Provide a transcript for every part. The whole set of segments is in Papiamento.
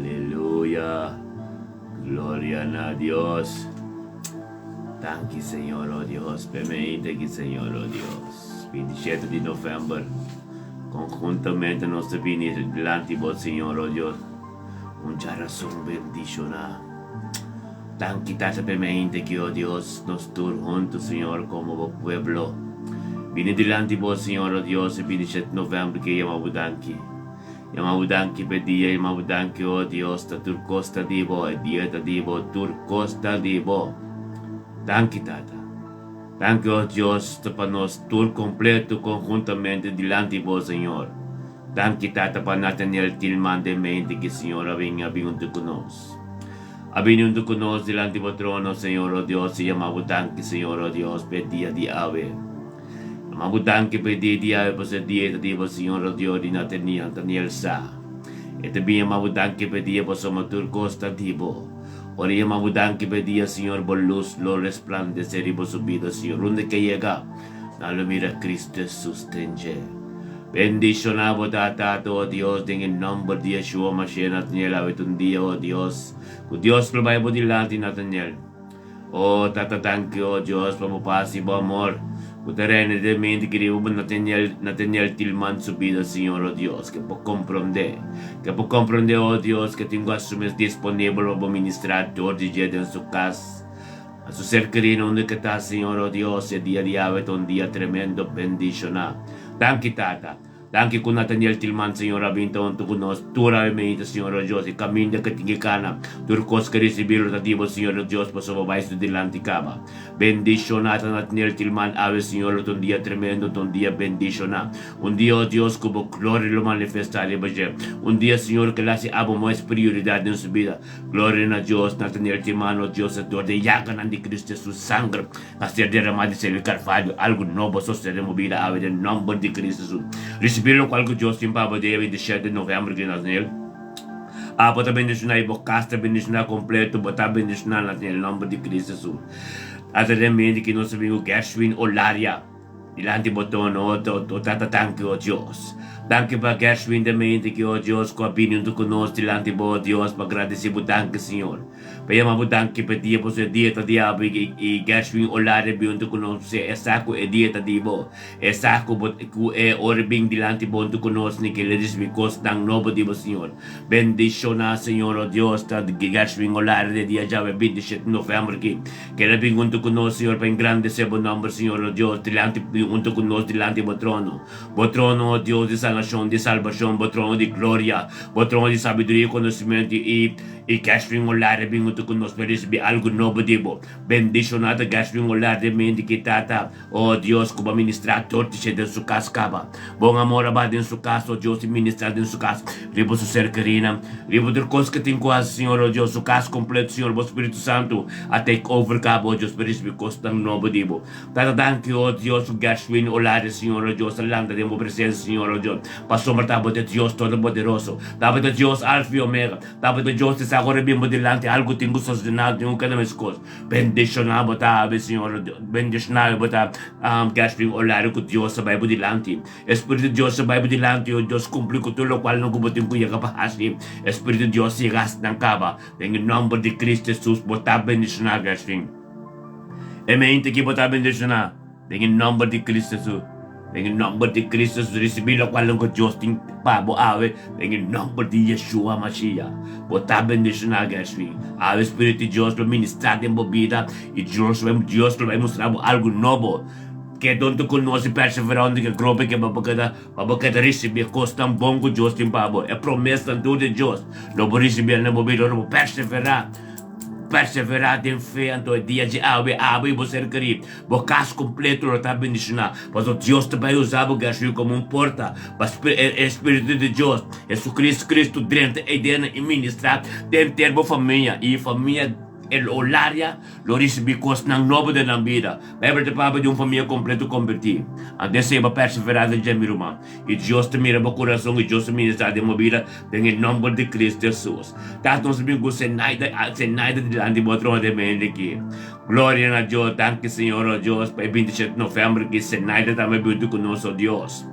Aleluya. Gloria na Dios. Danki Señor, oh Dios. Permite ki Señor, oh Dios. 27 di november. Conjuntamente nos ta bini dilanti bo Señor, oh Dios. Un djarason bendishoná. Danki Tata permite ki, oh Dios, nos tur hunto, Señor, como bo pueblo. Bini dilanti bo Señor, oh Dios, e 27 november ki yama bo danki. Yama bo danki p'e dia, yama bo danki, oh Dios, ta tur kos ta di bo, e dia ta di bo, tur kos ta di bo. Danki, Tata. Danki, oh Dios, ta pa nos tur kompleto konhuntamente dilanti bo, Señor. Danki, Tata, pa Nathaniel Tilman den mente ki Señor a bin a bin huntu ku nos. A bini huntu ku nos dilanti bo trono, Señor, oh Dios, i yama bo danki, Señor, oh Dios, p'e dia di awe. Ma bo danki pa e dia di awe pasobra e dia ta di bo Señor o Dios di Nataniel, Nataniel sa. E ta bin yama bo danki pa e dia pasobra tur kos ta di bo. Ora e yama bo danki pa e dia Señor bo lus lo resplandece riba su bida Señor unda ke yega nan lo mira Cristo Jesus den dje. Bendiciona bo ta Tata o Dios den e nomber di Yeshua Mashiach Nataniel awe ta un dia o Dios ku Dios lo bai bo dilanti Nataniel. O Tata danki o Dios pa bo pas i bo amor ku ta reina den mi di kerido bo Nathaniel Nathaniel Tilman su bida Señor o Dios ke por komprondé ke por komprondé o Dios ke tin ku a su mes disponibel pa bo ministrá dor di dje den su kas na su ser kerí na unda ke ta Señor o Dios e dia di awe ta un dia tremendo bendishoná danki Tata. Danki ku Nathaniel Tilman Señor a bin ta huntu ku nos tur awe meinta Señor o Dios e kaminda ke tin ke kana tur kos ke risibi lo ta di bo Señor o Dios pasobra bo bai su dilanti kaba bendishona ta Nathaniel Tilman awe Señor lo ta un dia tremendo ta un dia bendishona un dia o Dios ku bo gloria lo manifesta riba dje un dia Señor ke lo hasi abo mas prioridat den su bida gloria na Dios Nathaniel Tilman o Dios a dor den yaganan di Cristo Jesus sanger A ser derramá di sel Carvalho, algu nobo sosede den bo bida awe den nomber di Cristo Jesus. Ricibi locual cu Dios tin pa bo dia 27 di november ki nos nel. Abo ta bendiciona y bo cas ta bendiciona completo, bo ta bendiciona na den nomber di Cristo Jesus. Ata den mente ki nos amigo Gershwin Olaria dilanti bo tono, o Tata danki o Dios. Danki pa Gershwin den mente ki o Dios cu a bini hunto cu nos dilanti bo o Dios pa gradici bo danki Señor. Pa yama bo danki pa e dia pasobra e dia ta di abo i Gershwin Olare bin huntu ku nos p'esei e sa ku e dia ta di bo. E sa ku bo ku e ora bin dilanti bo huntu ku nos ni kila risibí kosnan nobo di bo Señor. Bendishoná Señor o Dios ta Gershwin Olare di e dia djawe 27 novèmber aki. Kila bin huntu ku nos Señor pa engrandesé bo nòmber Señor o Dios dilanti huntu ku nos dilanti bo trono. Bo trono o Dios di sanashon di salbashon bo trono di gloria bo trono di sabiduria i konosementu i I Gershwin Olare bin huntu ku nos pa risibí algu nobo di bo. Bendishoná ta Gershwin Olare den mente ki tata, o Dios, ku bo a ministrá tur tishe den su kas kaba. Bon amor a baha den su kas, o Dios, i ministrá den su kas riba su ser kerínan, riba tur kos ke tin ku hasi, Señor, o Dios, su kas kompleto, Señor, bo Spiritu Santu a take over kaba, o Dios, pa risibí kosnan nobo di bo. Tata, danki, o Dios, ku Gershwin Olare, Señor, o Dios, a lanta den bo presensia, Señor, o Dios, pasobra ta bo ta Dios Todopoderoso, ta bo ta Dios Alfa i Omega. Tabata Dios ta sa ora bin bo dilanti algu tin ku sosdená tin ku keda meskos. Bendishoná bo ta awe Señor bendishoná bo ta Gershwin Olario ku Dios ta bai bo dilanti. E Spiritu di Dios ta bai bo dilanti o Dios kumpli ku tur lokual nan ku bo tin ku yega pa hasi. E Spiritu di Dios yega hasi nan kaba. Den e nòmber di Kristu Hesus bo ta bendishoná Gershwin. E mente ki bo ta bendishoná. Den e nomber di Cristo Hesus. Den e nomber di Cristo Hesus ricibi locual lo cu Dios tin pa bo awe. Den e nomber di Yeshua Mashiach. Bo ta bendiciona Gershwin. Awe Spiritu di Dios lo ministra den bo bida y Dios lo Dios lo bay mustra bo algo nobo. Ke don ta conoce perseverando ke grope ke bo keda pa bo keda ricibi e cosnan bon cu Dios tin pa bo. E promesnan tur di Dios lo bo ricibi den bo bida ora bo persevera. Perseverá den fe anto e dia dje awe abo i bo ser kerí. Bo kas kompleto lo ta bendishoná, pasobra Dios ta bai usa bo Gershwin komo un porta pa e Spiritu di Dios, Jesucristo Cristo, drenta eidena i ministrá den henter bo famia i famia el Olaria lo risibí kosnan nobo den nan bida. Beibel ta papia di un famia kompleto kombertí. Anto esei bo perseverá den dje, mi ruman. I Dios ta mira bo kurason i Dios ta ministrá den bo bida den e nòmber di Cristo Hesus. Tata nos bin ku Zenaida, Zenaida dilanti bo trono den mente aki. Gloria na Dios, danki Señor o Dios pa e 27 november ki Zenaida tambe binti ku nos o Dios.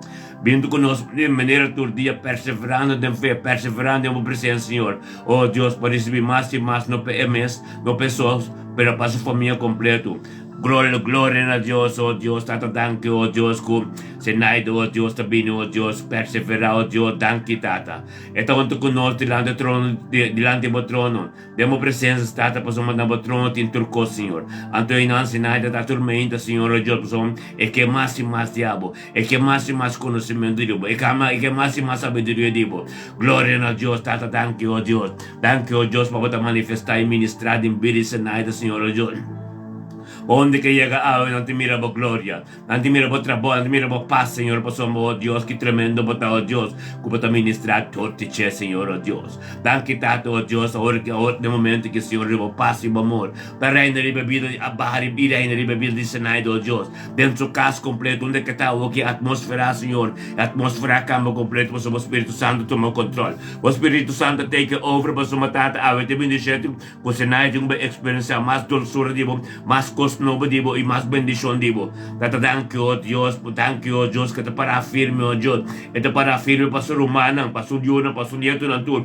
Bintu ku nos di manera tur dia, perseverando den fe, perseverando den bo presensia, Señor. Oh Dios, pa risibí mas i mas, no pa e mes, no pa e so, pero pa su famia kompletu. Gloria, gloria na Dios, oh Dios, Tata danki, oh Dios, ku Zenaida, oh Dios, ta bini, oh Dios, perseverá, oh Dios, danki, Tata. E ta huntu ku nos dilanti trono, dilanti bo trono. Den bo presensa, Tata, pasobra na bo trono tin tur kos, Señor. Anto einan Zenaida ta turmenta, Señor, oh Dios, pasobra e ke mas i mas di abo. E ke mas i mas konosementu di bo. E ke mas i mas sabiduria di bo. Gloria na Dios, Tata, danki, o Dios. Danki, o Dios, pa bo ta manifestá i ministrá den bida di Zenaida, Señor, o Dios. Unda ke yega awe, nan ta mira bo gloria. Nan ta mira bo trabou, nan ta mira bo pas, Señor, pasobra, o Dios, ki tremendo bo ta, o Dios, ku bo ta ministrá tur di dje, Señor, o Dios. Danki, Tata, o Dios, awor ki, awor den momento ki, Señor, riba bo pas i bo amor ta reina riba e bida di, a baha riba i reina riba e bida di Zenaida, o Dios. Den su kas kompleto unda ke ta awo ki atmosfera Señor e atmosfera a kambia kompleto pasobra bo Spiritu Santu tuma kontrol bo Spiritu Santu take over pasobra Tata awe ta bendishon ku Senai tin ku bai eksperensia mas dolsura di bo mas kos nobo di bo i mas bendishon di bo Tata danki o Dios danki o Dios ke ta para firme o Dios e ta para firme pa su rumannan pa su yunan pa su nietonan tur.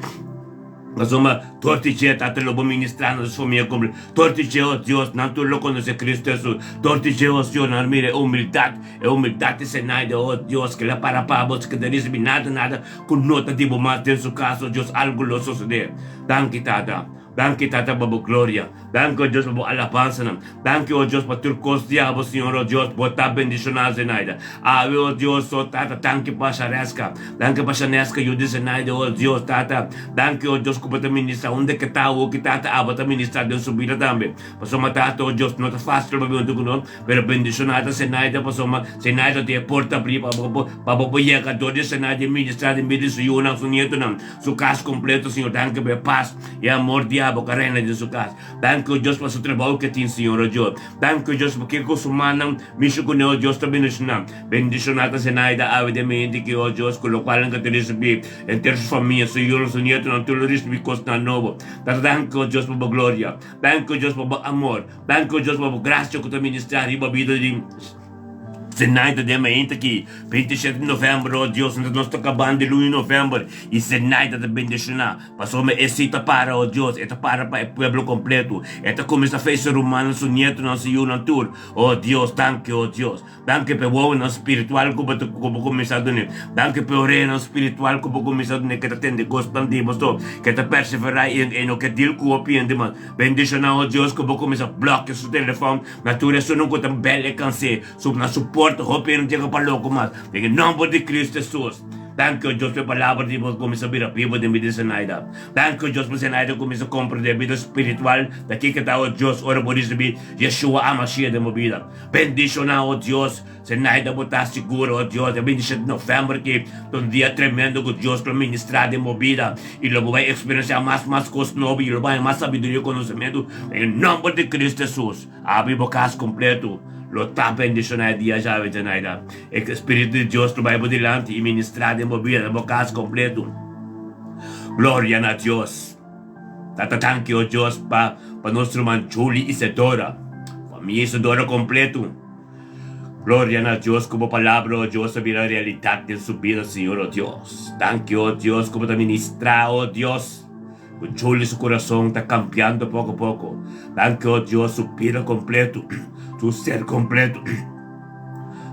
Pasobra tur di dje Tata lo bo ministrá na su famia kumple. Tur di dje, o Dios, nan tur lo konosé Kristu Hesus. Tur di dje, o Señor, nan mira e humildat, e humildat di Zenaida, o Dios, ke la para pa bo, ke ta risibí nada, nada ku no ta di bo mas den su kas, o Dios, algu lo sosodé. Danki, Tata. Danki, Tata, pa bo gloria. Danki, o Dios, pa bo alabansanan. Danki, o Dios, pa tur kos di abo, Señor, o Dios, bo ta bendishoná Zenaida. Awe, o Dios, o Tata, danki pa Shareska. Danki pa Shaneska, yu di Zenaida, o Dios, Tata. Danki, o Dios, ku bo ta ministrá unda ke ta awo ki, Tata, abo ta ministrá den su bida tambe. Pasobra, Tata, o Dios, no ta fásil pa bin huntu ku nos, pero bendishoná ta Zenaida, pasobra Zenaida tin e porta abrí pa bo, pa bo por yega dor di Zenaida i ministrá den bida di su yunan, su nietonan, su kas kompleto, Señor. Danki pa e pas i amor di abo ku a reina den su kas. Danki, o Dios, pa su trabou ke tin, Señor, o Dios. Danki, o Dios, pa kiko su mannan mishi kuné, o Dios, ta bendishoná. Bendishoná ta Zenaida awe den mente ki, o Dios, ku lokual nan ka ta risibí, henter su famia, su yunan, su nietonan, tur lo risibí kosnan nobo. Tata, danki, o Dios, pa bo gloria. Danki, o Dios, pa bo amor. Danki, o Dios, pa bo grasia ku ta ministrá riba bida di. Zenaida den mainta ki 27 di november, o Dios, nos ta kabando di luna di november i Zenaida ta bendishoná. Pasobra e si ta para, o Dios, e ta para pa e pueblo kompleto. E ta kuminsá fe su rumannan, su nietonan, su yunan tur. O Dios, danki, o Dios. Danki pa e wowonan spiritual ku bo ta ku bo kuminsá dun'é. Danki pa e oreanan spiritual ku bo kuminsá dun'é ke ta tende kosnan di bo so, ke ta perseverá i e no ke deal ku hopi hende mas. Bendishoná, o Dios, ku bo kuminsá blòkia su telefòn na tur esunnan ku ta bèl e kans'é. Su na su porta hopi hende yega pa loko mas. Den e nòmber di Kristu Hesus. Danki, o Dios, pa e palabra di bo kuminsá bira bibu den bida di Zenaida. Danki, o Dios, pa Zenaida kuminsá komprendé bida spiritual ta kiko ta, o Dios, ora bo risibí Yeshua HaMashiach den bo bida. Bendishoná, o Dios, Zenaida, bo ta sigur, o Dios, e 27 di novèmber ki ta un dia tremendo ku Dios lo ministrá den bo bida i lo bo bai eksperensiá mas mas kos nobo i lo bo haña mas sabiduria i konosementu den e nòmber di Kristu Hesus. Abri bo kas kompletu, lo ta bendishoná e dia djawe, Zenaida. E Spiritu di Dios lo bai bo dilanti i ministrá den bo bida, den bo kas kompletu. Gloria na Dios! Tata danki, o Dios, pa pa nos ruman Julie Isedora, famia Isedora kompletu. Gloria na Dios ku bo palabra, o Dios, a bira realidat den su bida, Señor, o Dios. Danki, o Dios, ku bo ta ministrá, o Dios. Ku Julie su kurason ta kambiando poko poko. Danki o Dios su bida kompleto, su ser kompleto.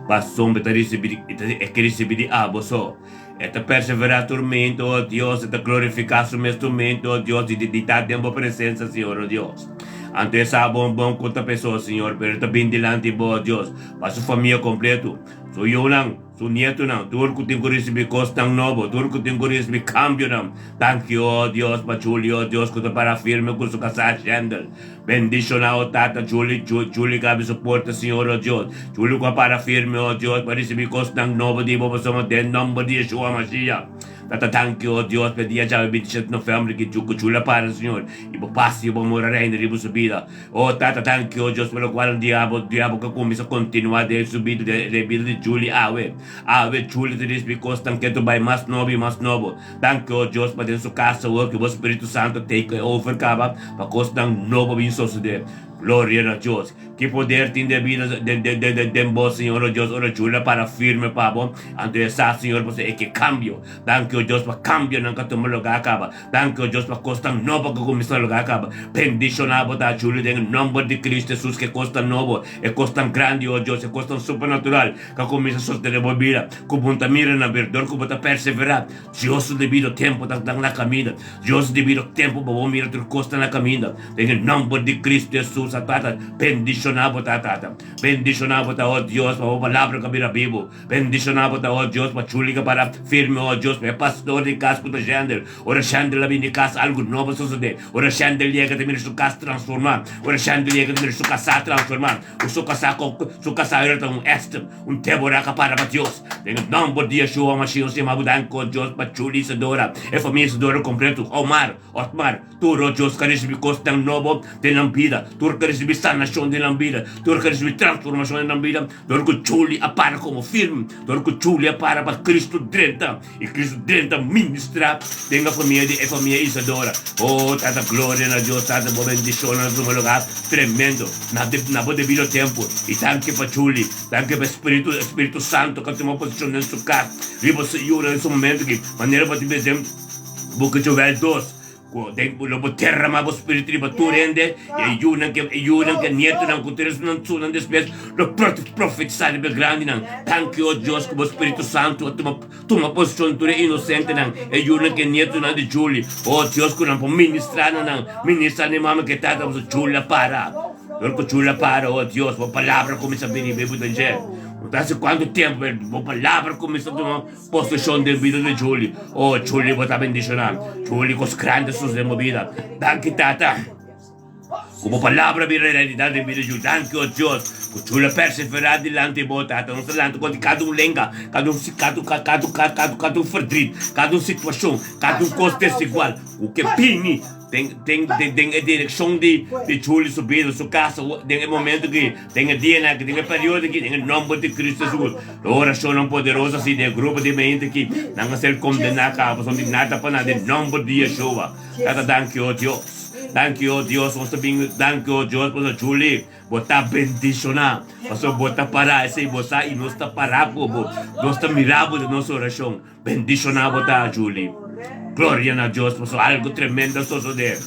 Pasobra e ta risibí e ke risibí di abo so. E ta perseverá tur mente, o Dios, e ta glorifiká su mes tur mente, o Dios, di di ta den bo presensia, Señor, o Dios. Anto e sa bon bon ku ta pesó, Señor, pero e ta bin dilanti bo, o Dios, pa su famia kompleto, su yunan, Su nietonan, tur ku tin ku risibí kosnan nobo, tur ku tin ku risibí kambionan. Danki, o Dios, pa Julie, o Dios, ku ta para firme ku su kasá Shendel. Bendishoná, o Tata, Julie, Julie ku a habri su porta, Señor, o Dios. Julie ku a para firme, o Dios, pa risibí kosnan nobo di bo pasobra den nomber di Yeshua Mashiach. Tata, danki, o Dios, pa e dia djawe 27 november ki ku Julie a para, Señor, i bo pas i bo amor a reina riba su bida. O Tata, danki, o Dios, pa lokual un diablo, diablo ka kuminsá kontinuá den su bida, den e bida di Julie awe. Awe, Julie ta risibí kosnan ke ta bai mas nobo i mas nobo. Danki, o Dios, pa den su kas awor ku bo Spiritu Santu take over kaba pa kosnan nobo bin sosodé. Gloria na Dios. Ki poder tin den bida den bo, Señor, o Dios, ora Julia para firme pa bo. Anto e sa, Señor, pasobra e ke kambio. Danki, o Dios, pa kambionan ku a tuma lugá kaba. Danki, o Dios, pa kosnan nobo ku a kuminsá lugá kaba. Bendishoná bo ta, Julia, den e nòmber di Kristu Hesus, ku e kosnan nobo, e kosnan grandi, o Dios, e kosnan supernatural ku a kuminsá sostené bo bida, ku bo no ta mira na berdor, ku bo ta perseverá. Dios su debido tempu ta dan na kaminda. Dios su debido tempu pa bo mira tur kos ta na kaminda. Den e nòmber di Kristu Hesus a Tata, bendishoná bo ta, Tata. Bendishoná bo ta, o Dios, pa bo palabra ka bira bibu. Bendishoná bo ta, o Dios, pa Chuli ka para firme, o Dios, pa e pastor di kas ku ta Shendel. Ora Shendel a bini di kas, algu nobo a sosodé. Ora Shendel yega ta mira su kas transformá. Ora Shendel yega ta mira su kasá transformá. Ku su kasá su kasá ora ta un Esther, un Débora ka para pa Dios. Den e nòmber di Yeshua Mashiach nos yama bo danki, o Dios, pa Chuli Isadora, e famia Isadora kompleto, Omar, Otmar, Tur o Dios ka risibi kosnan nobo den nan bida, tur ka risibi sanashon den nan bida, tur ka risibi transformashon den nan bida, dor ku Chuli a para komo firme, dor ku Chuli a para pa Kristu drenta, i Kristu drenta ministra den e famia di e famia Isadora. O Tata gloria na Dios, Tata bo bendishon na tuma lugar tremendo na na bo debido tempu, i danki pa Chuli, danki pa Spiritu Spiritu Santo ka tuma posishon den su kas riba su yu den su momento aki, manera bo tin den Buki Joel dos. Ku den lo bo derramá bo spiritu riba tur hende, i e yunan ku e yunan ku e nietunan ku tur esnan sunan despues lo profetisá riba e grandinan. Danki, o Dios, ku bo Spiritu Santu a tuma tuma posishon tur e inosentenan, e yunan ku e nietunan di Julie. O Dios, ku nan por ministrá na nan, ministrá na e mama ku e tata, pasobra Julie a para. Dor ku Julie a para, o Dios, bo palabra kuminsá bini riba e dje. No ta hasi kuantu tempu, pero bo palabra kuminsá tuma. Poseshon den bida di Julie. Oh Julie bo ta bendishoná. Julie kos grandi sus den bo bida. Danki Tata ku bo palabra bira realidat den bida di Julie. Danki oh Dios ku Julie a perseverá dilanti bo Tata. Nos ta lanta kontra kada un lenga, kada un kada un kada un kada un verdriet, kada un situashon, kada un kos desigual ku ke bini. Den den den den e direkshon di di Julie su bida, su kasa, den e momento aki, den e dianan aki, den e periodo aki, den e nòmber di Kristu Hesus. E orashonnan poderoso asi den e grupo di mente aki, nan a ser kondená kaba, pasobra di nada pa nada, den nòmber di Yeshua. Tata, danki, o Dios. Danki, o Dios, nos ta bin, danki, o Dios, pasobra Julie, bo ta bendishoná, pasobra bo ta pará, esei bo sa, i nos ta pará ku bo, nos ta mira bo den nos orashon. Bendishoná bo ta, Julie. Gloria na Dios pasobra algu tremendo a sosodé.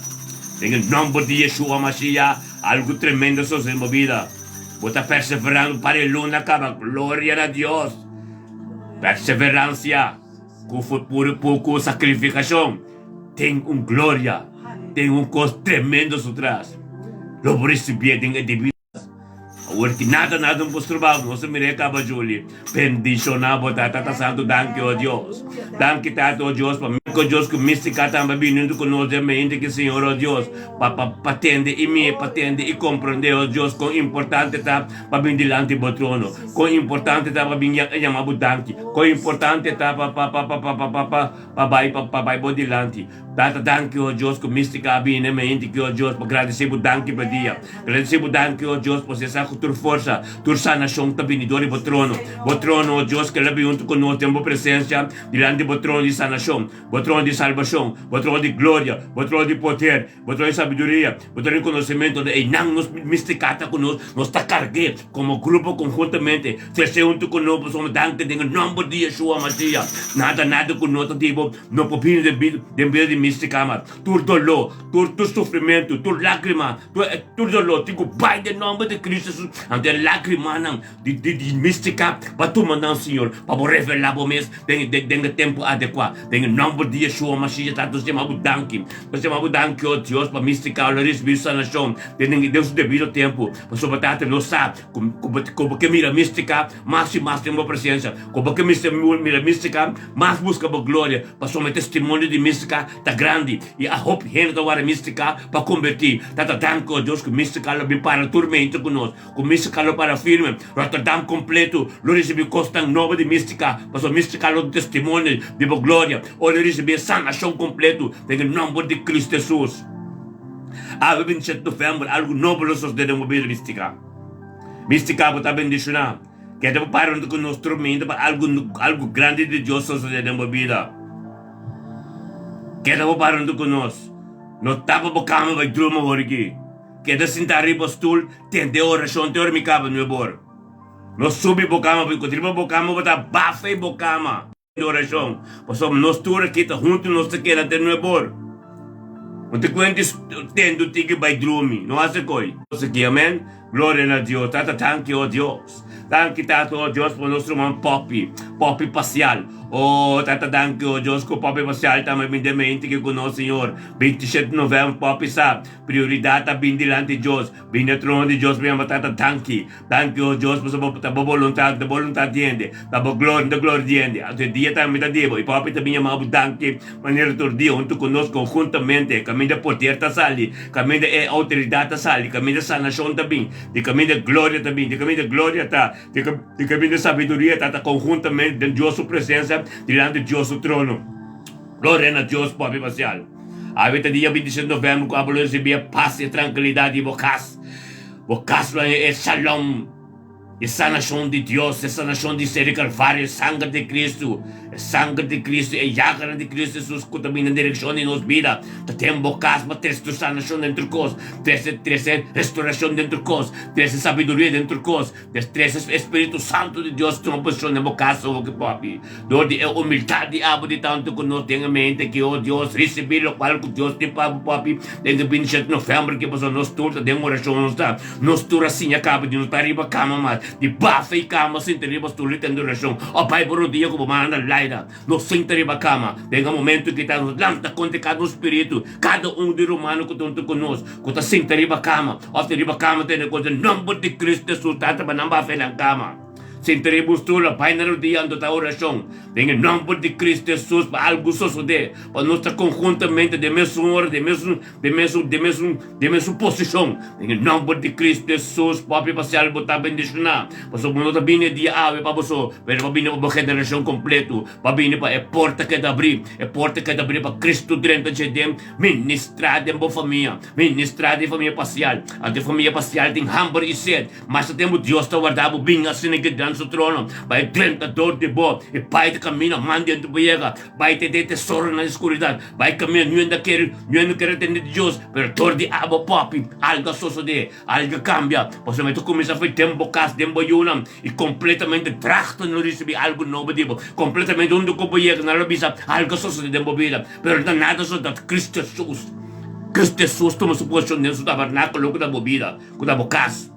Den e nòmber di Yeshua Mashiach, algu tremendo a sosodé den bo bida. Bo ta perseverando para e luna kaba. Gloria na Dios. Perseveransia ku ku sakrifikashon tin un gloria, tin un kos tremendo su tras. Lo bo risibié den e debido. Awor ki nada nada no por stroba bo, nos a mira e kaba Julie. Bendiciona bo ta Tata Santo, danki o Dios. Danki Tata o Dios pa mi o Dios ku Mystica tambe a bini hunto ku nos den mente ki Señor o Dios pa pa pa tende i mi pa tende i comprende o Dios kon importante ta pa bin dilanti bo trono, kon importante ta pa bin yama bo danki, kon importante ta pa pa pa pa pa pa pa pa bai pa bai bo dilanti. Tata danki o Dios ku Mystica a bini na mente ki o Dios pa gradisé bo danki pa dia. Gradisé bo danki o Dios pasobra sa ku tur forsa, tur sanashon ta bini dor di bo trono. Bo trono o Dios keda bin huntu ku nos den bo presensia dilanti bo trono di sanashon, bo trono di salbashon, bo trono di gloria, bo trono di poder, bo trono di sabiduria, bo trono di konosementu. Einan nos Mystica ta ku nos, nos ta karg'é komo grupo konhuntamente. Trese huntu ku nos pasobra danki den e nòmber di Yeshua Mashiach. Nada nada ku no ta di bo. No por bini den bida, den bida di mística, ma tur doló, tur tur sufrimentu, tur lágrima, tur tur doló tin ku bai den nòmber di Cristo Jesus. Anto e lágrimanan di di di mística ba tuma nan, Señor, pa bo revelá bo mes den den den e tempu adekuá. Den e nòmber di Yeshua Mashiach, Tata, nos yama bo danki. Nos yama bo danki, o Dios, pa mística lo risibí sanashon den den den su debido tempu. Pasobra, Tata, nos sa ku ku bo ku bo ke mira mística mas i mas den bo presensia, ku bo ke mira mística Mas buska bo gloria, pasobra e testimonio di mística ta grandi i a hopi hende ta wara mística pa kombertí. Tata danki, o Dios, ku mística lo bin para tur mente ku nos, ku mística lo para firme. Rotterdam kompleto lo risibí kosnan nobo di mística, pasobra mística lo ta testimonio di bo gloria. O lo risibí e sanashon kompleto den e nòmber di Cristo Hesus. Awe 27 novèmber algu nobo lo sosodé den bo bida, mística. Mística, bo ta bendishoná. Keda bo para huntu ku nos trumendo pa algu algu grandi di Dios sosodé den bo bida. Keda bo para huntu ku nos. No tapa bo kama bai drumi awor aki. Keda sintá riba stul, tende orashon te ora mi kaba nuebor. No subi bo kama, pasobra riba bo kama bo ta bafa i bo kama. Tende orashon, pasobra nos tur aki ta huntu nos ta keda te nuebor. No ta kuenta tende un tiki bai drumi, no hasi koi. Nos aki, amen. Gloria na Dios. Tata danki oh Dios. Danki Tata oh Dios pa nos ruman Poppy, Poppy Pasial. Oh Tata danki oh Dios ku Poppy Pasial tambe bin den mente ki ku nos Señor. 27 november Poppy sa prioridad ta bin dilanti Dios, bin na trono di Dios pa yama Tata danki. Danki oh Dios pasobra bo ta bo boluntad, ta boluntad di hende, ta bo gloria, ta gloria di hende. Anto e dia tambe ta di bo y Poppy ta bin yama bo danki manera tur dia hunto ku nos konhuntamente kaminda poder ta sali. Kaminda e outoridat ta sali, kaminda sanashon ta bin, di kaminda gloria ta bin, di kaminda gloria ta, di kaminda sabiduria ta, ta konhuntamente den Dios su presensia, dilanti Dios su trono. Gloria na Dios Papia Pasial. Awe ta dia 27 novembro ku abo lo risibí e pas i e trankilidat di bo kas. Bo kas lo haña e shalom. E sanashon di Dios, e sanashon di Seri Kalvario, e sanger di Kristu, e sanger di Kristu, e yaganan di Kristu Hesus ku ta bini na direkshon di nos bida, ta ten bo kas pa trese tur sanashon den tur kos, trese trese restorashon den tur kos, trese sabiduria den tur kos, trese e Spiritu Santu di Dios tuma posishon den bo kas awo ki papi. Dor di e humildat di abo di tantu ku nos den e mente ki, o Dios, risibí lokual ku Dios tin pa bo papi den e 27 novèmber ki pasobra nos tur ta den orashon nos ta. Nos tur a siña kaba di no ta riba kama mas, di bafa i kama sinta riba stul i tende orashon, o bai bo rodia ku bo manda laida. Nos sinta riba kama. Den e momentu ki ta nos lanta kontra kada un spiritu, kada un di rumano ku ta huntu ku nos, ku ta sinta riba kama, òf ta riba kama tende kos, den nòmber di Kristu Hesus, Tata, pa nan bafa e nan kama. Sinta riba un stul, o bai na rodia anto ta orashon. Den e nòmber di Kristu Hesus, pa algu sosodé, pa nos ta konhuntamente den mesun ora, den mesun. Den mesun, den mesun, den mesun posishon. Den e nòmber di Kristu Hesus, papia pasial bo ta bendishoná. Pasobra bo no ta bini e dia awe pa boso, pero bo bini pa bo generashon kompletu. Bo bini pa e porta keda abrí, e porta keda abrí pa Kristu drenta dje den ministrá den bo famia, ministrá den famia pasial. Anto e famia pasial tin hamber i sed. Mas ta tempu Dios ta warda bo bin asina ke den su trono, pa e drenta dor di bo i bai ta kamina man dentro bo yega. Bai te den tesoronan di skuridat, bai kamina niun ta kere, niun no kere tende di Dios, pero dor di abo papi, algu a sosodé, algu a kambia, pasobra mi ta kuminsá for den bo kas, den bo yunan, i kompletamente dragta no risibí algu nobo di bo, kompletamente unda ku bo yega nan lo bisa algu a sosodé den bo bida, pero no ta nada sosodé, ta Kristu Hesus, Kristu Hesus tuma su posishon den su tabernákulo ku ta bo bida, ku ta bo kas,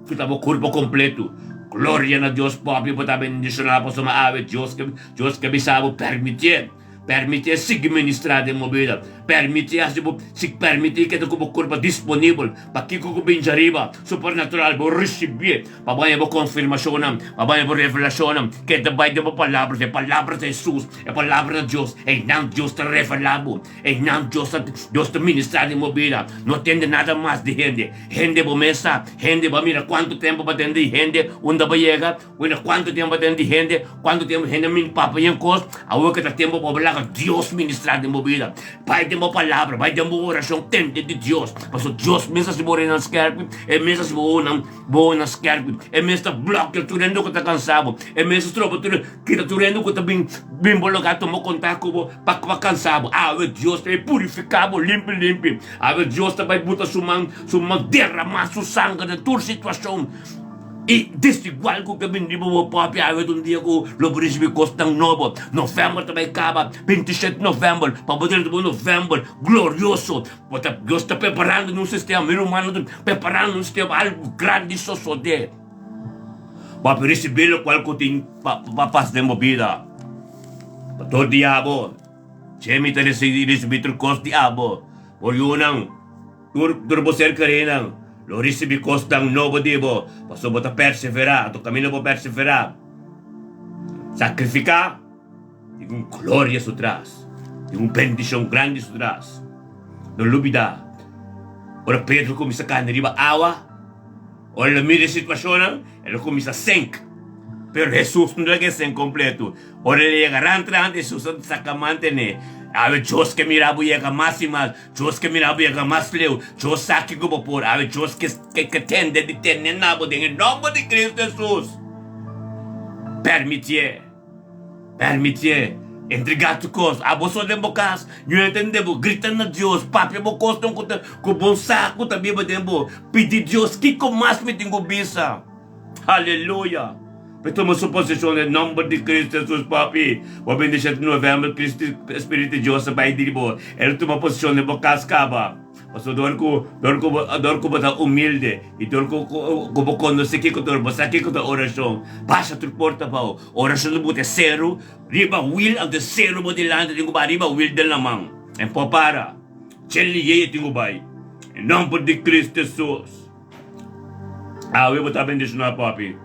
ku ta bo kurpo kompletu. Gloria na Dios papi, bo ta bendishoná pasobra awe Dios ke. Dios ke bisa bo permitié, permitié sigui ministrá den bo bida, permitié hasi bo, si permití keda ku bo kurpa disponibel pa kiko ku bin djariba, supernatural, bo risibié, pa bo haña bo konfirmashonnan, pa bo haña bo revelashonnan, keda bai den bo palabra, e palabra ta Hesus, e palabra ta Dios, einan Dios ta revelá bo, einan Dios ta, Dios ta ministrá den bo bida, no tende nada mas di hende, hende bo mes sa, hende bo a mira kuantu tempu bo a tende di hende, unda bo yega. Bueno, cuanto tempo a tene di hende, cuanto tempo hende a mini papia yen cos, awor ke ta tempo pa bo laga Dios ministra den bo bida. Bai den bo palabra, bai den bo oracion, tende di Dios. Pasobra Dios mes a hasi bo orenan skerpi, E mes a hasi bo owonan, bo owonan skerpi. E mes ta blokea tur hende ku ta kansa bo. E mes ta stroba tur, kita tur hende ku ta bin, bin bo lugar tuma kontak ku bo pa, pa kansa bo. Awe Dios ta bai purifiká bo limpi limpi. Awe Dios ta bai buta su man, su man derramá su sanger den tur situacion. I desigual ku ke bini riba bo papia awe ta un dia ku lo bo risibi kosnan nobo. Novèmber ta bai kaba, 27 novèmber, pa bo drenta bo novèmber glorioso. Bo ta, Dios ta preparando nos sistema, mi rumannan ta preparando nos sistema, algu grandi sosodé. Bo a risibí lokual ku tin pa pa pasa den bo bida. Pa tur dia abo, dje mi ta risibí tur kos di abo, bo yunan. Tur tur bo ser kerenan lo risibi kosnan nobo di bo, pasobra bo ta perseverá. Anto kaminda bo perseverá, sakrifiká, tin un gloria su tras, tin un bendishon grandi su tras. No lubidá, ora Pedro kuminsá kana riba awa, Ora el a mira e situashonnan, el a kuminsá senk. Pero Hesus no laga e senk kompletu. Ora el a yega rant rant, Hesus a saka man ten'é. Awe Dios ke mira bo yega mas i mas. Dios ke mira bo yega mas leu. Dios sa kiko bo por. Awe Dios ke ke tende di tene na bo den e nòmber di Kristu Hesus. Permitié. Permitié. Entregá tur kos. Abo so den bo kas, Ñu e tende bo. Grita na Dios, papia bo kosnan ku ta ku bon sa ku ta biba den bo. Pidi Dios, Kiko mas mi tin ku bisa? Aleluya! Pe tuma su posishon den nòmber di Kristu Hesus, Papi. Bo bendishon di novèmber, Kristu, Spiritu di Dios ta bai di bo. El tuma posishon den bo kas kaba. Pasobra dor ku dor ku bo dor ku bo ta humilde i dor ku ku bo konosé kiko ta bo sa kiko ta orashon, basha tur porta abou. Orashon ta buta e seru riba wil anto e seru bo dilanti tin ku bai riba wil den laman. E por para. Dje liye tin ku bai. En nòmber di Kristu Hesus. Awe bo ta bendishoná, papi.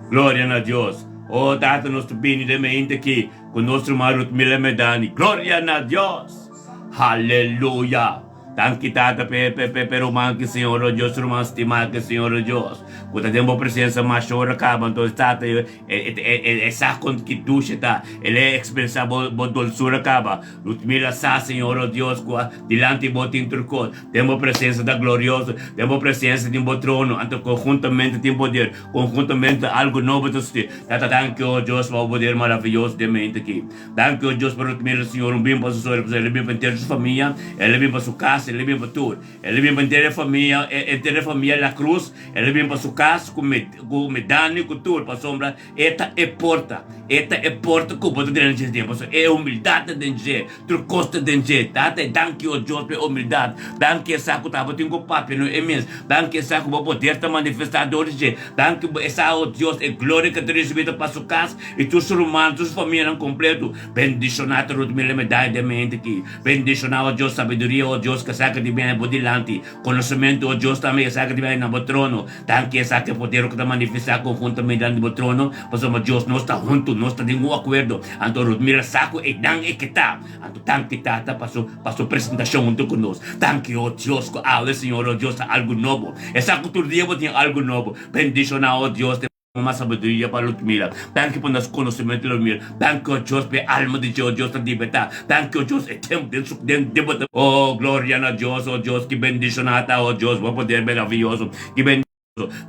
Gloria na Dios. O Tata, nos ta bini den mente aki ku nos ruman Rutmila Medani. Gloria na Dios. Haleluya. Danki, Tata, p'e p'e p'e p'e ruman ki, Señor, o Dios, ruman stimá ki, Señor, o Dios, ku ta den bo presensia masha ora kaba. Anto, Tata, e e e e sa kon ki dushe ta. El e eksperensiá bo bo dolsura kaba. Rutmila sa, Señor, o Dios, ku dilanti bo tin tur kos. Den bo presensia ta glorioso, den bo presensia tin bo trono, anto konhuntamente tin poder, konhuntamente algu nobo ta sucede. Tata, danki, o Dios, pa bo poder maraviyoso den mente aki. Danki, o Dios, pa Rutmila, Señor, un bin pa su suegra, pasobra el a bin pa henter su famia, el a bin pa su kas, el a bin pa tur. El a bin pa henter e famia, henter e famia La Cruz, el a bin pa su kas ku ku Medani, ku tur, pasobra E ta e porta. E ta e porta ku bo ta drenta dje den. Pasobra e humildat ta den dje. Tur kos ta den dje. Tata, e danki, o Dios, pa e humildat. Danki e sa ku tabatin ku papia no e mes. Danki e sa ku bo poder ta manifestá dor di dje. Danki bo e sa, o Dios, e gloria ku e ta risibí ta pa su kas i tur su rumannan, tur su famianan kompletu. Bendishoná ta Ruth Miller Medalla den mente aki. Bendishoná, o Dios, sabiduria, o Dios, ku esaki di bini bo dilanti. Konosementu, o Dios, tambe esaki di bini na bo trono. Danki esaki e poder ku ta manifestá konhuntamente dilanti di bo trono, pasobra Dios, nos ta huntu, nos ta den un akuerdo. Anto Ruth mira sa ku einan e ke ta. Anto danki, Tata, pa su, pa su presentashon huntu ku nos. Danki, o Dios, ku awe, Señor, o Dios, ta algu nobo. E sa ku tur dia bo tin algu nobo. Bendishoná, o Dios, den mas sabiduria pa Ruth mira. Danki pa nos konosementu, Ruth mira. Danki, o Dios, pa e alma di dje, o Dios, ta libertá. Danki, o Dios, e tempu den su, den, den bo ta. O, gloria na Dios, o Dios, ki bendishoná ta, o Dios, bo poder meraviyoso. Ki bendishoná.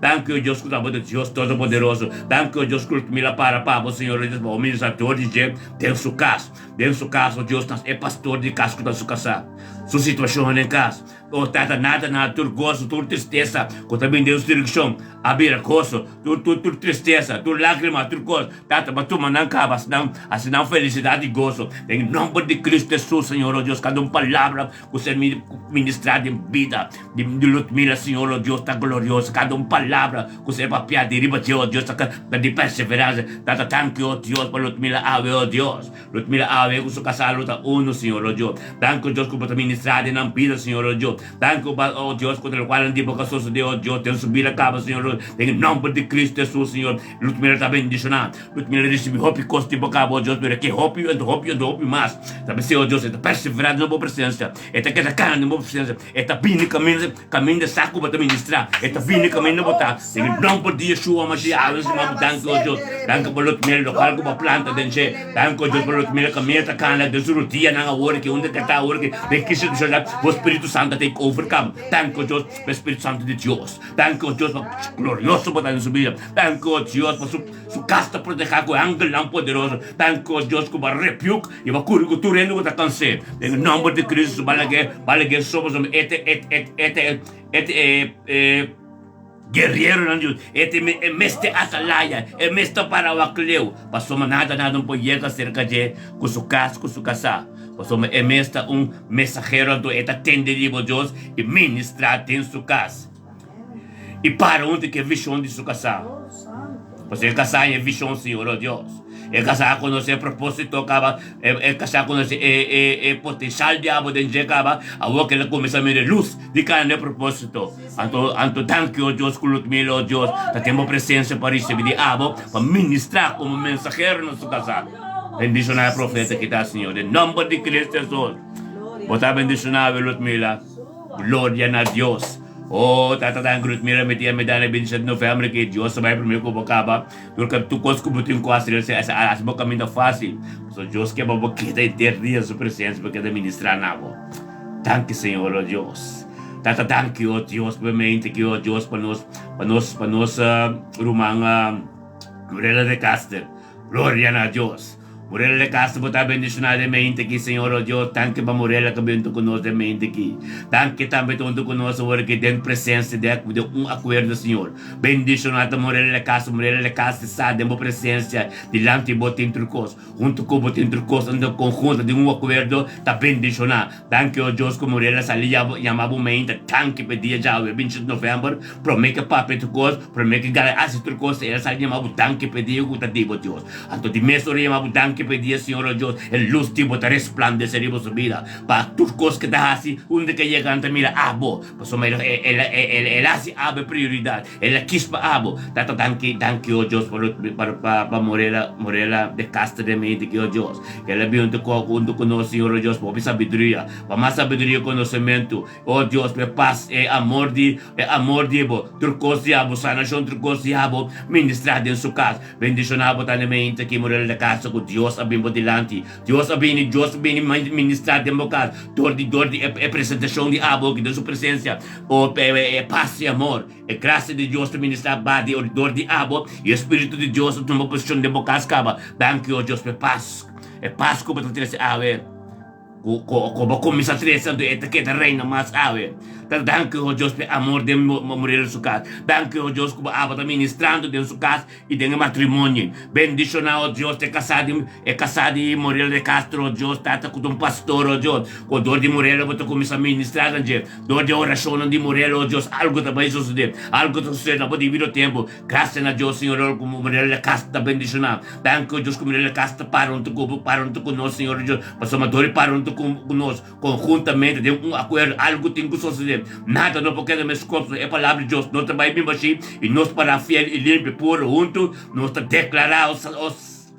Danki, o Dios, ku ta bo ta Dios Todopoderoso. Danki, o Dios, ku Ruth mira para pa bo, Señor, o Dios, pa bo ministrador di dje den su kas. Den su kas, o Dios, ta e pastor di kas ku ta su kasá. Su situashon den kas. O Tata, nada, nada, tur goso, tur tristesa ku ta bini den su direkshon a bira goso. Tur, tur, tur tristesa, tur lágrima, tur kos, Tata, bo tuma nan kaba, hasi nan, hasi nan felisidat i goso. Den nòmber di Kristu Hesus, Señor, o Dios, kada un palabra ku ser ministrá den bida di Ludmila, Señor, o Dios, ta glorioso. Kada un palabra ku ser papiá di riba dje, o Dios, ta di perseveransia. Tata, danki, o Dios, pa Ludmila awe, o Dios. Ludmila awe ku su kasá lo ta unu, Señor, o Dios. Danki, o Dios, ku bo ta ministrá den nan bida, Señor, o Dios. Danki, o Dios, ku ta lokual nan di bo ka sosodé, o Dios, den su bida kaba, Señor, o den e nòmber di Kristu Hesus, Señor. Ludmila ta bendishoná. Ludmila risibí hopi kos di bo kaba, o Dios, pero e ke hopi, anto hopi, anto hopi mas. Ta p'esei, o Dios, e ta perseverá den bo presensia. E ta keda kana den bo presensia. E ta bini kaminda, kaminda sa ku bo ta ministrá. E ta bini kaminda bo ta. Den e nòmber di Yeshua Mashiach, awe siman bo danki, o Dios. Danki pa Ludmila, lokual ku bo a planta den dje. Danki, o Dios, pa Ludmila kaminda ta kana den su rudianan awor aki, unda ke ta awor aki, den ki situashon ta, bo Spiritu Santu a take over kaba. Danki, o Dios, pa e Spiritu Santu di Dios. Danki, o Dios, pa glorioso bo ta den su bida. Danki, o Dios, pa su su kas ta protehá ku e angelnan poderoso. Danki, o Dios, ku bo a rebuke i bo a kuri ku tur hende ku ta kans'é. Den e nòmber di Kristu, bo a lag'é, bo a lag'é so pasobra e ta e e e ta e ta e e guerrieronan di Dios. E ta e mester atalaya, e mester para wak leu, pasobra nada nada no por yega serka dje ku su kas, ku su kasá. Pasobra e mes ta un mensahero, anto e ta tende riba Dios i ministrá den su kas. I para huntu ku e vishon di su kasá. Pasobra e kasá haña e vishon, Señor, o Dios. E kasá a konosé e propósito kaba, e kasá a konosé e potensial di abo den dje kaba, awor ku el a kuminsá mira e lus di kana na e propósito. Anto, anto danki, o Dios, ku Ludmila, o Dios, ta ten bo presensia pa risibí di abo, pa ministrá komo mensahero na su kasá. Bendishoná e profeta ki ta, Señor, den nòmber di Cristo Hesus. Bo ta bendishoná, Ludmila. Gloria na Dios. Oh, tata tan cruz mira mi tia mi dana 27 november que Dios ta bai primer ku bo kaba. Tur ka tur kos ku bo tin ku hasi hasi hasi bo kaminda fácil. So Dios ke pa bo keda henter dia su presencia pa keda ministra na bo. Danki Señor oh Dios. Tata danki oh Dios pa mente ki oh Dios pa nos pa nos pa nos uh, ruman uh, Lorena de Caster. Gloria na Dios. Morela de Castro bo ta bendiciona den mente aki Señor oh Dios danki pa Morela cu bin hunto cu nos den mente aki danki tambe ta hunto cu nos awor aki den presencia de de un acuerdo Señor bendiciona ta Morela de Castro Morela de Castro sa den bo presencia dilanti bo tin tur cos hunto cu bo tin tur cos unda conhunto den un acuerdo ta bendiciona danki oh Dios cu Morela sali yama bo mente danki pa e dia djawe 27 november prome ke papia tur cos prome ke gana haci tur cos el a sali yama bo danki pa e dia cu ta di bo Dios. Anto di mes ora yama bo danki pa e dia Señor o Dios, e lus di bo ta resplandece riba su bida, pa tur cos ke ta haci, unda ke yega nan ta mira abo, pasobra el el el el haci abo e prioridad, el a kis pa abo. Tata danki, danki o Dios pa pa pa pa Morela Morela de Castro den mente ki o Dios, ke el a bin hunto ku hunto ku nos Señor o Dios pa hopi sabiduria, pa mas sabiduria i konosementu, o Dios pa e pas, e amor di e amor di bo, tur cos di abo, sanacion tur cos di abo, ministra den su cas. Bendishoná bo ta na mente ki morel na kasa ku Dios a bin bo dilanti. Dios a bini, Dios a bini ministrá den bo kas dor di dor di e presentashon di abo aki den su presensia. O e pas i amor, e grasia di Dios ta ministrá ba di dor di abo i e Spiritu di Dios a tuma posishon den bo kas kaba. Danki, o Dios, pa e pas, e pas ku bo ta trese awe. Ku bo kuminsá trese anto e ta keda reina mas awe. Ta danki ho Dios p'e amor den Muriel su kas. Danki ho Dios ku bo aba ta ministrando den su kas i den e matrimonio. Bendishoná ho Dios e kasá di e kasá di Muriel de Castro ho Dios tata ku ta un pastor ho Dios. Ku dor di Muriel bo ta kuminsá ministrá nan dje. Dor di e orashonnan di Muriel ho Dios algu ta bai sosodé. Algu ta sosodé na bo debido tempu. Grasia na Dios Señor ora ku Muriel de Castro ta bendishoná. Danki ho Dios ku Muriel de Castro ta para huntu ku bo para huntu ku nos Señor Dios. Pasobra dor di para huntu ku nos konhuntamente den un akuerdo, algu tin ku sosodé. Nada no por keda meskos, pasobra e Palabra di Dios no ta bai bin bashí, i nos pará fiel i limpio, puro huntu, nos ta deklará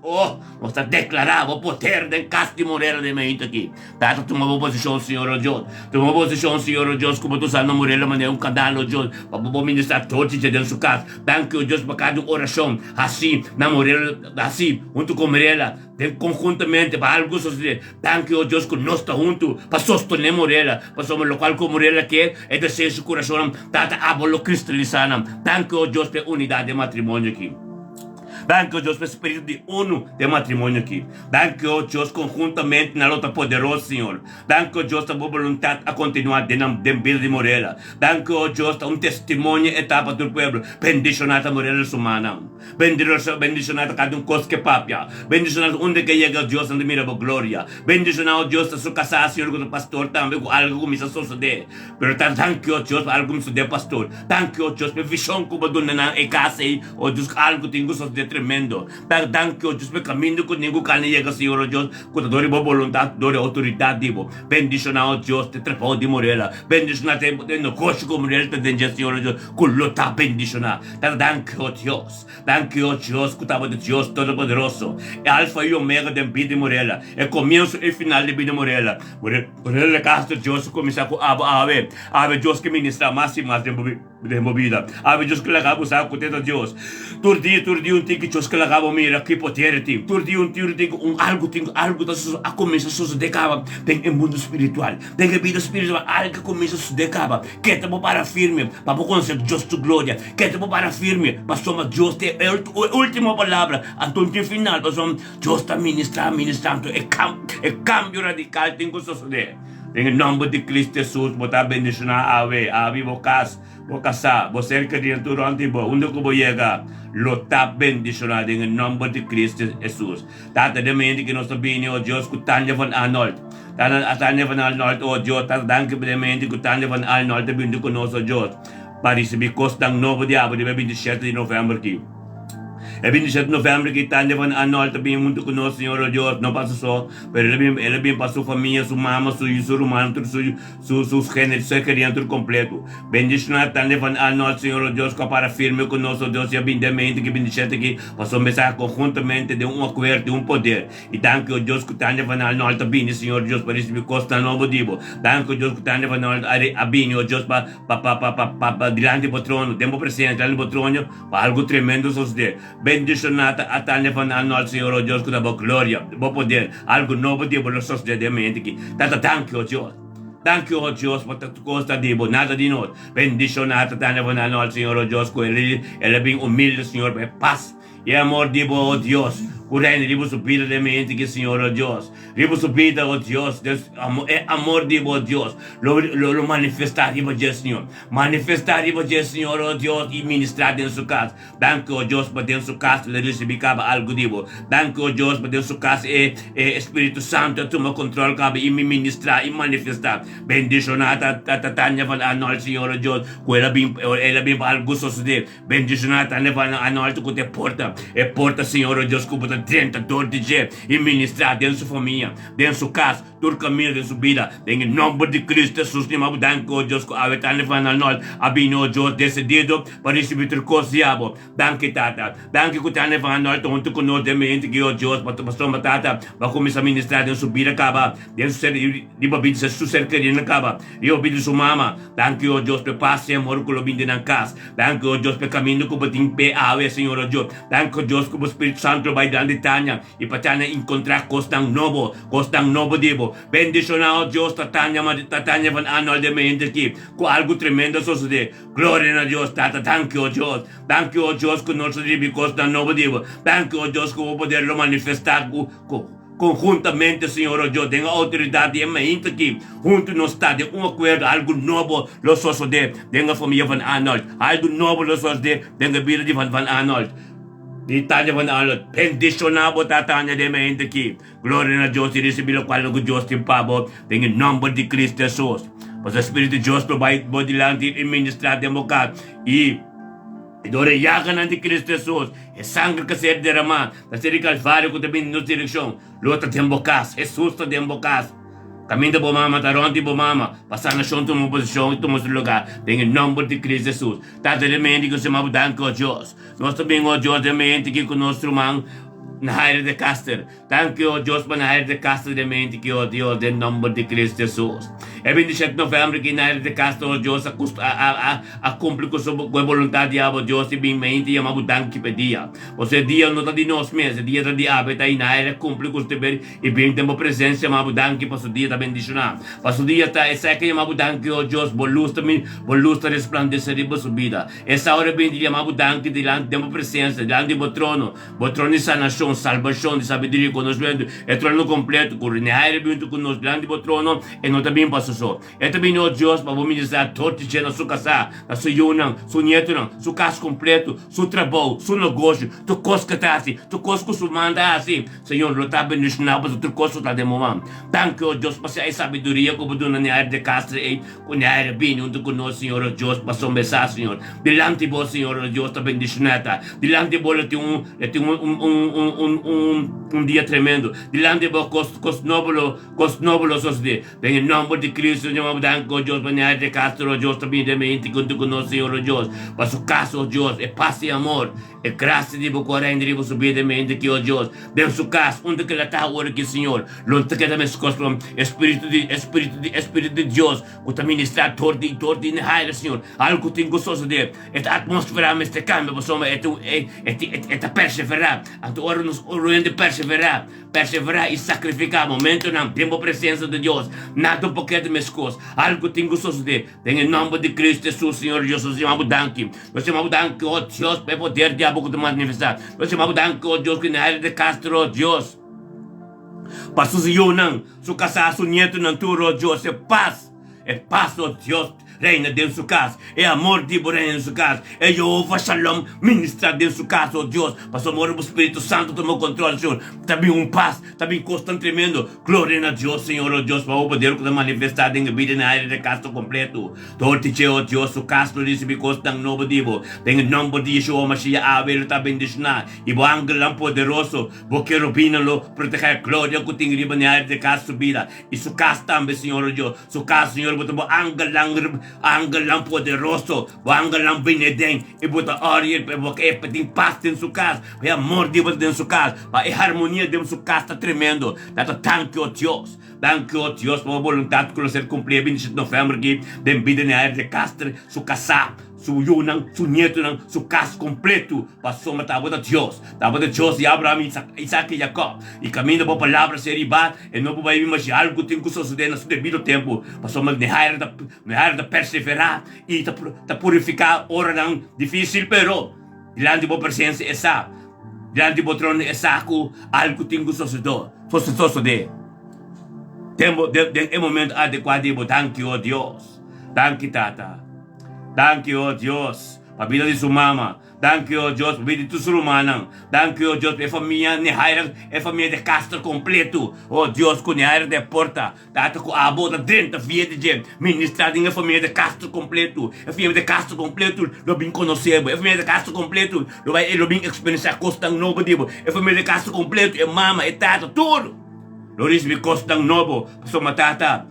o, nos ta deklará bo poder den kas di morera den meintu aki. Tata, tuma bo posishon, Señor o Dios. Tuma bo posishon, Señor o Dios, ku bo ta usando morera manera un kanal, o Dios, pa bo por ministrá tur dje den su kas. Danki, o Dios, pa kada un orashon hasí na morera, hasí huntu ku morera. Den konhuntamente pa algu sosodé. Danki, o Dios, ku nos ta huntu pa sostené Morela, pasobra lokual ku Morela ke, e deseo su kurasonnan, Tata, abo lo kristalisá nan. Danki, o Dios, pa e unidat den matrimonio aki. Danki, o Dios, pa e spiritu di unu den matrimonio aki. Danki, o Dios, konhuntamente nan lo ta poderoso, Señor. Danki, o Dios, ta bo boluntat a kontinuá den nan, den bida di Morela. Danki, o Dios, ta un testimonio e ta pa tur pueblo. Bendishoná ta Morela su mannan. Bendishoná ta kada un kos ke papia. Bendishoná ta unda ke yega Dios nan ta mira bo gloria. Bendishoná o Dios ta su kasá Señor ku ta pastor tambe ku algu kuminsá sosodé. Pero ta danki o Dios pa algu kuminsá sosodé pastor. Danki o Dios pa e vishon ku bo duna nan e kas ei o Dios ku algu tin ku sosodé tremendo. Ta danki o Dios pa e kaminda ku ningun kal na yega Señor o Dios ku ta dor di bo boluntat dor di outoridat di bo. Bendishoná o Dios te trabou di Morela. Bendishoná te negoshi ku Morela ta den dje Señor o Dios ku lo ta bendishoná. Ta danki, o Dios. Danki, o Dios, ku tabata Dios Todopoderoso, e Alfa i Omega den bida di Morela, e komienso i final di bida di Morela. Morela na kas di Dios a kuminsá ku abo awe. Awe Dios ke ministrá mas i mas den bo den bo bida. Awe Dios ke laga bo sa ku te ta Dios. Tur dia, tur dia un tin ki Dios ke laga bo mira ki poder e tin. Tur dia un tin un tin un algu tin algu ta a kuminsá sosodé kaba den e mundu spiritual. Den e bida spiritual algu a kuminsá sosodé kaba. Keda bo para firme pa bo konosé Dios su gloria. Keda bo para firme pasobra Dios tin e ultimo palabra. Anto tin final pasobra Dios ta ministrá, ministrá. Anto e e kambio radikal tin ku sosodé. Den e nòmber di Kristu Hesus bo ta bendishoná awe. Abi bo kas, bo kasá, bo ser kerí tur rònt di bo. Unda ku bo yega lo ta bendishoná den e nòmber di Kristu Hesus. Tata den mente ku nos ta bini, o Dios, ku Tanja van Arnold. Tata Tanja van Arnold, o Dios, tata danki pa den mente ku Tanja van Arnold ta bini ku nos, o Dios, pa risibí kosnan nobo di abo riba e 27 di novèmber aki. E 27 di novèmber aki Tanja van Arnold ta bini huntu ku nos, Señor, o Dios, no pa su so, pero el a bini, el a bini pa su famia, su mama, su yu, su rumannan, tur su su su hende, su kerinan tur kompleto. Bendishoná Tanja van Arnold, Señor, o Dios, ku a para firme ku nos, o Dios, i a bini den mente ki 27 aki, pasobra mester konhuntamente den un akuerdo, den un poder. I danki, o Dios, ku Tanja van Arnold a bini, Señor Dios, pa risibi kosnan nobo di bo. Danki, o Dios, ku Tanja van Arnold a bini, o Dios, pa, pa, pa, pa, pa, pa, pa dilanti bo trono, den bo presensia, dilanti bo trono, pa algu tremendo sosodé. Bendishoná ta a Tanja van Arnold, Señor, o Dios, ku ta bo gloria, bo poder, algu nobo di bo lo sosodé den mente aki. Tata, danki, o Dios. Danki, o Dios, pa tur kos ta di bo, nada di nos. Bendishoná ta Tanja van Arnold, Señor, o Dios, ku el, el a bin humilde, Señor, pa e pas. I e amor di bo, o Dios, ku reina riba su bida den mi hende ki Señor, o Dios. Riba su bida, o Dios, den e amor di bo, Dios, lo lo manifestá riba dje, Señor. Manifestá riba dje, Señor, o Dios, i ministrá den su kas. Danki, o Dios, pa den su kas lo risibí kaba algu di bo. Danki, o Dios, pa den su kas e e Spiritu Santu a tuma kontrol kaba i mi ministrá i manifestá. Bendishoná ta ta Tania van Arnold, Señor, o Dios, ku el a bin el a bin pa algu sosodé. Bendishoná Tania van Arnold ku ta e porta, e porta, Señor, o Dios, ku bo ta drenta dor di dje i ministrá den su famia, den su kas, Tur camino den su bida, den e nomber di Cristo Jesus mi mabo danki, o Dios, cu awe tanda van Arnold a bini, o Dios, decidido pa ricibi tur cos di abo. Danki, Tata. Danki cu tanda van Arnold ta hunto cu nos den mente ki, o Dios, pa pasobra, Tata, bo a cuminsa ministra den su bida caba, den su ser, riba bida di su ser kerinan caba, riba bida di su mama. Danki, o Dios, pa e pas y amor cu lo bini den nan cas. Danki, o Dios, pa e camino cu bo tin p'e awe, Señor, o Dios. Danki, o Dios, cu bo Spiritu Santo lo bay dilanti Tania. I pa Tania inkontrá kosnan nobo, kosnan nobo di bo. Bendishoná, o Dios, ta Tania, ma ta Tania van Arnold den mi hende aki, ku algu tremendo a sosodé. Gloria na Dios, Tata, danki, o Dios. Danki, o Dios, ku nos a ribí kosnan nobo di bo. Danki, o Dios, ku bo poder lo manifestá ku, ku, konhuntamente, Señor, o Dios, den e outoridat di e mainta aki, huntu nos ta den un akuerdo, algu nobo lo sosodé den e famia van Arnold. Algu nobo lo sosodé den e bida di van van Arnold. Di Tania van Arnold, Bendiciona bo ta Tania den mi hende aki. Gloria na Dios i ricibi locual lo cu Dios tin pa bo den e nomber di Cristo Jesus. Pasobra Spiritu di Dios lo bay bo dilanti i ministra den bo cas i dor e yaganan di Cristo Jesus, e sanger cu a ser derama na ser di Calvario cu ta bini nos direccion, lo ta den bo cas. Jesus ta den bo cas. Caminda bo mama ta rond di bo mama pa sanacion tuma posicion i tuma su lugar den e nomber di Cristo Jesus. Tata den mi hende cu stima bo danki o Dios. Nos ta bin, o Dios, den mente ki ku nos ruman Nahaira de Caster. Danki, o Dios, pa Nahaira de Caster den mente ki, o Dios, den nomber di Cristo Jesus. E 27 november ki Nahaira de Caster, o Dios, a a a a cumpli ku su ku e boluntad di abo, Dios, i bin mente yama bo danki pa e dia. Pasobra e dia no ta di nos mes, e dia ta di abo, e ta i Nahaira cumpli ku su deber i bin den bo presencia yama bo danki pa su dia ta bendiciona. Pa su dia ta esaki yama bo danki, o Dios, bo luz ta bo luz ta resplandece riba su bida. Esta ora bin di yama bo danki dilanti den bo presensia, dilanti di bo trono, bo trono di sanashon, salbashon, di sabiduria i konosmentu, e trono kompleto ku rene aire bin huntu ku nos dilanti di bo trono, e no ta bin pa su so. E ta bini, o Dios, pa bo ministrá tur dje na su kasá, na su yunan, su nietunan, su kas kompleto, su trabou, su negoshi, tur kos ku e ta hasi, tur kos ku su man ta hasi. Señor lo ta bendishoná pasobra tur kos lo ta den bo man. Danki, o Dios, pasobra e sabiduria ku bo duna Neaire de Castro ei, Ku ne aire bini huntu ku nos, Señor, o Dios, pasobra sa, Señor, dilanti bo, Señor, o Dios, ta bendishoná ta. Dilanti bo lo tin un, lo tin un, un, un, un, un, un, un dia tremendo. Dilanti bo kos, kos nobo lo, kos nobo lo sosodé. Den e nòmber di Cristo, Señor, bo danki, o Dios, pa ne aire de Castro, o Dios, ta bini den mente huntu ku nos, Señor, o Dios, pa su kas, o Dios, e pas i amor. E gracia di bo ku a reina riba su bida mente ki, o Dios, den su kas, unda ku el a ta awor aki, Señor, lo ta keda meskos pa e Spiritu di, e Spiritu di, e Spiritu di Dios ku ta ministrá dor di, dor di Haile, Señor. Algu tin ku sosodé. E ta atmosfera mester kambia pasobra e ta, e, e, e ta perseverá. Anto ora nos hende perseverá, Perseverá i sakrifiká momentonan den bo presensa di Dios. Nada por keda meskos. Algu tin ku sosodé. Den e nòmber di Kristu Hesus, Señor Dios, nos yama bo danki. Nos yama bo danki, o Dios, pa e poder di abo ku ta manifestá. Nos yama bo danki, o Dios, ku Nair de Castro, o Dios, pa sus yunan, su kasá, su nietunan tur, o Dios, e pas. E pas, o Dios, reina den su kas, e amor di bo reina den su kas, e Jehová Shalom ministra den su kas, o Dios, pasobra ora bo Spiritu Santu tuma kontrol, Señor, ta bin un pas, ta bin kosnan tremendo. Gloria na Dios, Señor, o Dios, pa bo poder ku ta manifestá den e bida na aire di kas ta kompletu. Dor di dje, o Dios, su kas lo risibí kosnan nobo di bo. Den e nòmber di Yeshua Mashiach, awe lo ta bendishoná, i bo angelnan poderoso, bo kerubinnan lo protegé. Gloria ku tin riba na aire di kas su bida. I su kas tambe, Señor, o Dios, su kas, Señor, bo ta bo angelnan, angelnan poderoso, bo angelnan bini aden, i bo ta ora i bo ke pa tin pas den su kas, pa e amor di bo ta den su kas, pa e harmonia den su kas ta tremendo. Tata, danki, o Dios, danki, o Dios, pa bo boluntat ku lo ser kumplí e 27 november aki den bida di Aire de Castro, su kasá. Su yunan, su nietunan, su kas kompletu, pasobra tabata Dios. Tabata Dios di Abraham, Isaac i Jacob. I kaminda bo palabra ser riba, e no por bai bin mashi algu tin ku sosodé na su debido tempu, pasobra Nehaira ta, Nehaira ta perseverá i ta, ta purifiká oranan difísil, pero dilanti bo presensia e sa. Dilanti bo trono e sa ku algu tin ku sosodó, sosodé. Den bo, den, den e momento adekuá di bo. Danki, o Dios. Danki, Tata. Danki, o Dios, pa bida di su mama. Danki, o Dios, pa bida di tur su rumannan. Danki, o Dios, pa e famia Nehaira, e famia de Castro kompletu. O Dios, ku Nehaira ta e porta. Tata ku abo ta drenta via di dje, ministrá den e famia de Castro kompletu. E famia de Castro kompletu lo bin konosé bo. E famia de Castro kompletu lo bai, lo bin eksperensiá kosnan nobo di bo. E famia de Castro kompletu, e mama, e tata, tur lo risibí kosnan nobo. Pasobra, Tata,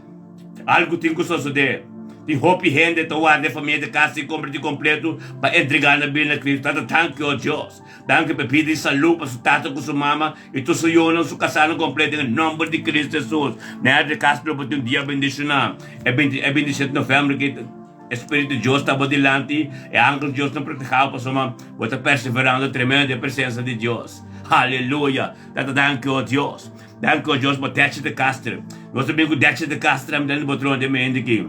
algu tin ku sosodé. Tin hopi hende ta warda e famia de Castro i kompleti kompletu pa entregá nan bida na Kristu. Tata, danki, o Dios. Danki pa e pidi salú pa su tata ku su mama i tur su yunan, su kasánan kompleto den e nòmber di Kristu Hesus. Mère di kas lo bo tin un dia bendishoná. E binti e 27 novèmber ki e Spiritu di Dios ta bo dilanti, e angel di Dios ta protehá bo pasobra bo ta perseverando tremendo den e presensa di Dios. Aleluya! Tata danki o Dios. Danki o Dios pa Dètje de Castro. Nos ta bin ku Dètje de Castro tambe den bo trono den mente aki.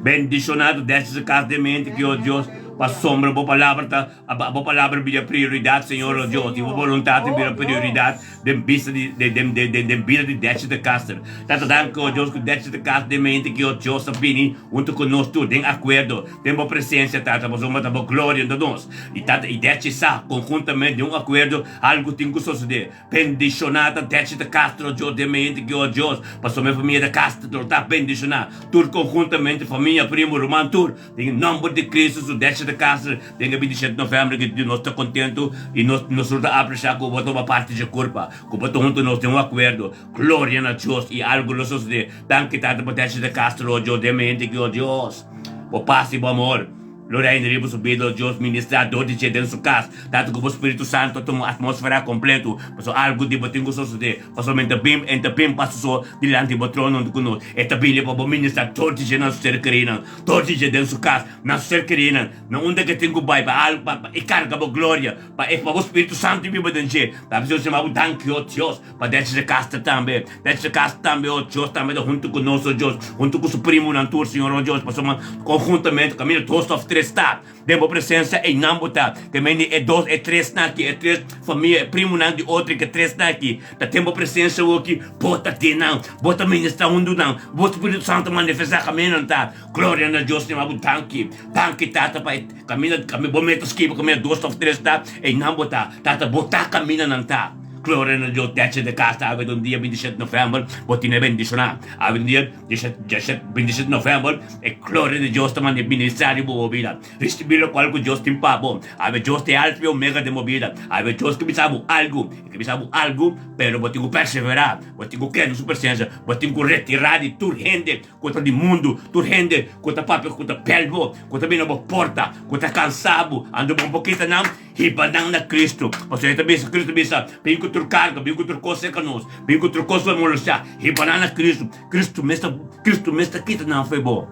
Bendishoná tur Dètje de Castro den mente aki o Dios pasobra bo palabra ta Bo palabra bira prioridat, Señor, o Dios, i bo boluntat ta bira prioridat den bista di, den, den, den, den bida di Dètje de Caster. Tata, danki, o Dios, ku Dètje de Caster den mente ki, o Dios, ta bini huntu ku nos tur den akuerdo, den bo presensia, Tata, pasobra ta bo gloria ta nos. I, Tata, i Dètje sa, konhuntamente, den un akuerdo, algu tin ku sosodé. Bendishoná ta Dètje de Castro, Dios den mente ki, o Dios, pasobra e famia de Castro ta bendishoná, tur konhuntamente, famia, primo, ruman, tur. Den e nòmber di Kristu su dèshe di kasa den e 27 novèmber ki nos ta kontentu i nos nos tur ta apresiá ku bo tuma parti dje kurpa, ku bo ta huntu nos den un akuerdo. Gloria na Dios i algu lo sosodé. Danki Tata pa dèshe di kasa lo Dios den mente ki o Dios bo pas i bo amor lo reina riba su bida o Dios ministrá dor di dje den su kas. Tata ku bo Spiritu Santu a tuma un atmósfera kompletu pasobra algu di bo tin ku sosodé. Pasobra mi ta bin, e ta bin pasa so dilanti bo trono huntu ku nos. E ta bini pa bo ministrá dor di dje na su ser kerinan. Tur dje den su kas, na su ser kerinan, na unda ke tin ku bai pa al pa pa e karga bo gloria, pa e pa bo Spiritu Santu biba den dje. Ta bisa nos yama bo danki, o Dios, pa dèchi se kas ta tambe, dèchi se kas tambe, o Dios, tambe ta huntu ku nos, o Dios, huntu ku su primunan tur, Señor, o Dios, pasobra konhuntamente kaminda dos òf tres ta den bo presensia, einan bo ta. Te mende e dos, e tresnan aki, e tres famia, e primunan di otro ke tresnan aki, Ta ten bo presensia awoki, bo ta den nan, bo ta ministra hundu nan, bo Spiritu Santu manifestá kaminda nan ta. Gloria na Dios, Señor, bo danki. Danki, Tata, pa e kaminda, kaminda bo meta skibi kaminda dos òf tres ta, einan bo ta. Tata, bo ta kaminda nan ta. Gloria na Dios, Dèche de Kasta, awe ta un dia 27 novèmber, bo tene bendishoná. Awe ta un dia 27 novèmber, e gloria di Dios ta manda ministrá riba bo bida. Risibí lokual ku Dios tin pa bo. Awe Dios ta e Alfa i Omega den bo bida. Awe Dios ke bisa bo algu. E ke bisa bo algu, pero bo tin ku perseverá. Bo tin ku keda den su presensia. Bo tin ku retirá di tur hende ku ta di mundu, tur hende ku ta papia, ku ta bèl bo, ku ta bini na bo porta, ku ta kansa bo. Anto bo por kita nan, hiba nan na Kristu. Pasobra e ta bisa, Kristu ta bisa, Bin ku tur karga, bin ku tur kos serka nos, bin ku tur kos ku ta molestiá, hiba nan na Kristu. Kristu mes ta, Kristu mes ta kita nan fo'i bo.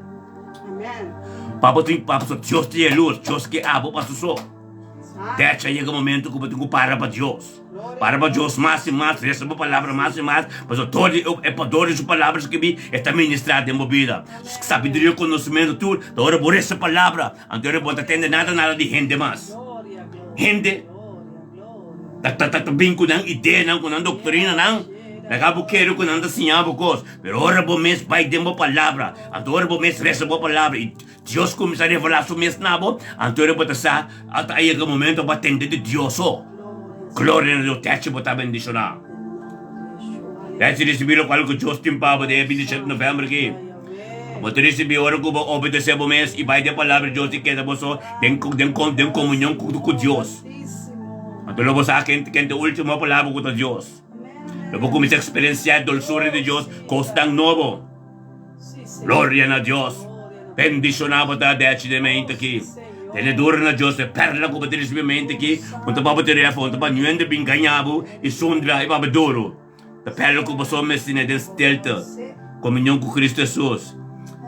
Pa bo tin, pa pasobra Dios ta e lus, Dios ke abo pa su so. Decha yega momento ku bo tin ku para pa Dios. Para pa Dios mas i mas, resa bo palabra mas i mas, pasobra dor di e poder di su palabra skibí e ta ministrá den bo bida. Sabiduria, konosementu tur ta ora bo resa palabra, anto ora bo ta tende nada nada di hende mas. Hende ta ta ta bin ku nan ideanan, ku nan doktrinanan, laga bo kere ku nan ta siña bo kos, pero ora bo mes bai den bo palabra, anto ora bo mes resa bo palabra i Dios kuminsá revelá su mes na bo, anto ora bo ta sa a yega momento pa tende di Dios so. Gloria na Dios, techi bo ta bendishoná. Techi risibí lokual ku Dios tin pa bo den e 27 novèmber aki. Bo ta risibí ora ku bo obedesé bo mes i bai den Palabra di Dios i keda bo so den den den komunion ku ku Dios. Anto lo bo sa ken ken ta e último palabra ku ta Dios. Lo bo kuminsá eksperensiá e dolsura di Dios, kosnan nobo. Gloria na Dios! Bendiciona bo ta dechi den mente aki. Tene duro na Dios, e perla cu bo ta ricibi mente aki, un ta pa bo telefon, un ta pa nuende bin gaña bo y sundra y pa bo duro. Ta perla cu bo so mester tene den stilte, comunion cu Cristo Jesus.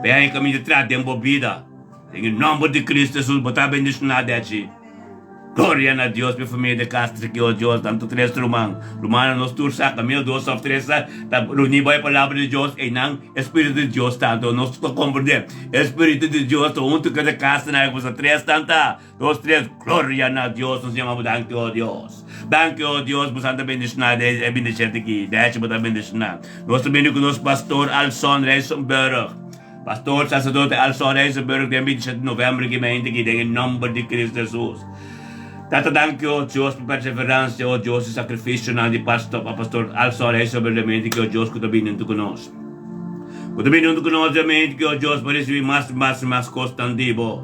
Bea e caminda tras den bo bida. Den e nomber di Cristo Jesus bo ta bendiciona dechi. Gloria na Dios mi famia de Castro ki o Dios tanto tres ruman rumannan nos tur sa caminda dos of tres sa ta reuní bo e palabra di Dios einan e spiritu di Dios ta anto nos ta comprende e spiritu di Dios ta hunto ku e Castro nan e kusa tres tanta dos tres gloria na Dios nos yama bo danki o Dios. Danki, o Dios, bo santa bendishoná e bindishete aki. Dechi bo ta bendishoná. Nos ta bini ku nos pastor Alson Rijssenburg. Pastor saserdote Alson Rijssenburg den 27 di novèmber aki mainta aki den e nòmber di Kristu Hesus. Tata danki, o Dios, pa perseveransia, o Dios, i sakrifisionan di pastor pa pastor Alson Rijssenburg den mainta aki, o Dios, ku ta bini huntu ku nos. Ku ta bini huntu ku nos den mainta aki, o Dios, pa risibí mas i mas i mas kosnan di bo.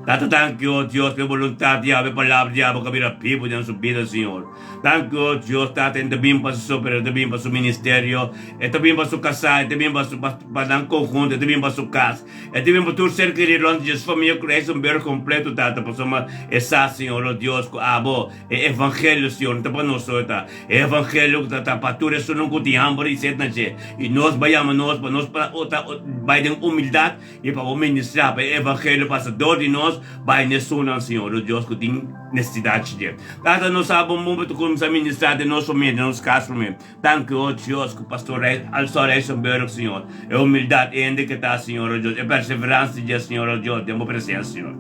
Tata danki, o Dios, pa e boluntat di abo, e palabra di abo ku a bira bibu den su bida, Señor. Danki, o Dios, Tata, e ta bin pa su super, e ta bin pa su ministerio, e ta bin pa su kasá, e ta bin pa su pa nan konhunto, e ta bin pa su kas, e ta bin pa tur ser kerí rònt di dje, su famia ku Rijsenburg kompleto, Tata, pasobra e sa, Señor, o Dios, ku abo, e evangelio, Señor, no ta pa nos so e ta, e evangelio ku ta ta pa tur esunnan ku tin hamber i set na dje, i nos bai yama nos pa nos pa ta bai den humildat I pa bo ministrá pa e evangelio pasa dor di nos bai na esunnan, Señor, o Dios, ku tin nesesidat dje. Tata, nos sa bon bon pa ta kuminsá ministrá den nos famia, den nos kas promé. Danki, o Dios, ku Pastor Alsor Rijsenburg, Señor, e humildat, e hende ke ta, Señor, o Dios, e perseveransia dje, Señor, o Dios, den bo presensia, Señor.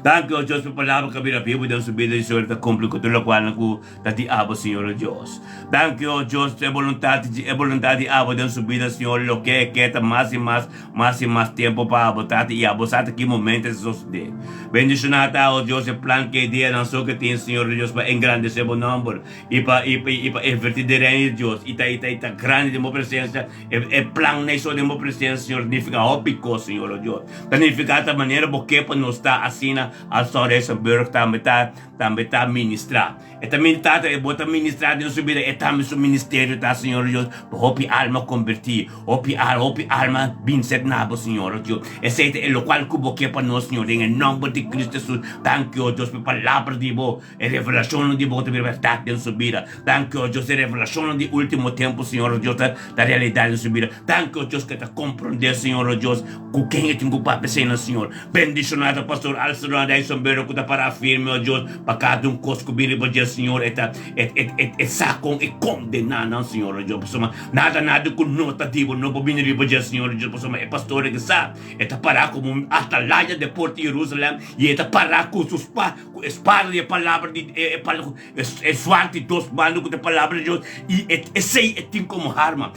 Danki, o Dios, pa e palabra ku a bira bibu den su bida i, Señor, e ta kumpli ku tur lokualnan ku Ta di abo, Señor, o Dios. Danki, o Dios, e boluntat di e boluntat di abo den su bida, Señor, loke e ke ta mas i mas, mas i mas tempo pa abo, Tata, i abo sa ta ki momento esei sosodé. Bendishoná ta, o Dios, e plan ku e ideanan so ke tin, Señor, o Dios, pa engrandesé bo nòmber i pa i pa i pa invertí den Reino di Dios i ta i ta i ta grandi den bo presensia. E e plan nei so den bo presensia, Señor, nifiká hopi kos, Señor, o Dios. Ta nifiká ta manera bo ke pa nos ta asina, al sòru Heisenberg tambe ta. Tambe ta ministrá. E ta min Tata, e bo ta ministrá den su bida, e tambe su ministerio ta, Señor Dios, pa hopi alma kombertí, hopi al, hopi alma bin set na bo, Señor Dios. Esei ta e lokual ku bo ke pa nos, Señor, den e nòmber di Kristu Hesus. Danki, o Dios, pa e palabra di bo, e revelashonnan di bo ta bira bèrdat den su bida. Danki, o Dios, e revelashonnan di último tempu, Señor Dios, ta ta realidat den su bida. Danki, o Dios, ku e ta komprondé, Señor, o Dios, ku ken e tin ku papia eseinan, Señor. Bendishoná ta Pastor Alceron Rijsenburg ku ta pará firme, o Dios, pa kada un kos ku bin riba dje, Señor, e ta e e e e sa kon e kondená nan, Señor, o Dios, pasobra nada nada ku no ta di bo no por bini riba dje, Señor, o Dios, pasobra e pastor aki sa e ta pará komo un atalaya den porta di Jerusalèm i e ta pará ku su spa ku e spada di e palabra di e e e zwaard di dos banda ku ta e palabra di Dios i e esei e tin komo arma.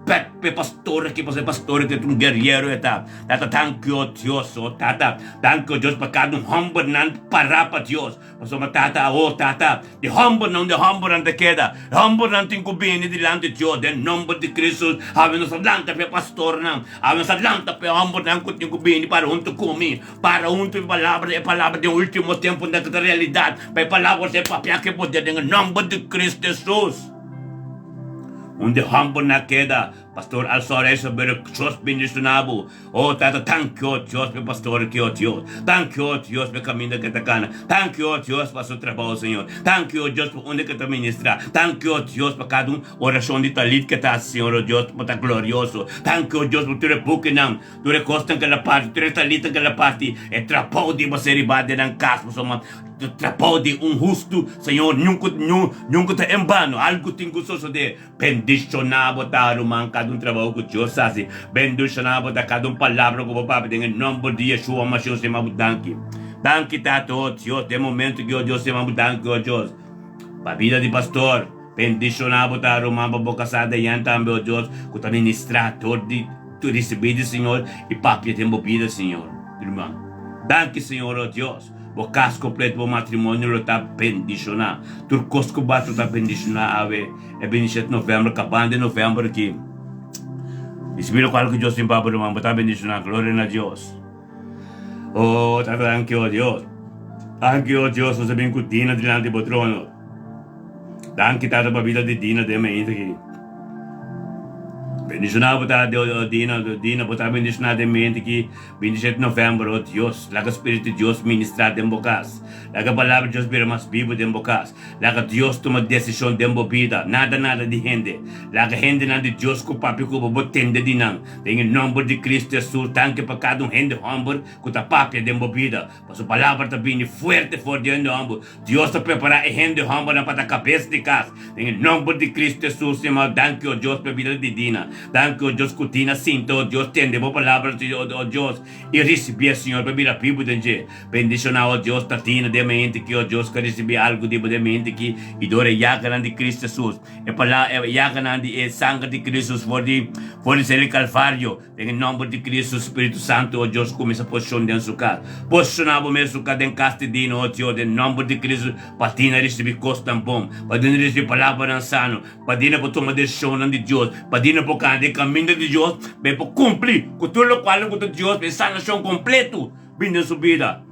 Pet p'e pastor aki, pasobra e pastor aki ta un guerriero e ta. Tata, danki o Dios, o Tata, danki o Dios pa kada un hòmbernan pará pa Dios. Pasobra Tata, o Tata, di hòmbernan, unda e hòmbernan ta keda, e hòmbernan tin ku bini dilanti Dios den nòmber di Kristus. Awe nos a lanta p'e pastornan, awe nos a lanta p'e hòmbernan ku tin ku bini para huntu ku mi, para huntu e palabra, e palabra den último tempunan ku ta realidat, pa e palabra ser papiá ku e poder den e nòmber di Kristu Hesus. Unda e hòmber na keda, Pastor Alsor Rijsenburg, Dios bendishoná bo. O Tata, danki o Dios pa e pastor aki, o Dios. Danki o Dios pa e kaminda ku e ta kana. Danki o Dios pa su trabou, Señor. Danki o Dios pa unda ku e ta ministrá. Danki o Dios pa kada un orashon di talit ku e ta hasi, Señor, o Dios, bo ta glorioso. Danki o Dios pa tur e bukinan, tur e kosnan ku el a parti, tur e talitnan ku el a parti. E trabou di bo ser riba den nan kas, pasobra Trabou di un hustu, Señor, nunca, nunca ta en bano. Algu tin cu sosode. Bendiciona bo ta, ruman, cada un trabou cu Dios haci. Bendiciona bo ta cada un palabra cu bo papia den e nomber di Yeshua Mashiach Stima bo danki. Danki, Tata, oh Dios, den momento aki, oh Dios, stima bo danki, oh Dios, pa bida di pastor. Bendiciona bo ta, ruman, pa bo casá Dayan tambe, oh Dios, cu ta ministra dor di ricibi di Señor y papia den bo bida, Señor, ruman. Danki, Señor, oh Dios. Bo kas kompleto, bo matrimonio lo ta bendishoná. Tur kos ku bo ta bendishoná awe, e bendishon di novèmber, kabando e novèmber aki. Risibí lokual ku Dios tin pa bo, ruman, bo ta bendishoná. Gloria na Dios. Oh, Tata, danki, oh Dios. Danki, oh Dios, nos a bin ku Dina dilanti bo trono. Danki, Tata, pa bida di Dina den mainta aki. Bendishoná bo ta, Dina, Dina, bo ta bendishoná den mainta aki. 27 november, O Dios, laga Spiritu di Dios ministrá den bo kas. Laga Palabra di Dios bira mas bibu den bo kas. Laga Dios tuma desishon den bo bida, nada nada di hende. Laga hendenan di Dios ku papia ku bo, bo tende di nan. Den e nòmber di Kristu Hesus, danki pa kada un hende hòmber ku ta papia den bo bida. Pasobra Palabra ta bini fuerte for di hende hòmber. Dios ta prepará e hende hòmbernan pa ta kabes di kas. Den e nòmber di Kristu Hesus, Señor, danki, o Dios, pa e bida di Dina. Danki, o Dios, ku tin a sinta, o Dios, tende bo palabra, o Dios, i risibié, Señor, pa bira bibu den dje. Bendishoná, o Dios, ta tina den mente ki, o Dios, ku a risibí algu di bo den mente ki, i dor e yaganan di Kristu Hesus, e pala, e yaganan di e sanger di Kristu Hesus for di, for di sel di Kalvario, den e nòmber di Kristu, Spiritu Santu, o Dios, kuminsá posishon den su kas. Posishoná bo mes su kas den kas di Dina, o Dios, den nòmber di Kristu, pa Dina risibí kosnan bon, pa Dina risibí palabranan sano, Pa dina por tuma desishonnan di Dios, pa dina por kana den kaminda di Dios, pa e por kumpli ku tur lokual ku ta Dios, pa e sanashon kompletu bin den su bida.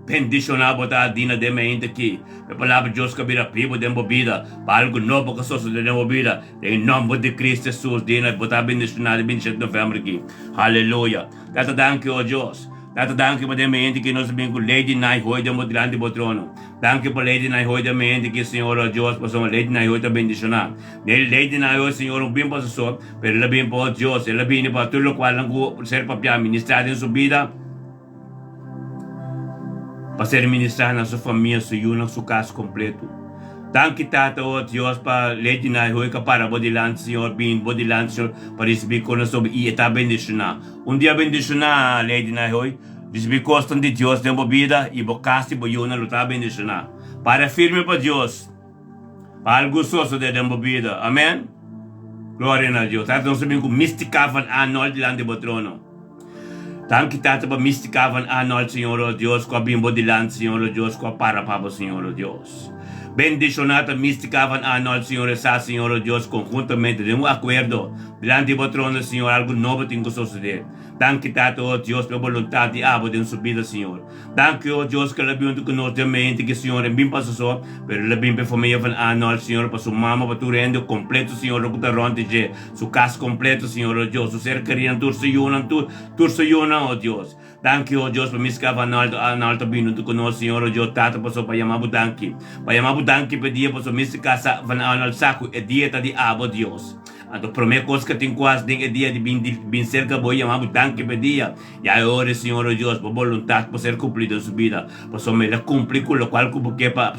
Bendishoná bo ta dina den mente aki, pa e palabra di Dios ka bira bibu den bo bida, pa algu nobo ka sosodé den bo bida, den e nòmber di Kristu Hesus, dina bo ta bendishoná den bintishet novèmber aki. Haleluya! Tata danki, o Dios. Tata danki pa den mente aki nos a bin ku Lady Nai Hoy den bo dilanti bo trono. Danki pa Lady Naihoi den mente ki Señor o Dios pasobra Lady Naihoi ta bendiciona. Ne Lady Naihoi Señor no bin pa su so, pero el a bin pa o Dios, el a bini pa tur locualnan cu ser papia ministra den su bida, pa ser ministra na su famia, su yunan, su cas completo. Danki Tata o Dios pa Lady Naihoi ka para bo dilanti Señor, bini bo dilanti Señor pa ricibi conosobo y e ta bendiciona. Un dia bendiciona Lady Naihoi. Ricibi cosnan di Dios den bo bida y bo cas y bo yunan lo ta bendiciona. Para firme pa Dios, pa algu sosode den bo bida. Amen. Gloria na Dios. Tata nos ta bin cu Mistica van Arnold dilanti bo trono. Danki Tata pa Mistica van Arnold Señor o Dios cu a bin bo dilanti Señor o Dios cu a para pa bo Señor o Dios. Bendiciona ta Mistica van Arnold Señor e sa Señor o Dios conhuntamente den un acuerdo dilanti bo trono Señor algu nobo tin cu sosode. Danki Tata, o Dios, pa e boluntat di abo den su bida, Señor. Danki, o Dios, ku el a bin huntu ku nos den mente ki Señor en bin pasa so, pero el a bin pa e famia van Arnold, Señor, pa su mama, pa tur hende kompleto, Señor, loke ta rònt di dje, su kas kompleto, Señor, o Dios, su ser kerinan, tur su yunan, tur, tur su yunan, o Dios. Danki, o Dios, pa Miska van Arnold, Arnold a bin huntu ku nos, Señor, o Dios, Tata, paso pa yama bo danki. Pa yama bo danki pa e dia, paso Miska sa, van Arnold sa ku e dia ta di abo, Dios. Anto promé kos ka tin kuas den e dia di bin di bin serka bo i yama bo danki pa e dia. Ya e ora e Señor o Dios, bo boluntat por ser kumplí den su bida, pasobra el a kumpli ku lokual ku bo ke pa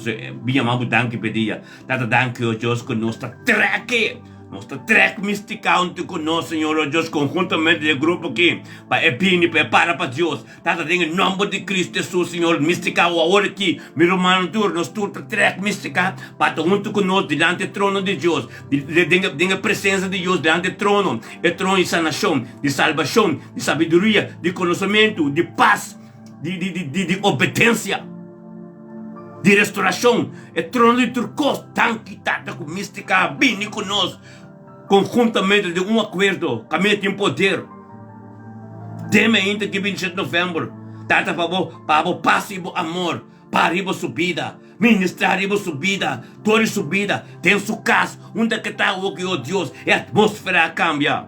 bin yama bo danki pa e dia. Tata danki o Dios ku nos ta trèk nos ta trèk mistika huntu ku nos Señor o Dios konhuntamente den e grupo aki pa e bini pa e para pa Dios. Tata den e nomber di Cristo Jesus Señor mistica o awor aki mi rumannan tur nos tur ta trek mistica pa ta hunto cu nos dilanti e trono di Dios den den e presencia di Dios dilanti e trono e trono di sanacion di salbacion di sabiduria di conocimento di paz di di di di obedencia di restoracion e trono di tur cos danki Tata cu mistica a bini cu nos Conhuntamente den un acuerdo caminda tin poder. Deme ainda ki 27 november tata pa bo pa bo pas y bo amor pa riba su bida, ministra riba su bida, dor su bida den su cas unda ke ta awo ki oh Dios e atmosfera a cambia.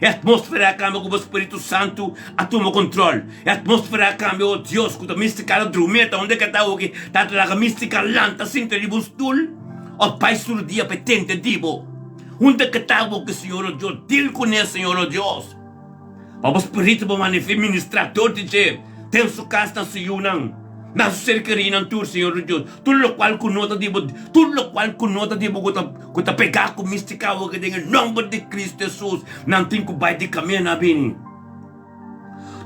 E atmosfera a cambia cu bo Spiritu Santo a tuma control. E atmosfera a cambia oh Dios cu ta mistica ta drumi ta unda ke ta awo ki tata laga mistica lanta sinta riba un stoel. Of bai sur dia pa e tente di bo. Hunta ke ta bo ku Señor o Dios, deal kuné, Señor o Dios. Pa bo spiritu bo manifestá i ministrá dor di dje den su kas, na su yunan, na su ser kerinan tur, Señor o Dios. Tur lokual ku no ta di bo, tur lokual ku no ta di bo ku ta ku ta pegá ku mistika awoke den e nòmber di Kristu Hesus, nan tin ku bai di kamia na bini.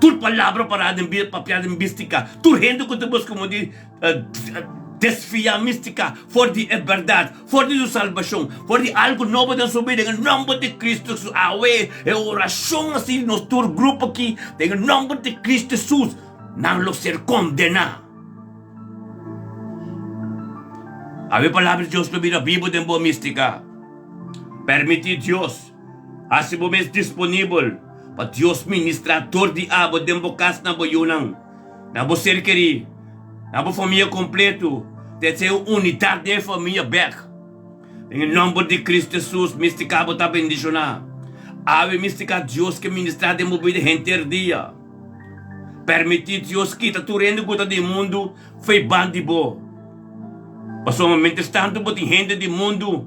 Tur palabra pará den papiá den mistika, tur hende ku ta buska mondi Desfia mistica for di e berdad, for di su salbacion, for di algo nobo den su bida, den e nomber di Cristo Jesus. Awe e oracion asi di nos tur grupo aki, den e nomber di Cristo Jesus, nan lo ser condena. Awe palabra di Dios lo bira bibo den bo mistica. Permiti Dios haci bo mes disponibel pa Dios ministra dor di abo den bo cas na bo yunan. Na bo ser kerí, na bo famia kompletu, trese un unidat den e famia bèk. Den e nòmber di Kristu Hesus, mistika bo ta bendishoná. Awe mistika Dios ke ministrá den bo bida henter dia. Permití Dios kita tur hende ku ta di mundu fei ban di bo. Pasobra mientrastantu bo tin hende di mundu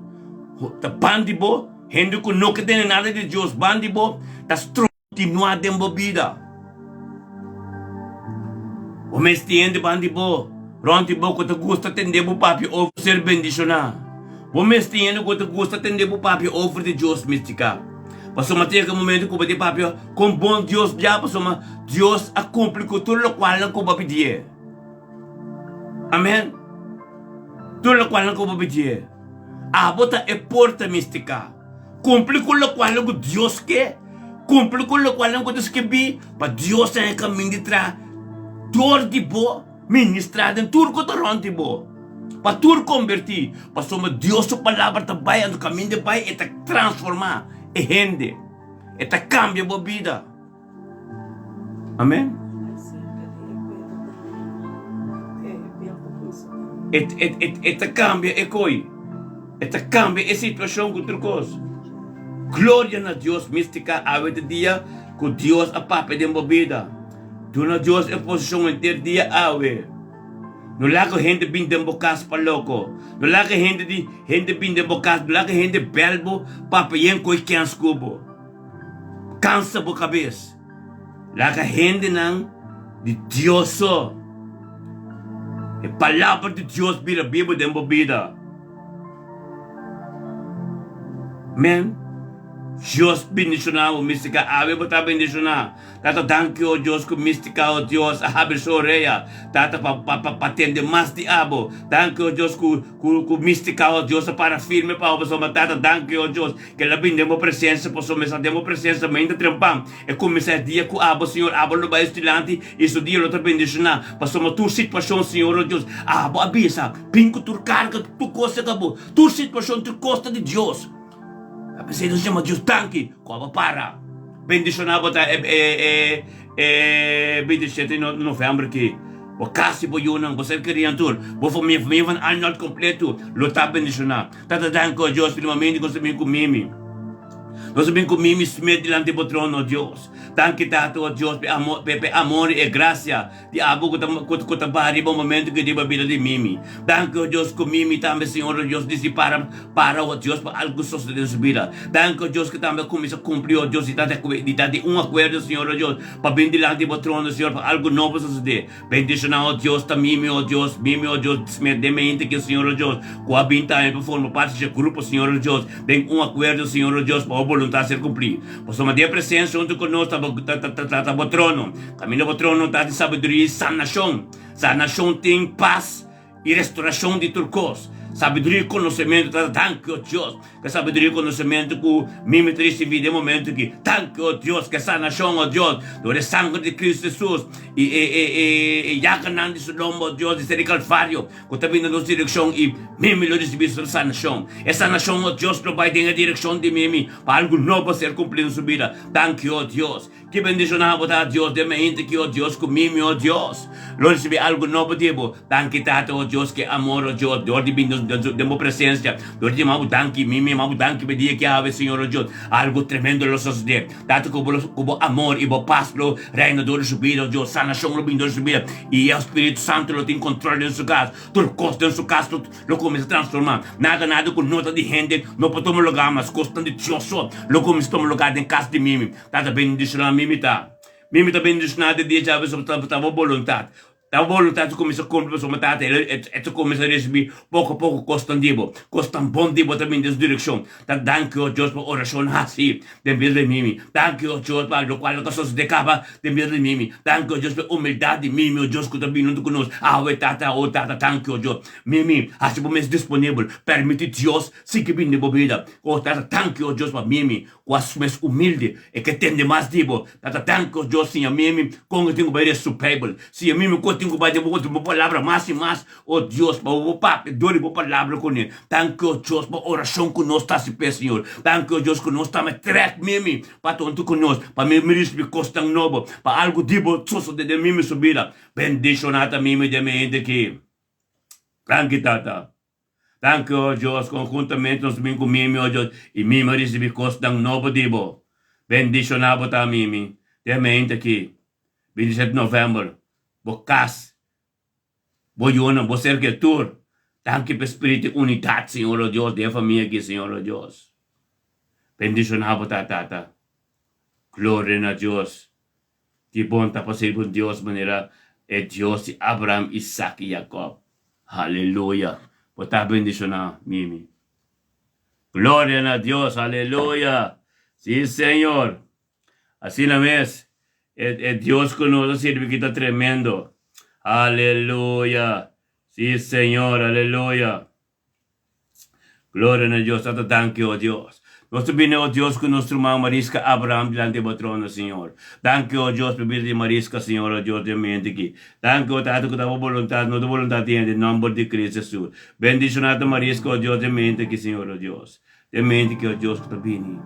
ta ban di bo, hende ku no ke tene nada di Dios ban di bo, ta stroba. Kontinuá den bo bida. Bo mester hende ban di bo, rònt di bo ku ta gusta tende bo papia over ser bendishoná. Bo mester hende ku ta gusta tende bo papia over di Dios mistika. Pasobra ta yega e momento ku bo tin papia kon bon Dios ya, pasobra Dios a kumpli ku tur lokualnan ku bo a pidié. Amen. Tur lokualnan ku bo a pidié. Abo ta e porta mistika. Kumpli ku lokualnan ku Dios ke, kumpli ku lokualnan ku ta skibí, pa Dios ta e kamin di traha dor di bo. Ministrá den tur ku ta rònt di bo, pa tur kombertí, pasobra Dios su Palabra ta bai anto kaminda e bai e ta transformá e hende, e ta kambia bo bida. Amen. E ta kambia e koi, e ta kambia e situashon ku tur kos. Gloria na Dios, Mística, awe ta dia ku Dios a papia den bo bida. Duna Dios e posishon henter dia awe. No laga hende bin den bo kas pa loko. No laga hende di hende bin den bo kas, no laga hende bel bo papia yen koe kens ku bo. Kansa bo kabes. Laga hendenan di Dios so. E palabra di Dios bira bibu den bo bida. Men. Dios bendishoná bo, Mística. Awe bo ta bendishoná. Tata danki o Dios ku Mística o Dios a habri su orea Tata pa pa pa pa tende mas di abo. Danki o Dios ku ku ku Mística o Dios a para firme pa bo pasobra Tata danki o Dios ke el a bini den bo presensia pasobra mester den bo presensia mainta trempan e kuminsá e dia ku abo Señor abo lo bai dilanti i su dia lo ta bendishoná pasobra tur situashon Señor o Dios abo a bisa bin ku tur karga tur kos serka bo tur situashon tur kos ta di Dios. A pesey nos yama Dios danki ku abo para bendishoná bo ta e e e 27 di november ki bo kasi bo yunan bo ser kerinan tur bo famia famia van Arnold kompleto lo ta bendishoná. Tata danki o Dios firmamente ku nos a bin ku Mimi nos a bin ku Mimi Smith dilanti bo trono o Dios danki Tata o Dios pa e amor pa e amor i e grasia Di abo ku ta ku ta baha riba momento ku riba bida di Mimi. Danki o Dios ku Mimi tambe Señor o Dios disi para para o Dios pa algu sosode den su bida. Danki o Dios ku tambe a kuminsa kumpli o Dios di ta di ta di un akuerdo Señor o Dios pa bin dilanti bo trono Señor pa algu nobo sosode. Bendishona o Dios ta Mimi o Dios Mimi o Dios smet den mente ki Señor o Dios ku a bin tambe pa forma parti dje grupo Señor o Dios den un akuerdo Señor o Dios pa bo boluntat ser kumpli. Pasobra di e presensia huntu ku nos ta bo ta ta ta bo trono. Kaminda bo trono ta di sabiduria i sanashon. Sanashon tin pas i restorashon di tur kos. Sabiduria i konosementu ta danki, o Dios, ke sabiduria i konosementu ku mi mi ta risibí den momentu aki. Danki, o Dios, ke sanashon, o Dios, dor e sanger di Kristu Hesus i e e e e yaganan di su lomba, o Dios, di ser di Kalvario, ku ta bini na nos direkshon i mi mi lo risibí su sanashon. E sanashon, o Dios, lo bai den e direkshon di mi mi pa algu nobo ser kumplí den su bida. Danki, o Dios. Ki bendishoná bo ta, Dios, den mente ki, o Dios, ku mi, mi, o Dios, lo risibí algu nobo di bo. Danki, Tata, o Dios, ki amor, o Dios, dor di bini den bo presensia, dor di yama bo danki, mi, mi yama bo danki pa e dia ki awe, Señor, o Dios, algu tremendo lo sosodé. Tata, ku bo, ku bo amor i bo pas lo reina dor di su bida, o Dios, sanashon lo bini dor di su bida, i e Spiritu Santu lo tin kontrol den su kas, tur kos den su kas lo, lo kuminsá transformá. Nada, nada ku no ta di hende no por tuma lugá mas, kosnan di Dios so lo kuminsá tuma lugá den kas di mi, mi. Tata bendishoná mi mi ta. Mi mi ta bendishoná di dia djawe pasobra ta ta bo boluntat. Ta bo boluntat ta kuminsá kumpli pasobra Tata e e ta kuminsá risibí poko poko kosnan di bo. Kosnan bon di bo ta bini den su direkshon. Ta danki o Dios pa orashon hasi den bida di mimi. Danki o Dios pa lokual lo ta sosodé kaba den bida di mimi. Danki o Dios pa e humildat di mimi o Dios ku ta bini huntu ku nos awe Tata o Tata danki o Dios. Mimi hasi bo mes disponibel. Permití Dios sigui bini den bo bida. O Tata danki o Dios pa mimi. Ku a su mes humilde, e ke tende mas di bo. Tata danki o Dios siña mimi kon e tin ku bai lesa su Bijbel. Siña mimi kon e tin ku bai den bo bo palabra mas i mas, o Dios, pa bo papia dor di bo palabra kuné. Danki o Dios pa orashon ku nos ta hasi p'e Señor. Danki o Dios ku nos tambe trèk mimi pa tonto ku nos, pa mimi risibi kosnan nobo, pa algu di bo sosode den mimi su bida. Bendishoná ta mimi den mi hende aki. Danki Tata. Danki, o Dios, konhuntamente nos bin ku mimi, o Dios, i mimi a risibí kosnan nobo di bo. Bendishoná bo ta, mimi, den mente aki, 27 novèmber, bo kas, bo yunan, bo ser ke tur. Danki pa e spiritu di unidat, Señor, o Dios, den e famia aki, Señor, o Dios. Bendishoná bo ta, Tata. Gloria na Dios. Ki bon ta pa sirbi un Dios manera e Dios di Abraham, Isaac i Jacob. Aleluya! Bo ta bendishoná, Mimi. Gloria na Dios! Aleluya! Sí, Señor. Asina mes, e, e Dios ku nos a sirbi ki ta tremendo. Aleluya. Sí, Señor, aleluya. Gloria na Dios. Tata, danki, o Dios. Nos ta bini, o Dios, ku nos ruman Mariska Abraham dilanti bo trono, Señor. Danki, o Dios, pa bida di Mariska, Señor, o Dios, den mente aki. Danki, o Tata, ku ta bo boluntat, no ta boluntat di hende, nomber di Cristo Jesus. Bendishoná ta Mariska, o Dios, den mente aki, Señor, o Dios. Den mente ki o Dios ku ta bini.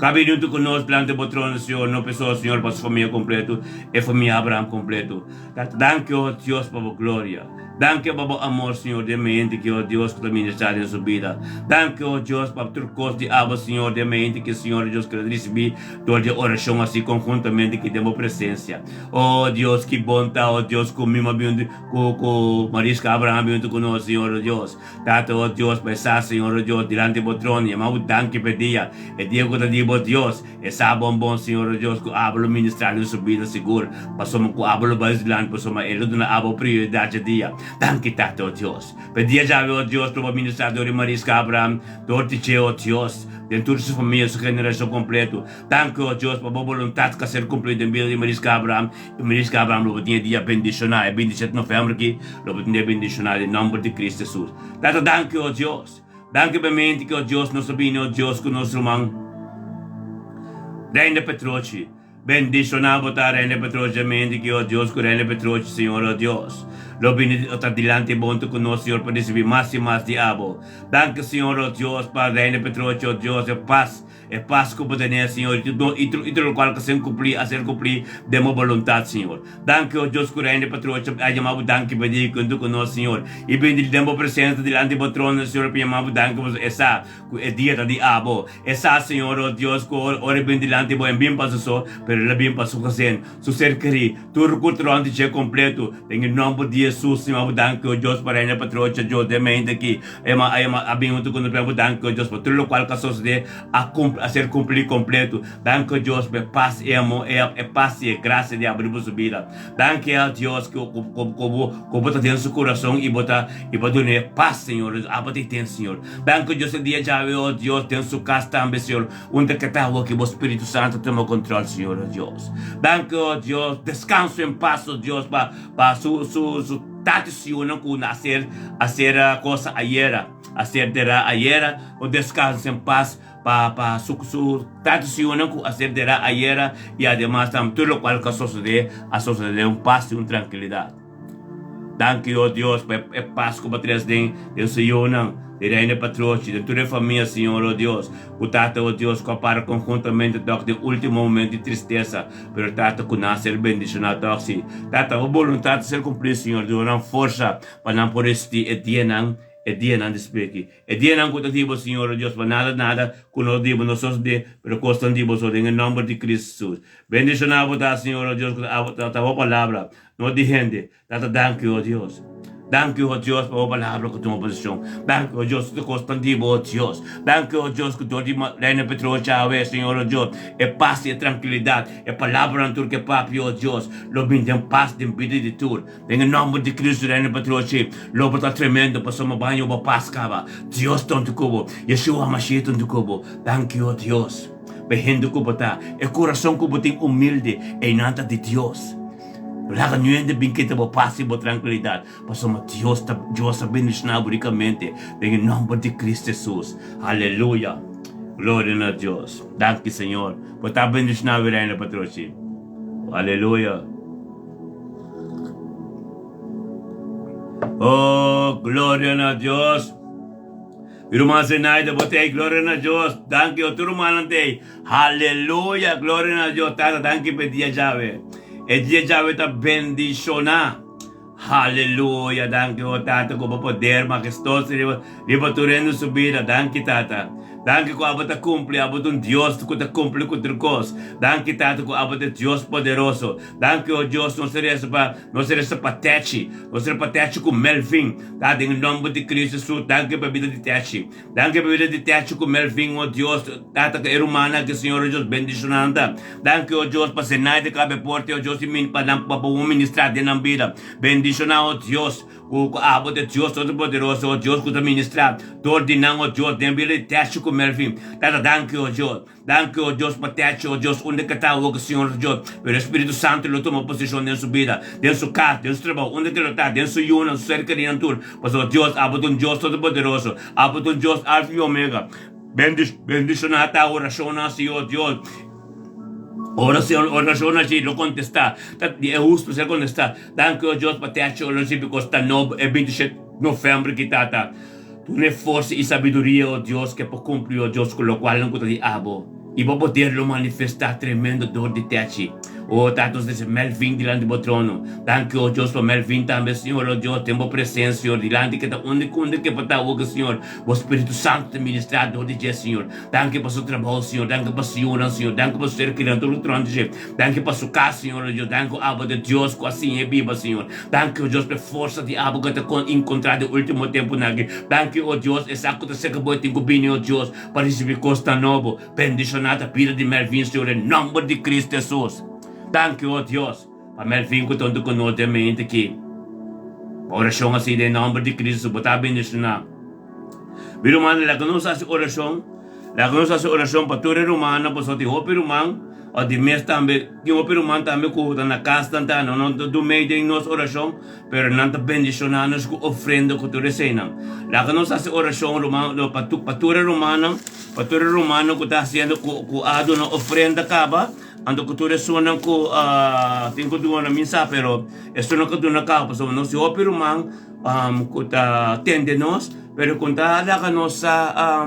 Ka bini huntu ku nos dilanti bo trono, Señor, no pesó, Señor, pa su famia kompletu, e famia Abraham kompletu. Tata, danki, o Dios, pa bo gloria. Danki pa bo amor, Señor, den mente ki o Dios ku ta ministrá den su bida. Danki, o Dios, pa tur kos di abo, Señor, den mente ki Señor Dios ku ta risibí dor di e orashon así konhuntamente ki den bo presensia. O Dios, ki bon ta, o Dios, ku mi a bini huntu ku ku Mariska Abraham a bini huntu ku nos, Señor, o Dios. Tata, o Dios, pa e sa, Señor, o Dios, dilanti bo trono, yama bo danki pa e dia, e dia ku ta di bo Dios, e sa bon bon, Señor, o Dios, ku abo lo ministrá den su bida sigur, pasobra ku abo lo bai su dilanti, pasobra e lo duna abo prioridat dje dia. Danki, Tata, o Dios, pa e dia djawe, o Dios, lo bo ministrá dor di Mariska Abraham, dor di dje, o Dios, den tur su famia, su generashon kompletu. Danki, o Dios, pa bo boluntat ku a ser kumplí den bida di Mariska Abraham, I Minister Abraham lo bo tin e dia bendishoná, e 27 november aki lo bo tin dia bendishoná den nomber di Cristo Jesus. Tata danki o Dios, danki pa e mente ki o Dios nos a bini o Dios ku nos ruman Reina Petrochi. Bendishoná bo ta Reina Petrochi e mente ki o Dios ku Reina Petrochi Señor o Dios lo bini o ta dilanti bo huntu ku nos Señor pa risibi mas i mas di abo. Danki Señor o Dios pa Reina Petrochi o Dios e pas E pas ku bo tene, Señor, i tur i tur i tur lokual ku ser kumplí a ser kumplí den bo boluntat, Señor. Danki, o Dios ku Reino di Patrocha a yama bo danki pa di huntu ku nos, Señor, i bini den bo presensia dilanti bo trono, Señor, pa yama bo danki pasobra e sa ku e dia ta di abo. E sa, Señor, o Dios, ku ora e bini dilanti bo e bin pa su so, pero el a bin pa su gezin, su ser kerí, tur ku ta rònt di dje kompletu. Den e nòmber di Hesus, yama bo danki, o Dios, pa Reino di Patrocha, Dios, den mente aki. Ema a ema a bin huntu ku nos pa danki o Dios pa tur lokual ku a sosodé a kumpli a ser kumplí kompletu. Danki o Dios pa e pas i e amor e e pas i e grasia di abri bo su bida. Danki a Dios ku ku ku ku bo ku bo ta den su kurason i bo ta i bo dun'é e pas Señor abo ta ten Señor. Danki o Dios e dia djawe o Dios den su kas tambe Señor unda ke ta awo ki bo Spiritu Santu tuma kontrol Señor o Dios. Danki o Dios deskanso en pas o Dios pa pa su su su Tati siunan ku na ser a ser cosa ayera, a ser derá ayera, o descansa en paz pa pa su su tati siunan ku a ser derá ayera i ademas tambe tur lokual ku a sosodé a sosodé den un pas i un trankilidat. Danki o Dios pa e pas ku bo tres den den su yunan, di Reina Patrochi, den tur e famia Señor o Dios, ku Tata o Dios ku a para konhuntamente tok den ultimo momento di tristesa, Pero Tata ku nan a ser bendishoná tòg si. Tata, bo boluntat ta ser kumplí, Señor. Duna nan forsa pa nan por resistí e dianan, e dianan di spreki. E dianan ku ta di bo, Señor, o Dios, pa nada, nada ku no di bo no sosodé, pero kosnan di bo so, den e nòmber di Cristo Jesus. Bendishoná bo ta, Señor, o Dios, ku ta ta bo palabra, no di hende. Tata danki o Dios. Danki o Dios pa bo palabra ku tuma posishon. Danki o Dios ku kos tan di bo o Dios. Danki o Dios ku dor di Reina Petrocha awe Señor o Dios e pas i e trankilidat e palabranan tur ke papia o Dios lo bin den pas den bida di tur. Den e nomber di Cristo Reina Petrochi lo bo ta tremendo pasobra bo haña bo pas kaba. Dios ta huntu ku bo. Yeshua Mashiach ta huntu ku bo. Danki o Dios pa e hende ku bo ta. E kurason ku bo tin humilde einan ta di Dios. Laga niun hende bin kita bo pas i bo trankilidat, pasobra Dios ta Dios a bendishoná bo rikamente den e nòmber di Cristo Hesus. Aleluya! Gloria na Dios! Danki Señor, bo ta bendishoná mi Reina Patrochi. Aleluya! Oh, gloria na Dios! Mi ruman Zenaida, bo t'ei, gloria na Dios. Danki, otro rumannan t'ei. Haleluya, gloria na Dios. Tata, danki pa e dia djawe. E dia djawe ta bendishoná. Haleluya, danki o Tata ku bo poder mahestoso riba riba tur hende su bida. Danki Tata. Danki ku abo ta kumpli, abo ta un Dios ku ta kumpli ku tur kos. Danki Tata ku abo ta e Dios poderoso. Danki o Dios, nos ta resa pa nos ta resa pa Techi, nos ta resa pa Techi ku Melvin. Ta den e nomber di Cristo Jesus, danki pa bida di Techi. Danki pa bida di Techi ku Melvin, o Dios, Tata ku e rumannan aki, Señor, o Dios, bendiciona nan ta. Danki, o Dios, pa Zenaida ku abre porta, o Dios, i min pa nan pa bo ministra den nan bida. Bendiciona, o Dios, ku ku abo ta Dios Todopoderoso, o Dios, ku ta ministra dor di nan, o Dios, den bida di Techi ku. ku Melvin. Tata danki o Dios. Danki o Dios pa techi o Dios unda ke ta awor Señor Dios. Pero e Spiritu Santu lo tuma posishon den su bida, den su kas, den su trabou, unda ke lo ta, den su yunan, su ser kerinan tur. Pasobra Dios, abo ta un Dios todopoderoso. Abo ta un Dios Alfa i Omega. Bendishoná ta orashonnan, Señor Dios. Ora Señor orashon haci, lo contesta. Ta di e husto ser contesta. Danki o Dios pa techi o lo ricibi cos ta nobo e 27 november ki tata. Duna e forsa y sabiduria o Dios ke por cumpli o Dios cu locualnan cu ta di abo. Y bo poder lo manifesta tremendo dor di techi. O Tata nos desea Melvin dilanti bo trono. Danki o Dios pa Melvin tambe Señor o Dios den bo presencia Señor dilanti ke ta unda cu unda ke por ta awo ke Señor bo Spiritu Santo ta ministra dor di dje Señor. Danki pa su trabou, Señor. Danki pa su yunan, Señor. Danki pa su ser kerinan tur rond di dje. Danki pa su kas, Señor, o Dios. Danki ku abo ta Dios ku a siña e biba, Señor. Danki, o Dios, pa e forsa di abo ku ta enkontrá den último tempunan aki. Danki, o Dios, esaki ku ta serka bo e tin ku bini, o Dios, pa risibí kosnan nobo. Bendishoná ta bida di Melvin, Señor, den nòmber di Cristo Hesus. Danki, o Dios, pa Melvin ku ta huntu ku nos den mente aki. Pa orashon así den nòmber di Cristo, bo ta bendishoná. Mi rumannan, laga nos hasi orashon, laga nos hasi orashon pa tur e rumannan, pasobra tin hopi ruman, òf di mes tambe, tin hopi ruman tambe ku ta na kas nan ta, nan no ta dumei den nos orashon, pero nan ta bendishoná nos ku ofrenda ku tur eseinan. Laga nos hasi orashon, ruman, pa tur, pa tur e rumannan, pa tur e rumannan ku ta hasiendo, ku, ku a duna ofrenda kaba, anto ku tur esunnan ku tin ku duna, mi sa, pero esunnan ku duna kaba, pasobra nos tin hopi ruman, ku ta tende nos, pero ku ta laga nos sa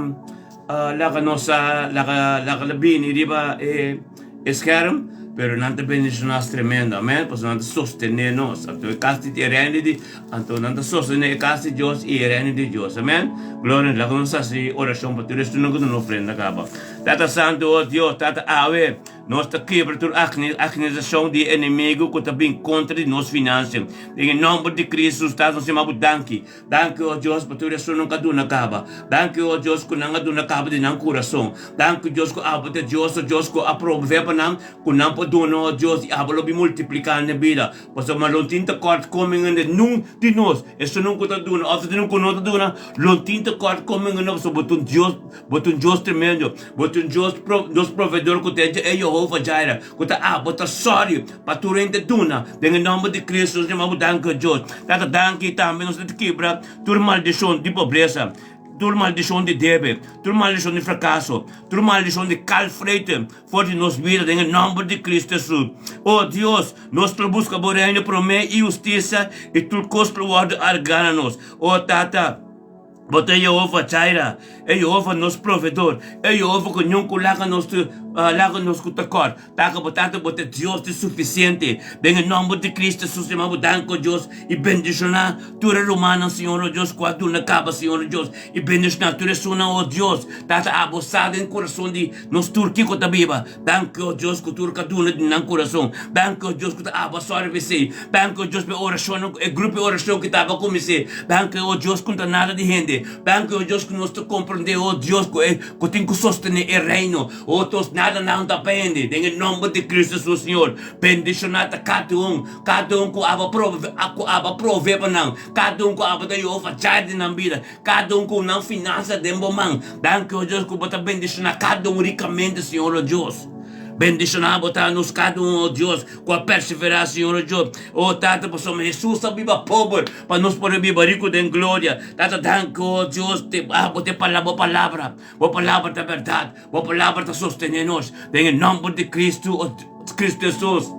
laga nos sa laga laga la bini riba e skerm, pero nan ta bendiciona nos tremendo, amen, pasobra nan ta sostene nos, anto e kas di e reino di anto nan ta sostene e kas di Dios i e reino di Dios, amen, gloria a Dios, laga nos hasi orashon pa tur esunnan ku ta na ofrenda kaba. Tata Santu, o Dios, Tata awe. Nos ta kebra tur agnisashon di e enemigu ku ta bin kontra di nos finansia. Den e nòmber di Kristu nos ta nos yama bo danki. Danki, o Dios, pa tur esunnan ku a duna kaba. Danki, o Dios, ku nan a duna kaba di nan kurason. Danki, Dios, ku abo ta Dios, o Dios, ku a provee pa nan, ku nan por duna, o Dios, i abo lo bin multipliká nan bida. Pasobra lo tin tekort kominga nun di nos. Esunnan ku ta duna òf esunnan ku no ta duna, lo tin tekort kominga nos, pasobra bo ta un Dios. Bo ta un Dios tremendo, Bo ta un Dios nos proveedor ku ta e Jehovah Jireh, ku ta abo ta sòri pa tur hende duna. Den e nòmber di Cristo nos yama bo danki, o Dios. Tata, danki tambe nos ta kibra tur maldishon di pobresa, tur maldishon di debe, tur maldishon di frakaso, tur maldishon di kalfreite for di nos bida den e nòmber di Cristo Jesus. O Dios, nos lo buska bo reino promé i hustisia i tur kos lo wòrdu agregá na nos. O Tata. Bo ta Yehova Jireh, e Yehova nos proveedor, e Yehova ku nunka laga nos laga nos ku tekort. Taka bo Tata, bo ta Dios di sufisiente. Den e nòmber di Cristo Jesus yama bo danki, o Dios, i bendishoná tur e rumannan, Señor, o Dios, ku a duna kaba, Señor, o Dios, i bendishoná tur esunnan, o Dios. Tata, abo sa den kurason di nos tur kiko ta biba. Danki, o Dios, ku tur ka duna di nan kurason. Danki, o Dios, ku ta abo sòri pa esei. Danki, o Dios, pa e orashonnan, e grupo di orashon ku tabata kumins'é. Danki, o Dios, ku no ta nada di hende. Danki, o Dios, ku nos ta komprondé, o Dios, ku e ku tin ku sostené e reino. O Dios, nada nan ta pa hende. Den e nòmber di Cristo Jesus, Señor, bendishoná ta kada un, kada un ku abo prove, ku abo prove pa nan, kada un ku abo ta Jehovah Jireh den nan bida. Kada un ku nan finansa den bo man. Danki, o Dios, ku bo ta bendishoná kada un rikamente, Señor, o Dios. Bendishoná bo ta nos kada un, o Dios, ku a perseverá, Señor, o Dios. O Tata, pasobra Hesus a biba pober pa nos por a biba riku den gloria. Tata, danki, o Dios, te abo te pala bo palabra. Bo palabra ta bèrdat. Bo palabra ta sostené nos. Den e nòmber di Kristu, o Kristu Hesus,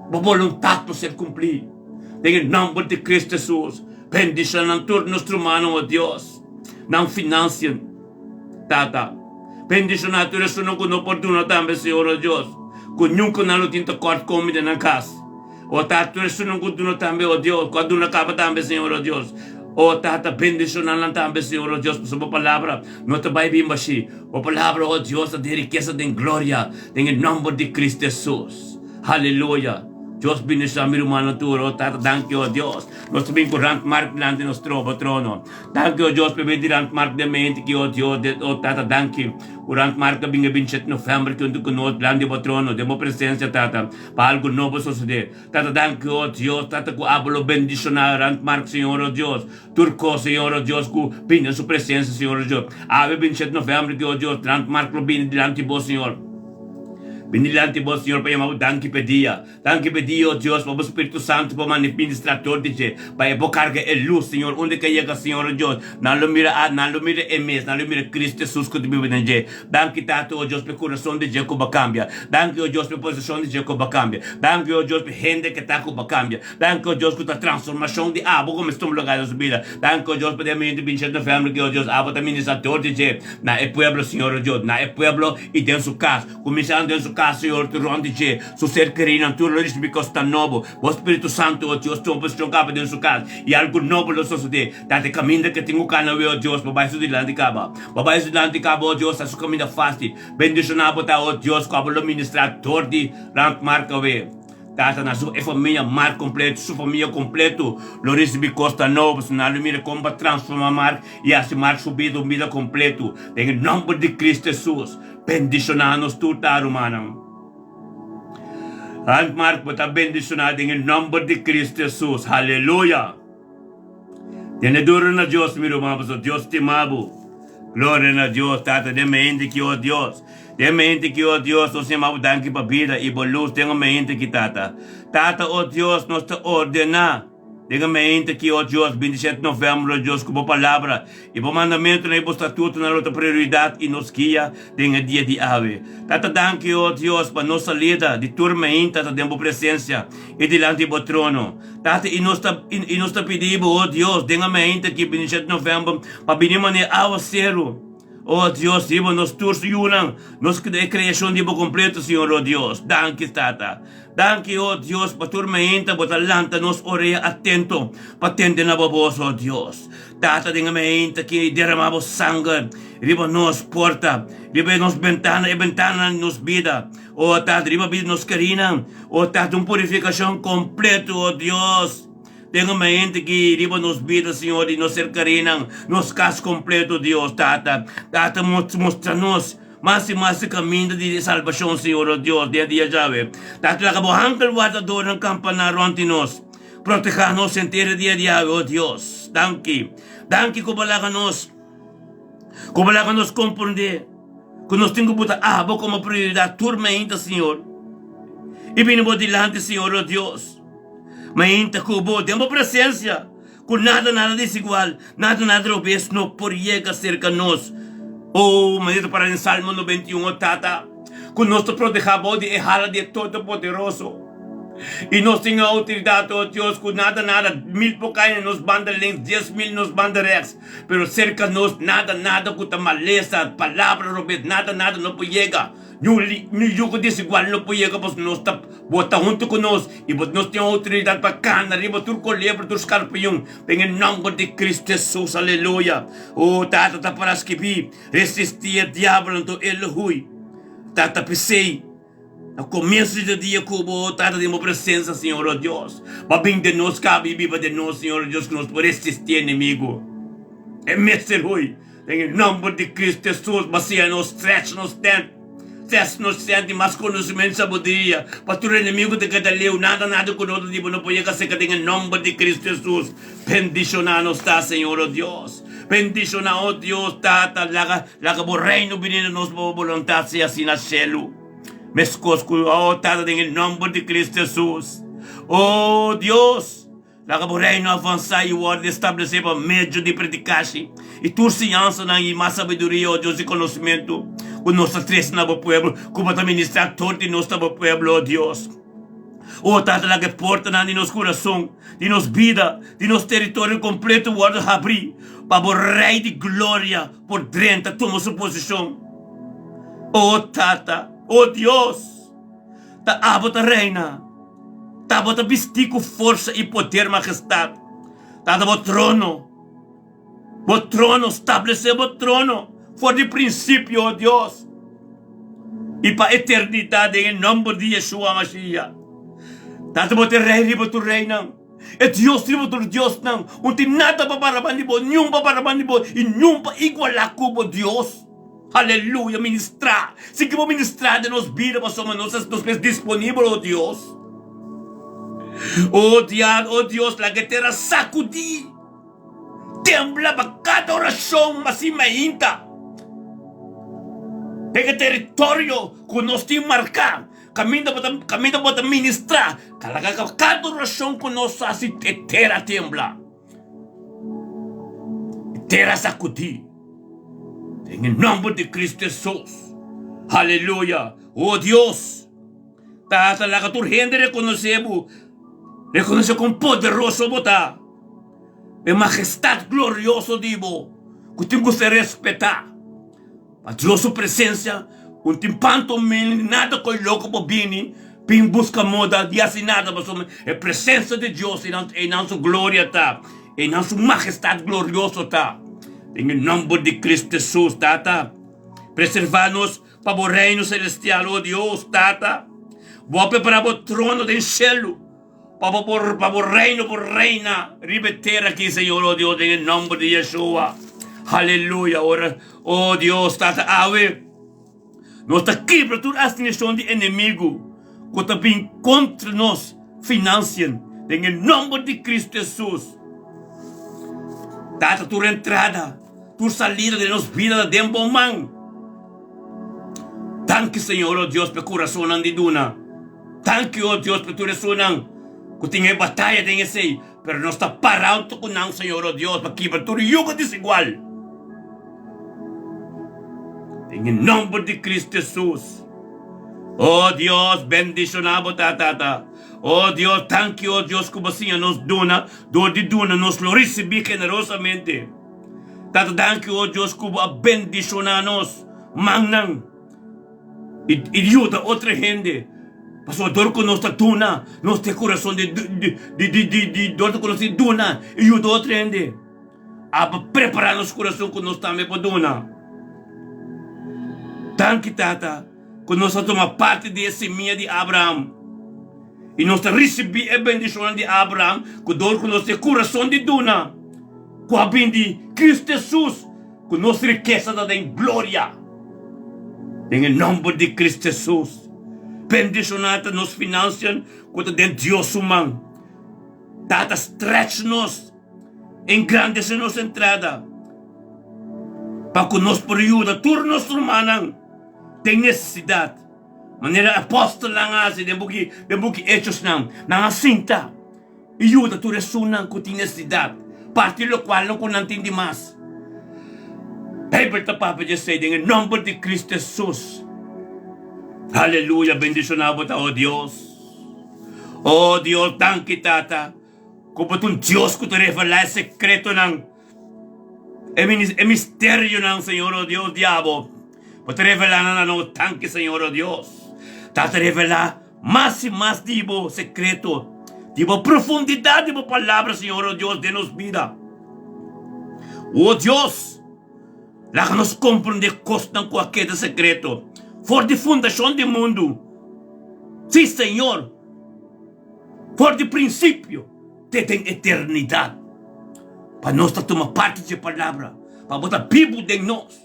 bo boluntat lo ser kumplí. Den e nòmber di Kristu Hesus. Bendiciona nan tur nos rumannan, o Dios, nan financian, Tata. Bendiciona tur esunnan cu no por duna tambe, Señor, o Dios, cu nunca nan lo tin tekort comida den nan cas. O Tata, tur esunnan cu duna tambe, o Dios, cu a duna caba tambe, Señor, o Dios. O Tata, bendiciona nan tambe, Señor, o Dios, pasobra bo palabra no ta bay bin bashi. Bo palabra, o Dios, ta den rikesa, den gloria, den e nomber di Cristo Jesus. Haleluya. Dios bendiciona mi rumannan tur, oh Tata, danki, oh Dios. Nos ta bin cu Randmark dilanti nos tro, bo trono. Danki, oh Dios, p'e di Randmark den mente ki, oh Dios, de, oh Tata, danki. Cu Randmark a bin e bintiset november ki huntu cu nos dilanti bo trono, den bo presencia, Tata, pa algo nobo sosode. Tata, danki, oh Dios, Tata, cu abo lo bendiciona Randmark, Señor, oh Dios. Tur cos, Señor, oh Dios, cu bin den su presencia, Señor, oh Dios. Awe bintiset november ki, oh Dios, Randmark lo bini dilanti bo, Señor. Bini dilanti bo, Señor, pa yama bo danki p'e dia. Danki p'e dia, o Dios, pa bo Spiritu Santu por manda e ministrador di dje, pa e por karga e lus, Señor, unda ke yega, Señor, o Dios, nan lo mira a, nan lo mira e mes, nan lo mira Cristo Jesus ku ta biba den dje. Danki, Tata, o Dios, p'e kurason di dje ku bo a kambia. Danki, o Dios, p'e posishon di dje ku bo a kambia. Danki, o Dios, p'e hende ke ta ku bo a kambia. Danki, o Dios, ku ta transformashon di abo kuminsá tuma lugar den su bida. Danki, o Dios, pa den momento binti shete november ki, o Dios, abo ta ministrador di dje na e pueblo, Señor, o Dios, na e pueblo i den su kas. Kuminsando den su kas, Señor, tur rònt di dje, su ser kerínan, tur lo risibí kosnan nobo. Bo Spiritu Santu, o Dios, tuma posishon kaba den su kas, i algu nobo lo sosodé. Ta e kaminda ke tin ku kana wei, o Dios, bo bai su dilanti kaba. Bo bai su dilanti kaba, o Dios, ta su kaminda fásil. Bendishoná bo ta, o Dios, ku abo lo ministrá dor di Randmark awe. Tata na su e famia Mark kompletu, su famia kompletu lo risibí kosnan nobo, pasobra nan lo mira kon pa transformá Mark i hasi Mark su bida un bida kompletu. Den e nòmber di Kristu Hesus. Bendishoná nos tur ta, rumannan. Randmark, bo ta bendishoná den e nòmber di Kristu Hesus. Haleluya! Tene duru na Dios, mi ruman, pasobra Dios stima bo. Gloria na Dios, Tata, den mente ki, o Dios. Den mente ki, o Dios, nos yama bo danki pa bida i bo lus den mente ki, Tata. Tata, o Dios, nos ta ordená. Den e mainta ki, o Dios, 27 novembro, o Dios, ku bo palabra i bo mandamentunan i bo statutonan lo ta prioridat i nos guia den e dia di awe. Tata, danki, o Dios, pa nos salida di tur mainta ta den bo presensia i dilanti bo trono. Tata, i nos ta, i nos ta pidi bo, o Dios, den e mainta ki, 27 novembro, pa bini manera awaseru. O Dios, riba nos tur su yunan, nos e kreashon di bo kompleto, Señor, o Dios. Danki, Tata. Danki, o Dios, pa tur mainta bo ta lanta nos orea atento pa tende na bo bos, o Dios. Tata, den e mainta ki derama bo sanger riba nos porta, riba e nos bentana, e bentananan di nos bida, o Tata, riba bida di nos kerinan, o Tata, un purifikashon kompleto, o Dios. Den e mainta ki riba nos bida, Señor, di nos serkarinan, nos kas kompleto, Dios, Tata. Tata, mostra nos mas i mas e kaminda di salbashon, Señor, o Dios, den e dia djawe. Tata, laga bo angel wardadornan kampaná rònt di nos, protehá nos henter e dia djawe, o Dios. Danki. Danki ku bo laga nos, ku bo laga nos komprondé ku nos tin ku buta abo komo prioridat tur mainta, Señor, i bini bo dilanti, Señor, o Dios. Mainta ku bo den bo presensia, ku nada nada desigual, nada nada robes no por yega serka nos. O, manera ta para den Salmo 91, o Tata, ku nos ta protehá bou di e hala di e Todopoderoso. I nos tin e outoridat, o Dios, ku nada nada, mil por kai na nos banda links, 10,000 nos banda rèks, pero serka nos nada nada ku ta malesa, palabra robes, nada nada no por yega. Niun yugo desigual no por yega pasobra nos ta Bo ta huntu ku nos, i bo nos tin outoridat pa kana riba tur kolebra, tur skarpion, den e nòmber di Kristu Hesus. Aleluya! O, Tata ta para skibí, Resistí e diabel, anto e lo hui. Tata, p'esei, na komienso di e dia ku bo, Tata, den bo presensa, Señor, o Dios, bo a bin den nos kaba i biba den nos, Señor, o Dios, ku nos por resistí e enemigu. E mester hui. Den e nòmber di Kristu Hesus, basia nos, stretch nos tent. Test nos senti mas konosementu sabiduria pa tur enemigu ta keda leu, nada nada ku no ta di bo no por yega serka den e nomber di Kristu Hesus. Bendishoná nos ta Señor o Dios. Bendishoná o Dios Tata laga laga bo reino bini na nos pa bo boluntat sea asina na shelu meskos ku o Tata den e nomber di Kristu Hesus. O Dios. Laga bo Reino avansá i wòrdu establesé pa medio di predikashi i tur siñansanan i mas sabiduria, o Dios di konosementu, ku nos ta trese na bo pueblo, ku bo ta ministrá tur di nos na bo pueblo, o Dios. O Tata, laga e portanan di nos kurason, di nos bida, di nos teritorio kompleto wòrdu habrí pa bo Rei di gloria por drenta tuma su posishon. O Tata, o Dios, ta abo ta reina. Ta bo ta bistí ku forsa i poder, Majestat. Tata bo trono, bo trono, stablesé bo trono for di prinsipio, o Dios, i pa eternidat den e nòmber di Yeshua Mashiach. Tata bo ta e Rei riba tur reinan, e Dios riba tur diosnan. Un tin nada pa para banda di bo, niun pa para banda di bo i niun pa igualá ku bo, Dios. Aleluya! Ministrá! Sigui bo ministrá den nos bida pasobra nos ta nos mes disponibel, o Dios. O Diad, o Dios, laga e tera sakudí, tembla pa kada orashon masí mainta den e teritorio ku nos tin marká. Kaminda bo ta kaminda bo ta ministrá, laga kada orashon ku nos hasi e tera tembla, e tera sakudí. Den e nòmber di Kristu Hesus. Aleluya! O Dios, Tata, laga tur hende rekonosé bo, rekonosé kon poderoso bo ta, e majestat glorioso di bo ku tin ku ser respetá. Pa Dios su presencia un tin panto mini nada koe loko por bini bin buska moda di hasi nada pasobra e presencia di Dios einan su gloria ta einan su majestad glorioso ta den e nomber di Cristo Jesus Tata preserva nos pa bo reino celestial o Dios Tata bo a prepara bo trono den shelu Pa bo por, pa bo reino por reina riba e tera aki, Señor, oh Dios, den e nomber di Yeshua. Aleluya. Ora, oh Dios, Tata, awe nos ta kibra tur asignacion di enemigo cu ta bin contra nos financian, den e nomber di Cristo Jesus. Tata, tur entrada, tur salida den nos bida ta den bo man. Danki, Señor, oh Dios, pa e curasonnan di duna. Danki, o Dios, pa tur esunnan ku tin e bataya den esei, pero nos ta para huntu ku nan, Señor, o Dios, pa kibra tur yugo desigual. Den e nomber di Cristo Jesus. O Dios, bendishoná bo ta, Tata. O Dios, danki, o Dios, ku bo siña nos duna, dor di duna nos lo risibí generosamente. Tata, danki, o Dios, ku bo a bendishoná nos mannan. I yuda otro hende. Pasobra dor ku nos ta duna, nos tin e kurason di di dor ku nos tin duna i yuda otro hende. Aba prepará nos kurason ku nos tambe por duna. Danki, Tata, ku nos a tuma parti di e simia di Abraham i nos ta risibí e bendishonnan di Abraham ku dor ku nos tin e kurason di duna ku a bin di Kristu Hesus. Ku nos rikesa ta den gloria. Den e nomber di Cristo Jesus. Bendiciona ta nos financian ku ta den Dios su man. Tata stretch nos, engrandece nos entrada pa ku nos por yuda tur nos rumannan den necesidad. Manera apostelnan a hasi den buki den buki Hechosnan, nan a sinta. I yuda tur esunnan ku tin nesesidat, parti lokualnan ku nan tin di mas. Beibel ta papia di esei den e nòmber di Kristu Hesus. Aleluya! Bendishoná bo ta, o Dios. O Dios, danki, Tata, ku bo ta un Dios ku ta revelá e sekretonan, e misterionan, Señor, o Dios di abo. Bo ta revelá nan na nos. Danki, Señor, o Dios. Tata, revelá mas i mas di bo sekreto, di bo profundidat di bo palabra, Señor, o Dios, den nos bida. O Dios, laga nos komprondé kosnan ku a keda sekreto for di fundashon di mundu. Sí, Señor, for di prinsipio te den eternidat, pa nos ta tuma parti dje palabra, pa bo ta bibu den nos.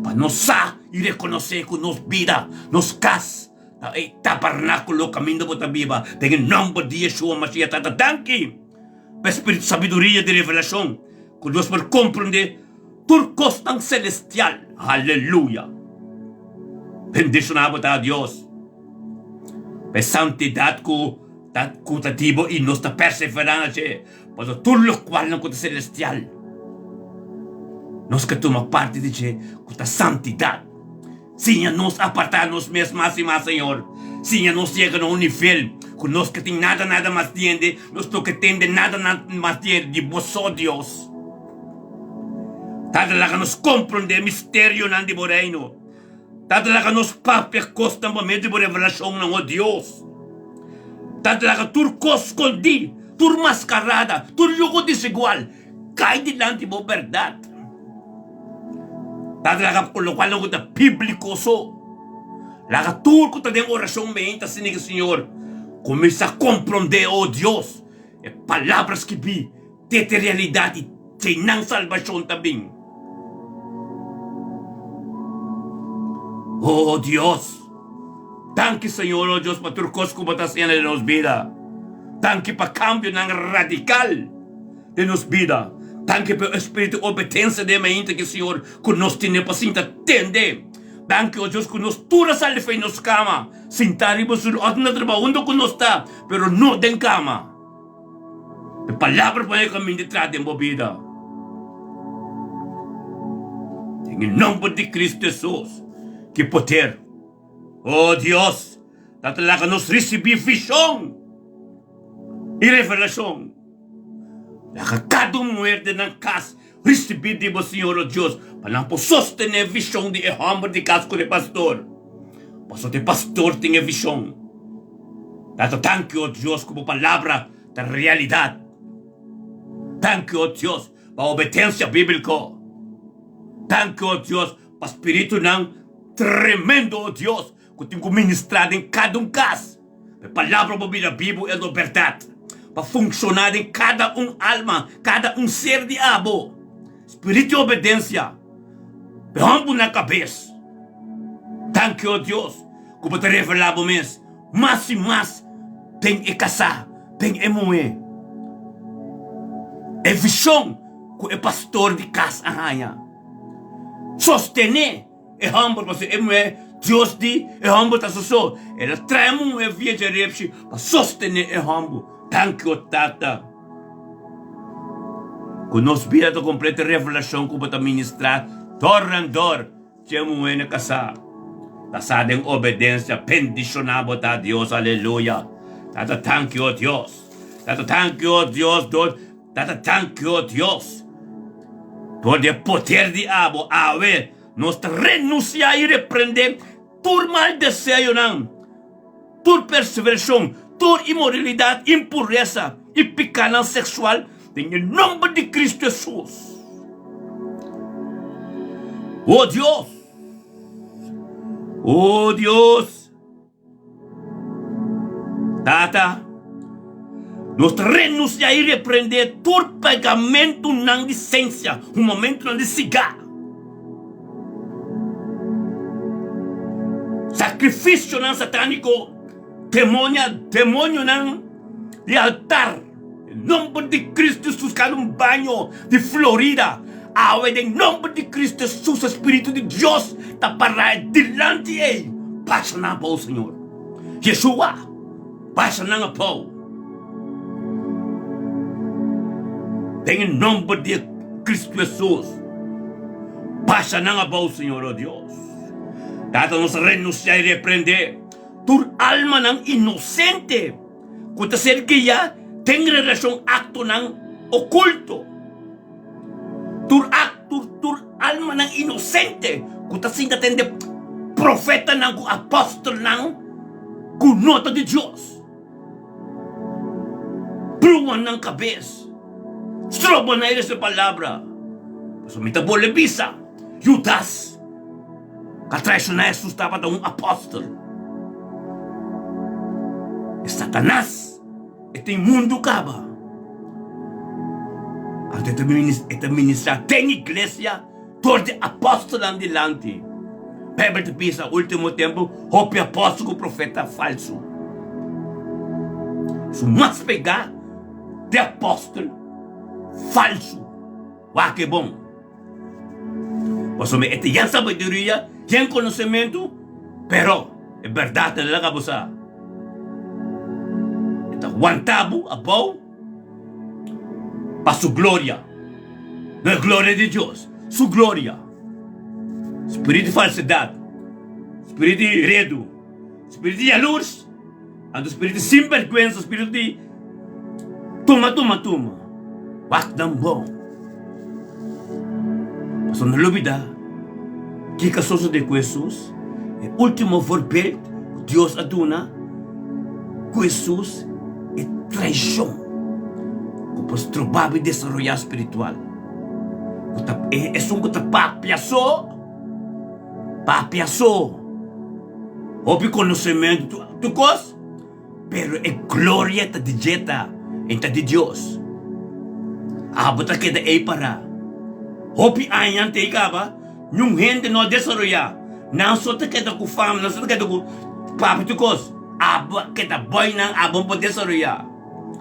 Pa nos sa i rekonosé ku nos bida, nos kas, ta e tabernákulo kaminda bo ta biba. Den e nòmber di Yeshua Mashiach, Tata, danki pa e spiritu sabiduria di revelashon ku nos por komprondé tur kosnan selestial. Aleluya! Bendishoná bo ta, Dios, pa e santidat ku ta ku ta di bo i nos ta perseverá na dje. Pasobra tur lokualnan ku ta selestial, nos ke tuma parti di dje ku ta santidat. Siña nos apartá nos mes mas i mas, Señor. Siña nos yega na un nivel ku nos ke tin nada nada mas di hende, nos no ke tende nada nada mas di hende, di bo so, Dios. Tata, laga nos komprondé misterionan di bo Reino. Tata, laga nos papia kosnan pa medio di bo revelashonnan, o Dios. Tata, laga tur kos skondí, tur maskarada, tur yugo desigual kai dilanti bo bèrdat. Tata, laga lokualnan ku ta bíbliko so, laga tur ku ta den orashon meinta asina ki Señor. Kuminsá komprondé, o Dios, e palabra skibí te te realidat i te nan salbashon ta bin. O Dios, danki Señor, o Dios, pa tur kos ku bo ta hasiendo den nos bida. Danki pa kambionan radikal den nos bida. Danki pa e espiritu di obedensia den mainta ki Señor ku nos tene pa sinta tende. Danki, o Dios, ku nos tur a sali fei nos kama, sintá riba su òf na trabou unda ku nos ta, pero no den kama. E palabra pone kaminda tras den bo bida. Den e nomber di Cristo Jesus, ki poder, o Dios, ta ta laga nos risibí vishon i revelashon. Laga kada un muher den nan kas Risibí di bo Señor o Dios, pa nan por sostené vishon di e hòmber di kas ku e pastor. Pasobra e pastor tin e vishon. Tata, danki, o Dios, ku bo palabra ta realidat. Danki, o Dios, pa obedensia bíbliko. Danki, o Dios, pa spiritunan tremendo, o Dios, ku tin ku ministrá den kada un kas. E palabra bo bira bibu e lo bèrdat pa funshoná den kada un alma, kada un ser di abo. Spiritu di obedensia e hòmber na kabes. Danki, o Dios, ku bo ta revelá bo mes mas i mas den e kasá, den e muhé. E vishon ku e pastor di kas a haña, sostené. E hòmber pasobra e muhé Dios di e hòmber ta soso. El a trae muhé via dje repshi pa sostené e hòmber. Danki o Tata ku nos bida ta kompleto e revelashon ku bo ta ministrá dor en dor dje muhé na kasá. Kasá den obedensia bendishoná bo ta Dios aleluya. Tata danki o Dios. Tata danki o Dios dor. Tata danki o Dios dor di e poder di abo awe nos ta renuncia y reprende tur mal deseonan, tur perseversion, tur inmoralidad, impuresa y picanan sexual den e nomber di Cristo Jesus. O Dios! O Dios! Tata, nos ta renuncia y reprende tur pegamentunan di sensia, humamentunan di siga, sacrificionan satanico, demonia, demonionan di altar. Den nomber di Cristo Jesus cada un baño di Florida awe den nomber di Cristo Jesus e Spiritu di Dios ta para e dilanti ey pasa nan abou Señor Yeshua pasa nan abou den e nomber di Cristo Jesus pasa nan abou Señor oh Dios Tata nos renuncia y reprende tur almanan inocente. Ku ta ser guiá den relashon aktonan okulto. Tur akto, tur almanan inosente ku ta sinta tende profetanan ku apòstelnan ku no ta di Dios. Brua nan kabes, stroba nan e palabra. Pasobra mi ta bolbe bisa, Judas. A traishoná Hesus tabata un apòstel. E Satanas e tin mundu kaba. Anto e ta ministrá den iglesia dor di apòstelnan dilanti. Beibel ta bisa último tempu hopi apòstel ku profeta falsu. Su mas pegá di apòstel falsu. Wak e bon. Pasobra e ta yen sabiduria, yen konosementu, pero e bèrdat ta laga bo sa. E ta wanta bo abou pa su gloria, no e gloria di Dios, su gloria. Spiritu di falsedat, spiritu di redu, spiritu di yalurs. Anto spiritu di sinbergwensa, spiritu di tuma, tuma, tuma. Wak nan bon. Pasobra no lubida kiko a sosode ku Hesus, e ultimo voorbeeld ku Dios a duna ku Hesus, e traishon ku por stroba bo desaroya spiritual. Ku ta esun ku ta papia so, papia so. Hopi konosementu tur kos. Pero e gloria ta di dje ta, en ta di Dios. Abo ta keda ei pará. Hopi aña ante ei kaba, niun hende no a desaroyá. Nan so ta keda ku fama, nan so ta keda ku papia tur kos. Abo a keda boi nan, abo no por desaroyá.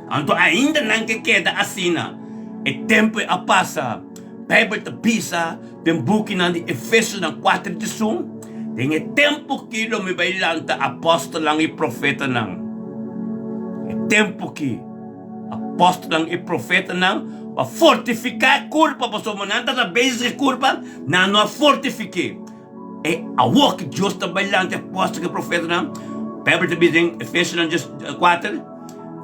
Anto ainda nan ke keda asina. E tempu ei a pasa. Beibel ta bisa den bukinan di Efesionan 4:31, Den e tempu ki lo mi bai lanta apòstelnan i profetanan. E tempu ki apòstelnan i profetanan pa fortifiká e kurpa, pasobra nan tabata bezig e kurpa, nan no a fortifik'é. E awor ki Dios ta bai lanta e apòstel ku e profetanan, Beibel ta bisa den Efesionan 4,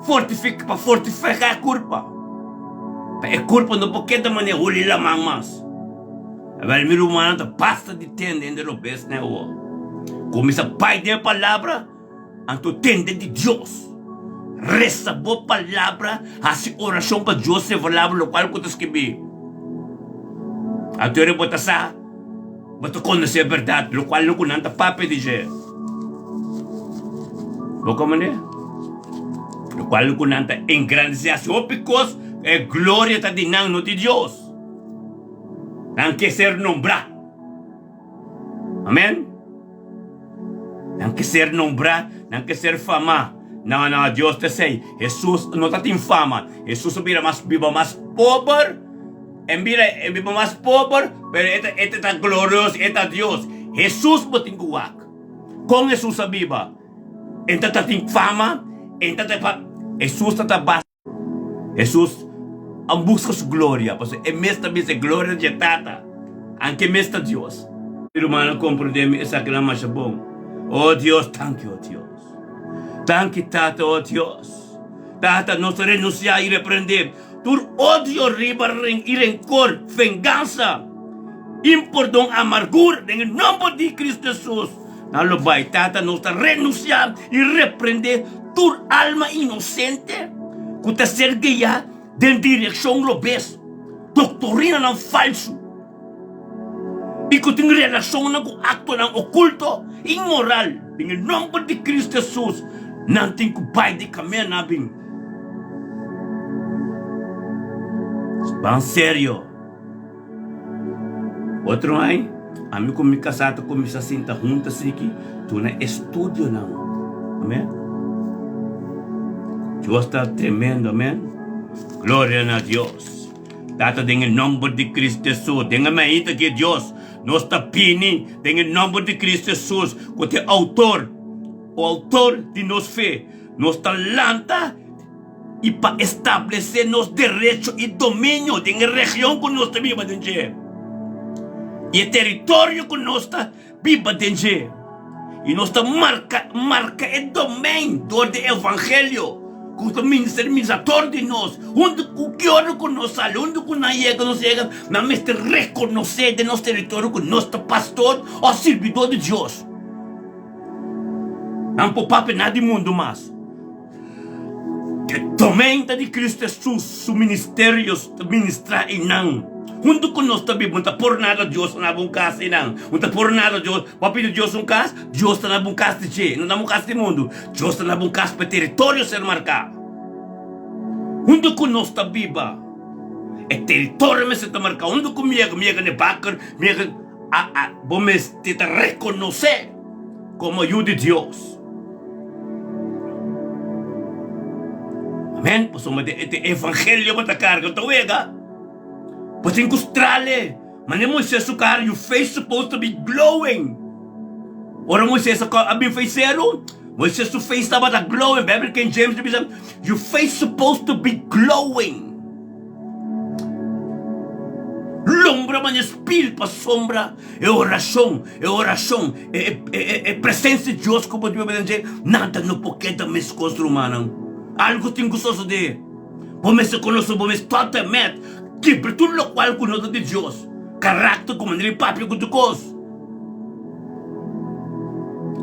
fortifika, pa fortifiká e kurpa, pa e kurpa no por keda manera holi laman mas. Awel mi rumannan ta basta di tende hende robes na e awor. Kuminsá bai den e palabra, anto tende di Dios. Resa bo palabra, hasi orashon pa Dios revelá bo lokual ku ta skibí. Anto ora bo ta sa, bo ta konosé e bèrdat, lokual ku nan ta papia di dje. Bo komprendé? Lokual ku nan ta engrandesé, hasi hopi kos, e gloria ta di nan, no di Dios. Nan ke ser nombrá. Amén. Nan ke ser nombrá, nan ke ser famá. No, no, Dios ta esei. Hesus no ta tin fama. Hesus a bira mas biba mas pober. En bira e biba mas pober, pero e ta e ta glorioso, e ta Dios. Hesus bo tin ku wak. Kon Hesus a biba? E ta ta tin fama, e ta ta Hesus ta ta bas. Hesus a buska su gloria, pasobra e mes ta bisa e gloria dje Tata, anke e mes ta Dios. Mi rumannan komprendé mi esakinan masha bon. O Dios, danki, o Dios. Danki, Tata, o Dios. Tata, nos ta renunsiá i reprendé tur odio riba i renkor, vengansa, impordon, amargura, den e nomber di Cristo Hesus. Nan lo bai, Tata, nos ta renunsiá i reprendé tur alma inosente ku ta ser guiá den direkshon robes, doktorinanan falsu i ku tin relashonnan ku aktonan okulto i inmoral. Den e nòmber di Kristu Hesus, nan tin ku bai di kaminda nan a bin. Ban serio. Otro aña, ami ku mi kasá ta kuminsá sinta huntu asiki duna estudionan. Amén. Dios ta tremendo, amén. Gloria na Dios. Tata, den e nòmber di Kristu Hesus, den e mainta ki Dios, nos ta bini den e nòmber di Kristu Hesus, ku ta e outor, o outor di nos fe. Nos ta lanta. i pa establesé nos derecho i dominio den e region ku nos ta biba den dje i e teritorio ku nos ta biba den dje. I nos ta marka marka e domein dor di e evangelio ku ta minister ministrador di nos. Huntu ku ki ora ku nos sali, huntu ku nan yega nos yega, nan mester rekonosé den nos teritorio ku nos ta pastor òf sirbidor di Dios. Nan por papia nada di mundu mas. E tormenta di Cristo Jesus su ministerio ta ministra einan. Hunto cu nos ta biba, un ta por nada Dios ta na bo un cas einan. Un ta por nada Dios, bo a pidi Dios un cas, Dios ta na bo un cas di dje, no na bo un cas di mundu. Dios ta na bo un cas pa e teritorio ser marca. Hunto cu nos ta biba, e teritorio mester ta marca. Hunto cu mi yega, mi yega na e baker, mi yega, a, a, bo mester ta reconoce. Komo yu di Dios. Amen. Pasobra e te evangelio bo ta karga, ta wega. Bo tin ku strale. Manera Moises su kara, your face supposed to be glowing. Ora Moises a bin for e seru, Moises su face tabata glowing. Bijbel King James ta bisa, your face supposed to be glowing. Lombra manera spil pasobra e orashon, e orashon, e e e presensia di Dios ku bo ta biba den dje, nada no por keda meskos rumannan. Algu tin ku sosodé. Bo mester konosé bo mes totalment, kibra tur lokual ku no ta di Dios, karakter ku manera di papia ku tur kos.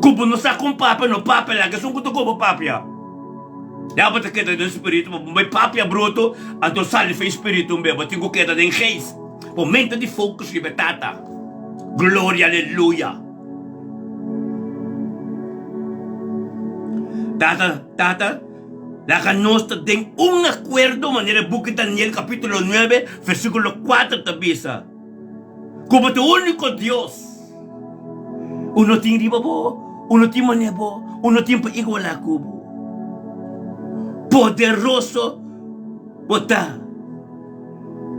Ku bo no sa kon papia, no papia, laga esun ku ta ku bo papia. Ya bo ta keda den spiritu, bo bai papia bruto, anto sali fen spiritu un be, bo tin ku keda den geest. Bo mente di focus riba e Tata. Gloria aleluya. Tata, Tata, laga nos ta den un akuerdo manera e buki Daniel kapítulo nuebe versíkulo kuater ta bisa, ku bo ta e úniko Dios. U no tin riba bo, u no tin manera bo, u no tin pa igualá ku bo. Poderoso bo ta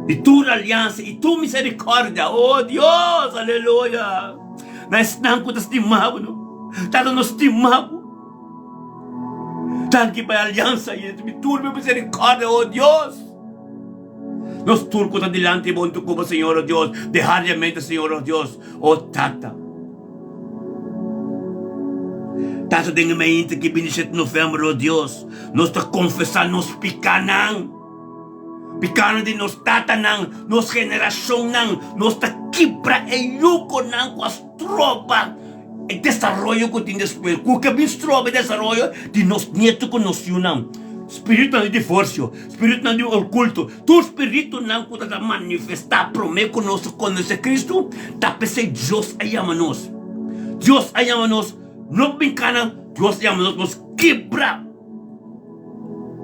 di tur aliansa i tur miserikòrdia, o Dios, aleluya, na esnan ku ta stima bo. Tata nos stima bo. Danki pa e aliansa i tur bo miserikòrdia, o Dios. Nos tur ku ta dilanti bo huntu ku bo, Señor, o Dios, diariamente, Señor, o Dios, o Tata. Tata, den e mainta ki 27 november, o Dios, nos ta konfesá nos pikánan, pikánan di nos tatanan, nos generashonnan, nos ta kibra e yukonan ku a stroba e desaroyo ku tin despues, ku ke bin stroba e desaroyo di nos nieto ku nos yunan. Spiritunan di divorsio, spiritunan di okulto, tur spiritunan ku ta ta manifestá promé ku nos konosé Kristu, ta p'esei Dios a yama nos. Dios a yama nos no pa bin kana, Dios a yama nos pa nos kibra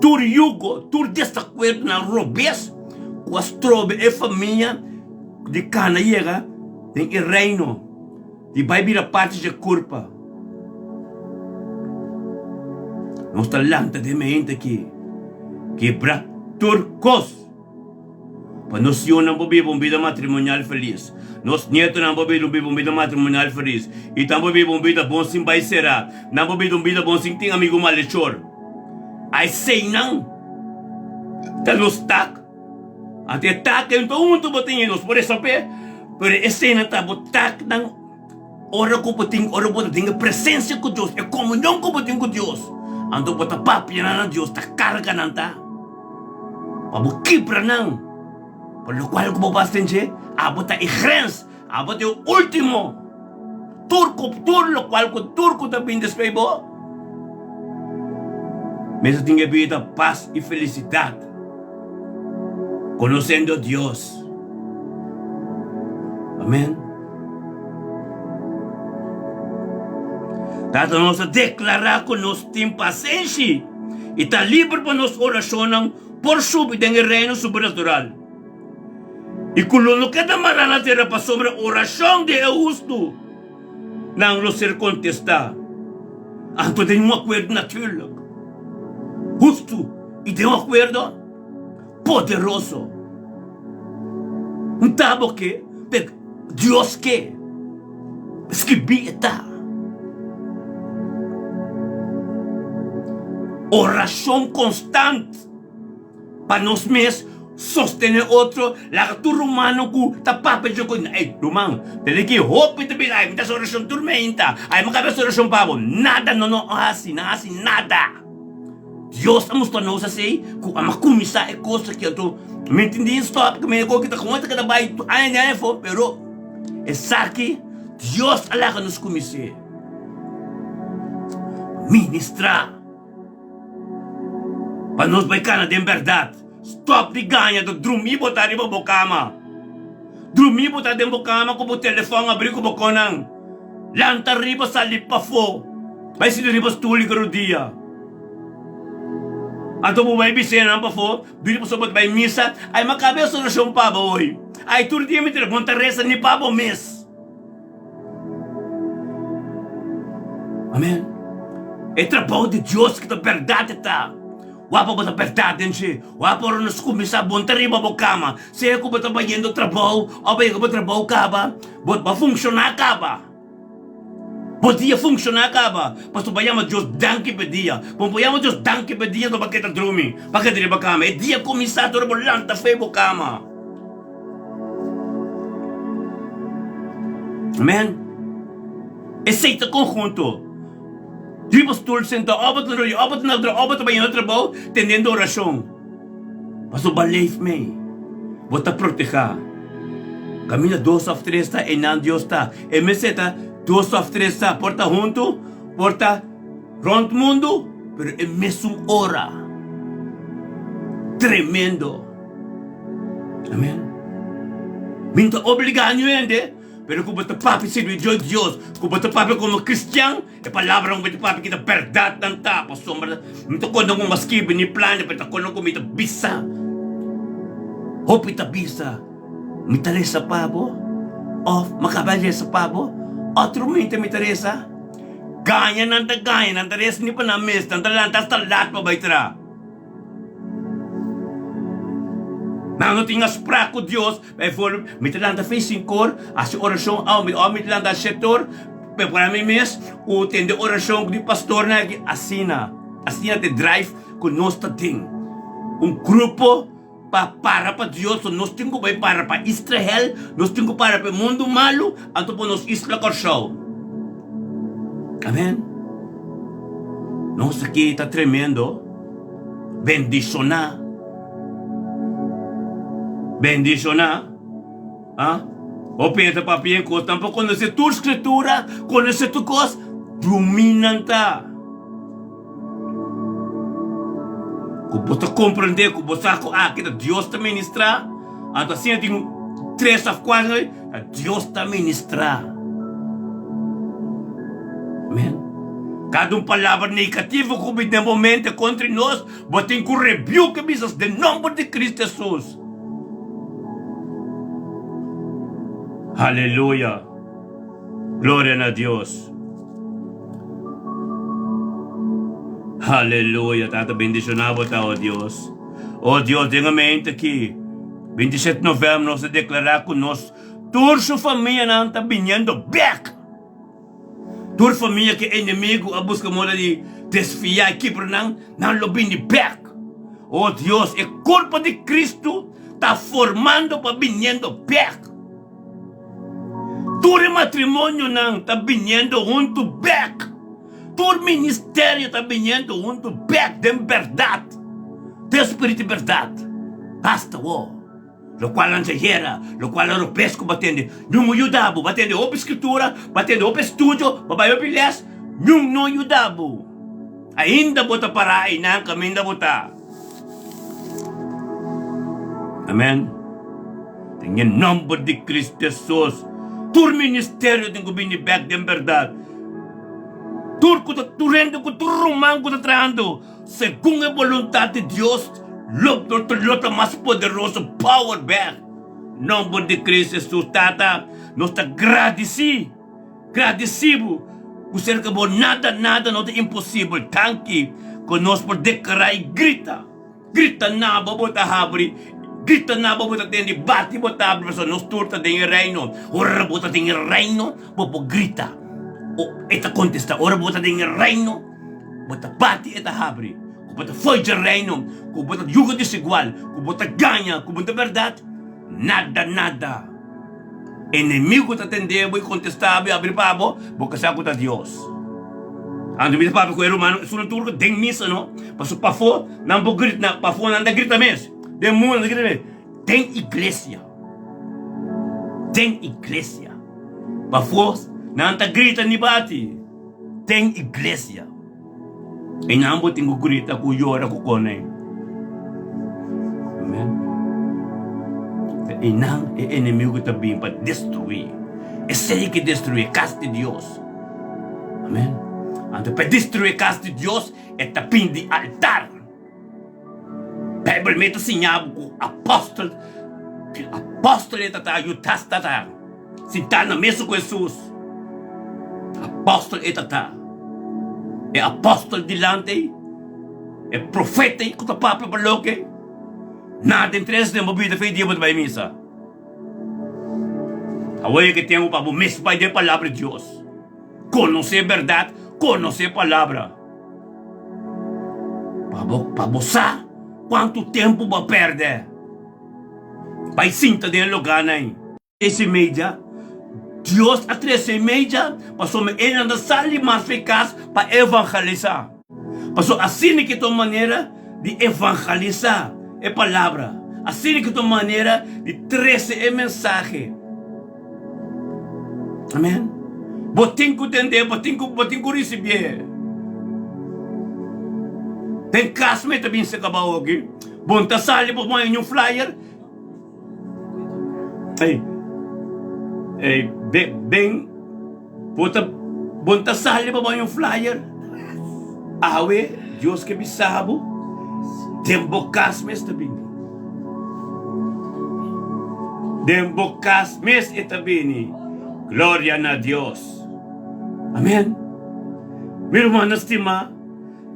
tur yugo, tur desakuerdonan robes ku a stroba e famia di kana yega den e reino. Di bai bira parti dje kurpa. Nos ta lanta den mente aki, kebra tur kos pa nos yunan por biba un bida matrimonial felis, nos nietonan por biba un bida matrimonial felis i tambe por biba un bida bon sin bai será, nan por biba un bida bon sin tin amigu malechor. Eseinan ta nos tak. Anto e tak ei ta huntu bo tin i nos por resolve, pero esei ta bo taknan ora ku bo tin, ora bo ta den e presensia ku Dios, e komunion ku bo tin ku Dios. Anto bo ta papia nan na Dios, ta karga nan ta pa bo kibra nan, pa lokual ku bo bas den dje, abo ta e grens, abo ta e ultimo. Tur ku tur lokual ku tur ku ta bin despues bo mester tin e bida pas i felisidat konosendo Dios. Amen. Tata nos a deklará ku nos tin pasenshi i ta liber pa nos orashonnan por subi den e reino supernatural. I ku lo no keda mará na tera pasobra orashon di e hustu nan lo ser kontestá. Anto den un akuerdo naturlik, hustu i den un akuerdo poderoso. Un ta bo ke, pero Dios ke. Skibí e ta. Orashon konstant. Pa nos mes sostené otro, laga tur rumannan ku ta papia dje ku ey ruman, tene ki hopi ta bisa ay mi ta hasi orashon tur meinta, ay mi ka hasi orashon pa bo, nada no no hasi, no hasi nada. Dios a mustra nos asei ku a kuminsá e kos aki anto mi tindi stòp ku mi ta kon ta keda bai aña di aña afó, pero esaki Dios a laga nos kumins'é ministrá. Pa nos bai kana den bèrdat. Stòp di gaña ta drumí bo ta riba bo kama. Drumí bo ta den bo kama ku bo telefòn abrí ku bo konan. Lanta riba sali pafó. Bai sinti riba stul di rudia. Anto bo bai bis'é nan pafó, duri pasobra bo ta bai misa. Ai ma kabe e orashon pa bo oi. Ai tur dia mi ta bon ta resa ni pa bo mes. Amen. E trabou di Dios ki ta bèrdat e ta. Wak pa bo ta bèrdat den dje. Wak pa ora nos kuminsá bon ta riba bo kama. Sea ku bo ta bayendo trabou òf bo yega bo trabou kaba, bo a funshoná kaba. Bo dia funshoná kaba. Pasobra bo a yama Dios danki pa e dia. Bo no por yama Dios danki pa e dia anto bo a keda drumi, bo a keda riba kama. E dia kuminsá ora bo lanta for bo kama. Amen. Esei ta konhunto. Riba stul sentá, òf bo ta rodia, òf bo ta na trabou, òf bo ta bayendo trabou, tendendo orashon. Pasobra bo leef mei, bo ta protehá. Kaminda dos òf tres ta, einan Dios ta. E mester ta dos òf tres ta, por ta huntu, por ta rònt mundu, pero e mesun ora. Tremendo. Amen. Mi no ta obligá niun hende. Pero ku bo ta papia sirbi Dios Dios, ku bo ta papia komo kristian, e palabranan ku bo ta papia ki ta bèrdat nan ta. Pasobra mi ta konta ku mi a skirbi ni plania, pero ta konta ku mi ta bisa. Hopi ta bisa, Mi ta resa pa bo, òf mi a kaba di resa pa bo. Otro mente mi ta resa. Gaña nan ta gaña, nan ta resa ni pa nan mes, nan ta lanta asta lat pa bai traha. Nan no tin afsprak ku Dios. Bijvoorbeeld, mi ta lanta fe sinkor, hasi orashon awe, mi òf mi ta lanta shetor, prepara mi mes ku tende orashon di pastornan aki. Asina, asina ta e drive ku nos ta den. Un grupo pa para pa Dios, so nos tin ku bai para pa Israel, nos tin ku para pa e mundu malu, anto pa nos isla Kòrsou. Amen. Nos aki ta tremendo. Bendishoná. Bendishoná. Ah? O pensa papia en kos, tampoco konosé tur skritura, konosé tur kos, drumí nan ta. Ku bo ta komprendé, ku bo sa ku aki ta Dios ta ministrá, anto asina tin tres òf kuater, ta Dios ta ministrá. Amen. Kada un palabra negativo ku bin den bo mente kontra nos, bo tin ku rebuke bisa den nomber di Cristo Jesus. Aleluya. Gloria na Dios. Aleluya. Tata bendiciona bo ta, oh Dios. Oh Dios, den e mente aki, 27 november nos ta declara ku nos tur su famianan ta biniendo bek. Tur famia ku enemigu a buska moda di desviá i kibra nan, nan lo bini bèk. O Dios, e kurpo di Kristu ta formando pa biniendo bèk. Tur e matrimonionan ta biniendo huntu bèk. Tur ministerio ta biniendo huntu bèk den bèrdat, den spiritu di bèrdat. Basta wou. Lokual nan ta yera, lokual nan robes ku bo a tende, niun no yuda bo. Bo a tende hopi skritura, bo a tende hopi estudio, bo a bai hopi les, niun no yuda bo. Ainda bo ta pará einan kaminda bo ta. Amen. Den e nòmber di Kristu Hesus, tur ministerio tin ku bini bèk den bèrdat. Tur ku ta, tur hende ku tur ruman ku ta trahando. Segun e boluntat di Dios, lo lo ta mas poderoso power bek. Nomber di Cristo Jesus, Tata, nos ta gradisi, gradisi Bo, ku serka Bo nada, nada no ta imposibel. Danki ku nos por deklará i grita, grita na Bo, Bo ta habri, grita na Bo, Bo ta tende, bati Bo ta habri, pasobra nos tur ta den e reino. Ora Bo ta den e reino, Bo por grita, o E ta kontestá. Ora Bo ta den e reino. Bo ta bati e ta habri. Ku bo ta fo'i dje reino, ku bo ta yuga desigual, ku bo ta gaña, ku bo no ta bèrdat, nada, nada. Enemigu ta tende bo i kontestá bo i abri pa bo, bo ka sa ku ta Dios. Anto mi ta papia ku e rumannan, esun tur ku den misa no, pasobra pafó nan por grita, nan pafó nan ta grita mes, den mundu nan ta grita mes, den iglesia, den iglesia, pafó nan ta grita ni bati. Den iglesia. Einan bo tin ku grita, ku yora, ku kone. Amen. Ta einan e enemigu ta bin pa destruí. Esei ke destruí e kas di Dios. Amen. Anto pa destruí e kas di Dios, e ta bin di altar. Bijbel mes ta siña bo ku apòstel, apòstel e ta ta, Judas ta ta, sintá na mesa ku Hesus. Apòstel e ta ta. E apòstel dilanti ei, e profeta ei ku ta papia pa loke, nada interes den bo bida fe dia bo ta bai misa. Awor e ke tempu pa bo mes bai den palabra di Dios. Konosé bèrdat, konosé palabra. Pa bo, pa bo sa kuantu tempu bo a pèrdè. Bai sinta den e logánan ei. Trese media, Dios a trese media pasobra e nan ta sali mas fe kas pa evangelisá. Pasobra asina ke ta un manera di evangelisá e palabra, asina ke ta un manera di trese e mensahe. Amen. Bo tin ku tend'é, bo tin ku, bo tin ku risibié. Den kas mi ta bin seka bo awoki. Bo no ta sali bo pone un flyer. Ey, ey, Den bo ta bo ta sali pa bai un flyer awe Dios ke bisa bo den bo kas mes ta bini den bo kas mes e ta bini gloria na Dios amen mi rumannan stima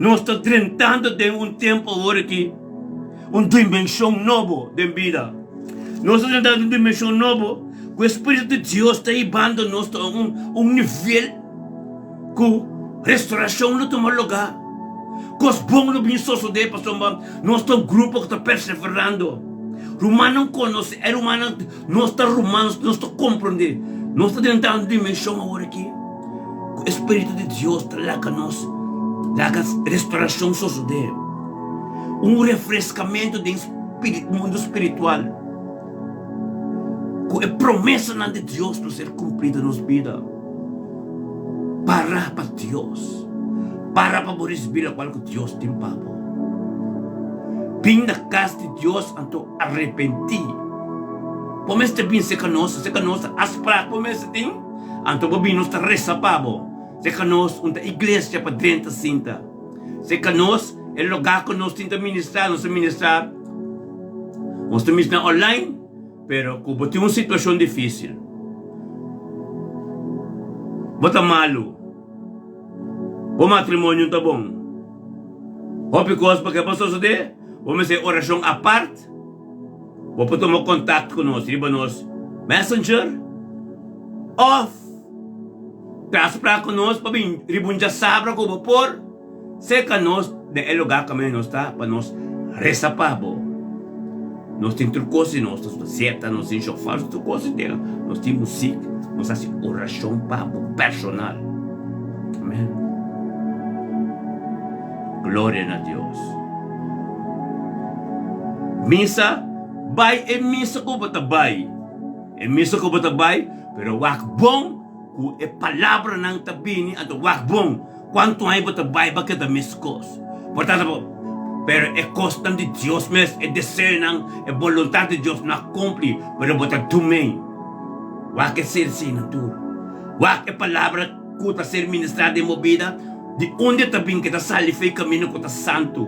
nos ta drentando den un tempo awor aki un dimenshon nobo den bida. Nos ta drentando den un dimenshon nobo ku e Spiritu di Dios ta hibando nos ta un un nivel ku restaurashon lo tuma lugá, kos bon lo bin sosodé pasobra nos ta un grupo ku ta perseverando. Rumannan konosé e rumannan, nos ta ruman, nos ta komprondé. Nos ta drentando un dimenshon awor aki ku e Spiritu di Dios ta laga nos laga restaurashon sosodé. Un refreskamento den mundu spiritual ku e promesanan di Dios lo ser kumplí den nos bida. Para pa Dios. Para pa bo risibí lokual ku Dios tin pa bo. Bin na kas di Dios anto arepentí. Bo mester bin serka nos, serka nos ta afsprak bo mester tin, anto bo bin nos ta resa pa bo. Serka nos un ta iglesia pa drenta sinta. Serka nos, e lugá ku nos tin ta ministrá, nos ta ministrá, nos ta ministrá online, pero ku bo tin un situashon difísil, bo ta malu, bo matrimonio no ta bon, hopi kos pa ke por sosodé, bo mester orashon apart. Bo por tuma kontakto ku nos riba nos Messenger òf traspra ku nos pa bin riba un djasabra ku bo por serka nos den e lugá kaminda nos ta pa nos resa pa bo. Nos tin tur kos di nos, nos ta seta, nos tin shofar, tur kos di den. Nos tin musik, nos hasi orashon pa bo personal. Amen. Gloria na Dios. Misa, bai e misa ku bo ta bai. E misa ku bo ta bai, pero wak bon ku e palabranan ta bini, anto wak bon kuantu aña bo ta bai bo a keda meskos. Por tanto bo, pero e kosnan di Dios mes, e deseonan, e boluntat di Dios no a kumpli, pero bo ta dumei. Wak e sersi na tur. Wak e palabra ku ta ser ministrá den bo bida. Di unda e ta bin ku e ta sali for e kaminda ku ta santu?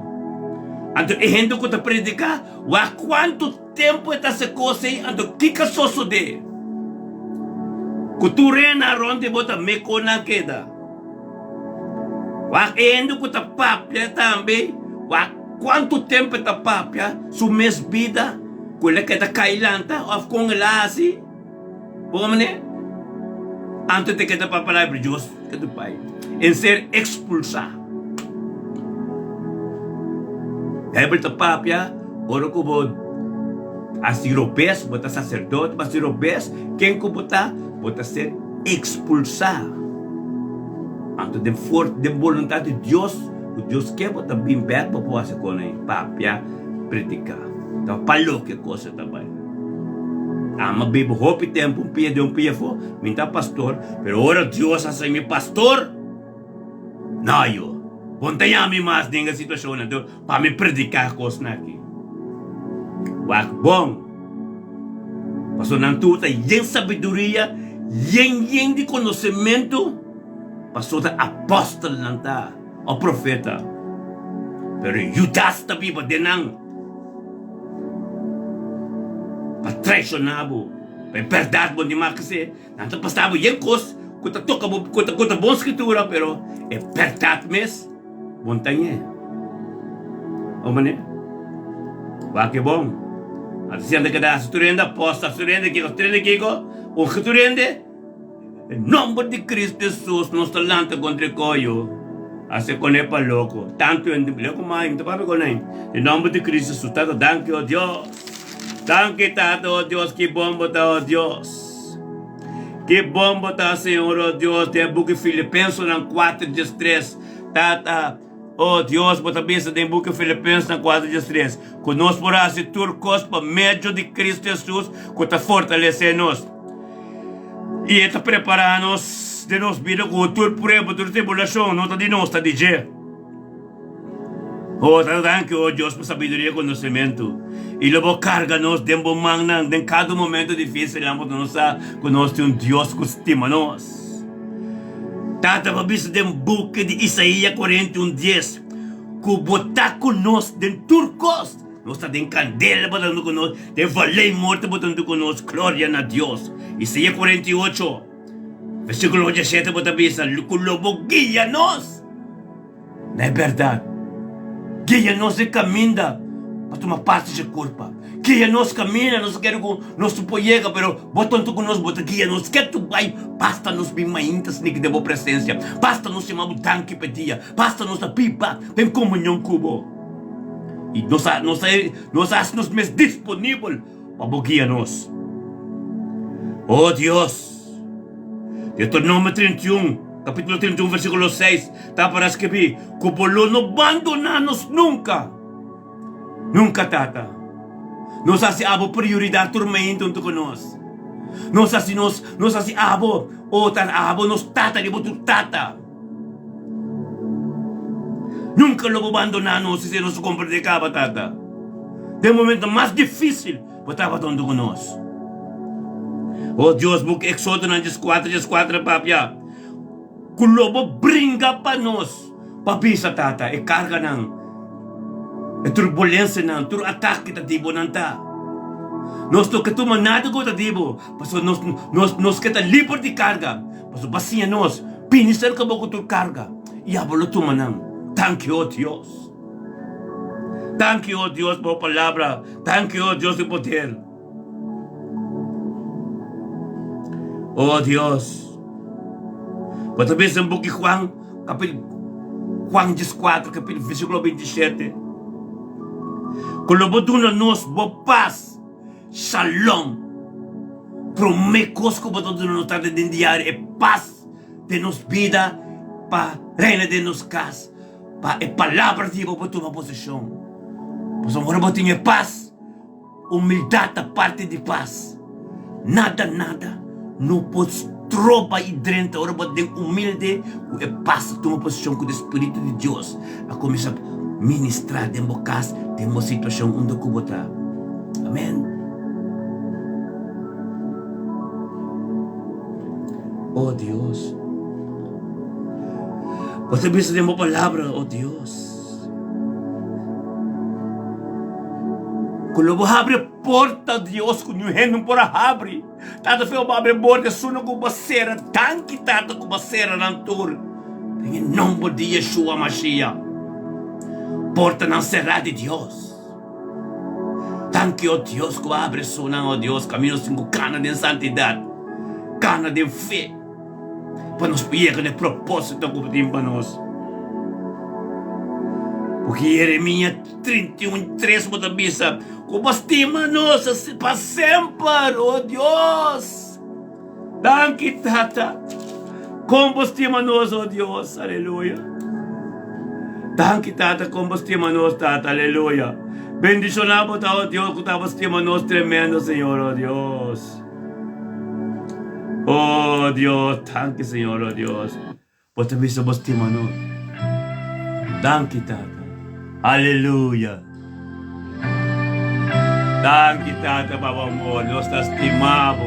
Anto e hende ku ta prediká, wak kuantu tempu e ta hasi kos ei, anto kiko a sosodé? Ku tur hende rònt di bo ta mekó nan keda. Wak e hende ku ta papia tambe, wak kuantu tempu e ta papia su mes bida ku el a keda kai lanta òf kon el a hasi. Bo mane? Anto te keda pa palabra di Dios ke tu pai en ser expulsá. Bijbel ta papia ora ku bo hasi robes, bo ta saserdote, bo hasi robes, ken ku bo ta? Bo ta ser expulsá. Anto den for den boluntat di Dios, ku Dios ke bo ta bin bek bo por hasi kon ei, papia, prediká. Ta pa loke kos e ta bai. Ama biba hopi tempu un pia den un pia afó, mi ta pastor, pero ora Dios a hasi mi pastor, no yo, bo no ta yama mi mas den e situashon anto pa mi prediká kosnan aki. Wak bon, pasobra nan tur ta yen sabiduria, yen yen di konosementu, pasobra ta apòstelnan ta, òf profeta, pero Judas ta biba den nan. Pa traishoná bo, pa e bèrdat bo di mas kese, nan ta pasa bo yen kos ku ta toka bo, ku ta ku ta bon skritura, pero e bèrdat mes bo no ta ñe. O manera? Wak e bon. Nan ta sienta keda hasi tur hende apòstel, hasi tur hende kiko, hasi tur hende kiko, ungi tur hende. Den nomber di Cristo Jesus nos ta lanta contra e coyo hace cone pa loco tanto hende leo cu mai mi ta papia con nan den nomber di Cristo Jesus tata danki oh Dios danki tata oh Dios ki bon bo ta oh Dios ki bon bo ta Señor oh Dios den buki Filipensonan 4 diestres tata oh Dios bo ta bisa den buki Filipensonan 4 diestres cu nos por haci tur cos pa medio di Cristo Jesus cu ta fortalece nos. I e ta prepará nos den nos bida ku tur prueba, tur tribulashon no ta di nos, ta di dje. O, ta danki, o Dios, pa sabiduria i konosementu. I lo bo karga nos den bo mannan den kada momento difísilnan, pasobra nos sa ku nos tin un Dios ku stima nos. Tata, bo a bisa den buki di Isaías 41 dies ku bo ta ku nos den tur kos. Nos ta den kandela, bo ta huntu ku nos, den valei morto, bo ta huntu ku nos. Gloria na Dios! Isaías 48, versíkulo 17, bo ta bisa ku lo bo guia nos. Na e bèrdat, guia nos e kaminda pa tuma parti dje kurpa. Guia nos kaminda, nos ta kere ku nos no por yega, pero bo tonto ku nos, bo ta guia nos ketu bai. Basta nos bin mainta sniki den bo presensia, basta nos yama bo danki pa e dia, basta nos ta biba den komunion ku bo. I nos a nos a nos a hasi nos mes disponibel pa bo guia nos. O Dios! Deuteronomio 31, capítulo 31, versículo 6, ta para skibí ku bo lo no bandoná nos nunka. Nunka, Tata. Nos hasi abo prioridat tur mainta huntu ku nos. Nos hasi nos, nos hasi abo, o ta abo nos Tata di bo tur tata. Nunka lo bo bandoná nos, esei nos komprendé kaba, Tata. Den momento mas difísil, Bo tabata huntu ku nos. O Dios, bo ku Eksodonan dieskuater dieskuater a papia ku lo bo bringa pa nos, pa bisa, Tata, e karganan, e turbulensianan, tur atake ta di bo nan ta. Nos no ke tuma nada ku ta di bo, pasobra nos nos nos ke ta liber di karga, pasobra bo a siña nos, bini serka bo ku tur karga, i abo lo tuma nan. Danki, o Dios. Danki, o Dios, pa bo palabra. Danki, o Dios di poder. O Dios, bo ta bisa den buki Juan, kapit Juan 14, kapit versíkulo 27, ku lo bo duna nos bo pas, shalom. Promé kos ku bo ta duna nos ta den diario e pas den nos bida pa reina den nos kas. Pa e palabra di bo por tuma poseshon. Pasobra ora bo tin e pas, humildat ta parti di pas. Nada, nada no por stroba i drenta ora bo den humilde ku e pas ta tuma poseshon ku e Spiritu di Dios a kuminsá ministrá den bo kas, den bo situashon unda ku bo ta. Amen. Oh Dios. Bo ta bisa den bo palabra, oh Dios, ku lo bo habri e porta, Dios, ku niun hende no por a habri. Tata fe bo habri e porta, esun ku bo sera, danki Tata ku bo sera nan tur. Den e nomber di Yeshua Mashiach, portanan será di Dios. Danki, oh Dios, ku bo habri esunnan, oh Dios, kaminda nos tin ku kana den santidat, kana den fe. Pa nos por yega na e propósito ku bo tin pa nos. Porque Jeremia 31:3 bo ta bisa ku bo stima nos pa semper, o Dios. Danki, Tata. Kon bo stima nos, o Dios. Aleluya. Danki, Tata, kon bo stima nos, Tata. Aleluya. Bendishoná bo ta, o Dios, ku ta bo stima nos tremendo, Señor, o Dios. Oh Dios, danki Señor, oh Dios. Bo ta bisa bo stima nos. Danki Tata. Aleluya. Danki Tata pa bo amor. Nos ta stima bo.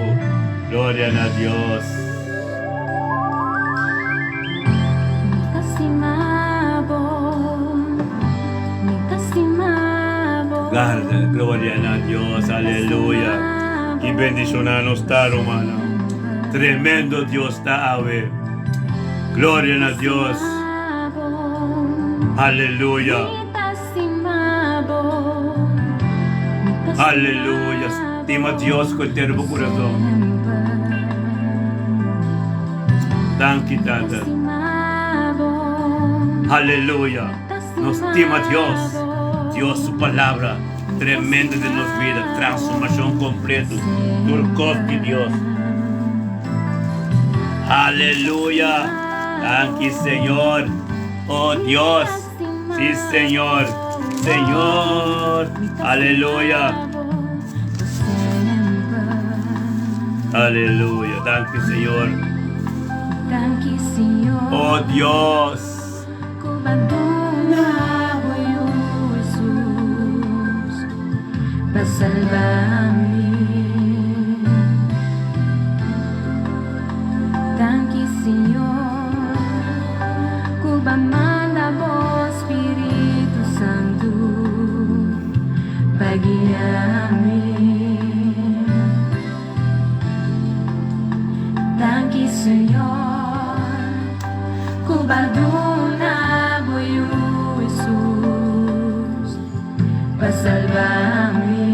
Gloria na Dios. Mi ta stima bo, mi ta stima bo. Garda, gloria na Dios, aleluya. Ki bendiciona nos ta, rumannan. Tremendo Dios ta awe. Gloria na Dios. Aleluya. Aleluya. Stima Dios cu entero bo corazon. Danki, Tata. Aleluya. Nos stima Dios. Dios su palabra tremendo den nos vida. Transformacion completo. Tur cos di Dios. Aleluya. Danki, Señor. Oh Dios. Sí, Señor. Señor. Aleluya. Aleluya. Danki, Señor. Oh Dios. Pa salba mi. Danki Señor ku b'a manda bo Spiritu Santu pa guia mi. Danki Señor ku b'a duna bo Yu Hesus pa salba mi.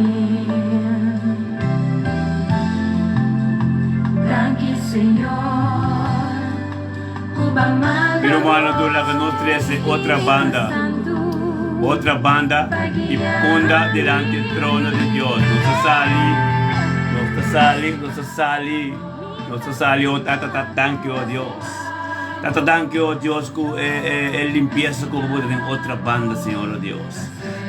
Danki Señor ku b'a manda Mi rumannan bo tur laga nos trese otra Spiritu banda, Santu otra banda pa i guia punda dilanti mi. e trono di Dios. Nos ta sali, nos ta sali, nos ta sali, nos ta sali, o Tata, ta danki, o Dios. Tata, danki, o Dios, ku e, e, e limpiesa ku bo pone den otra banda, Señor, o Dios.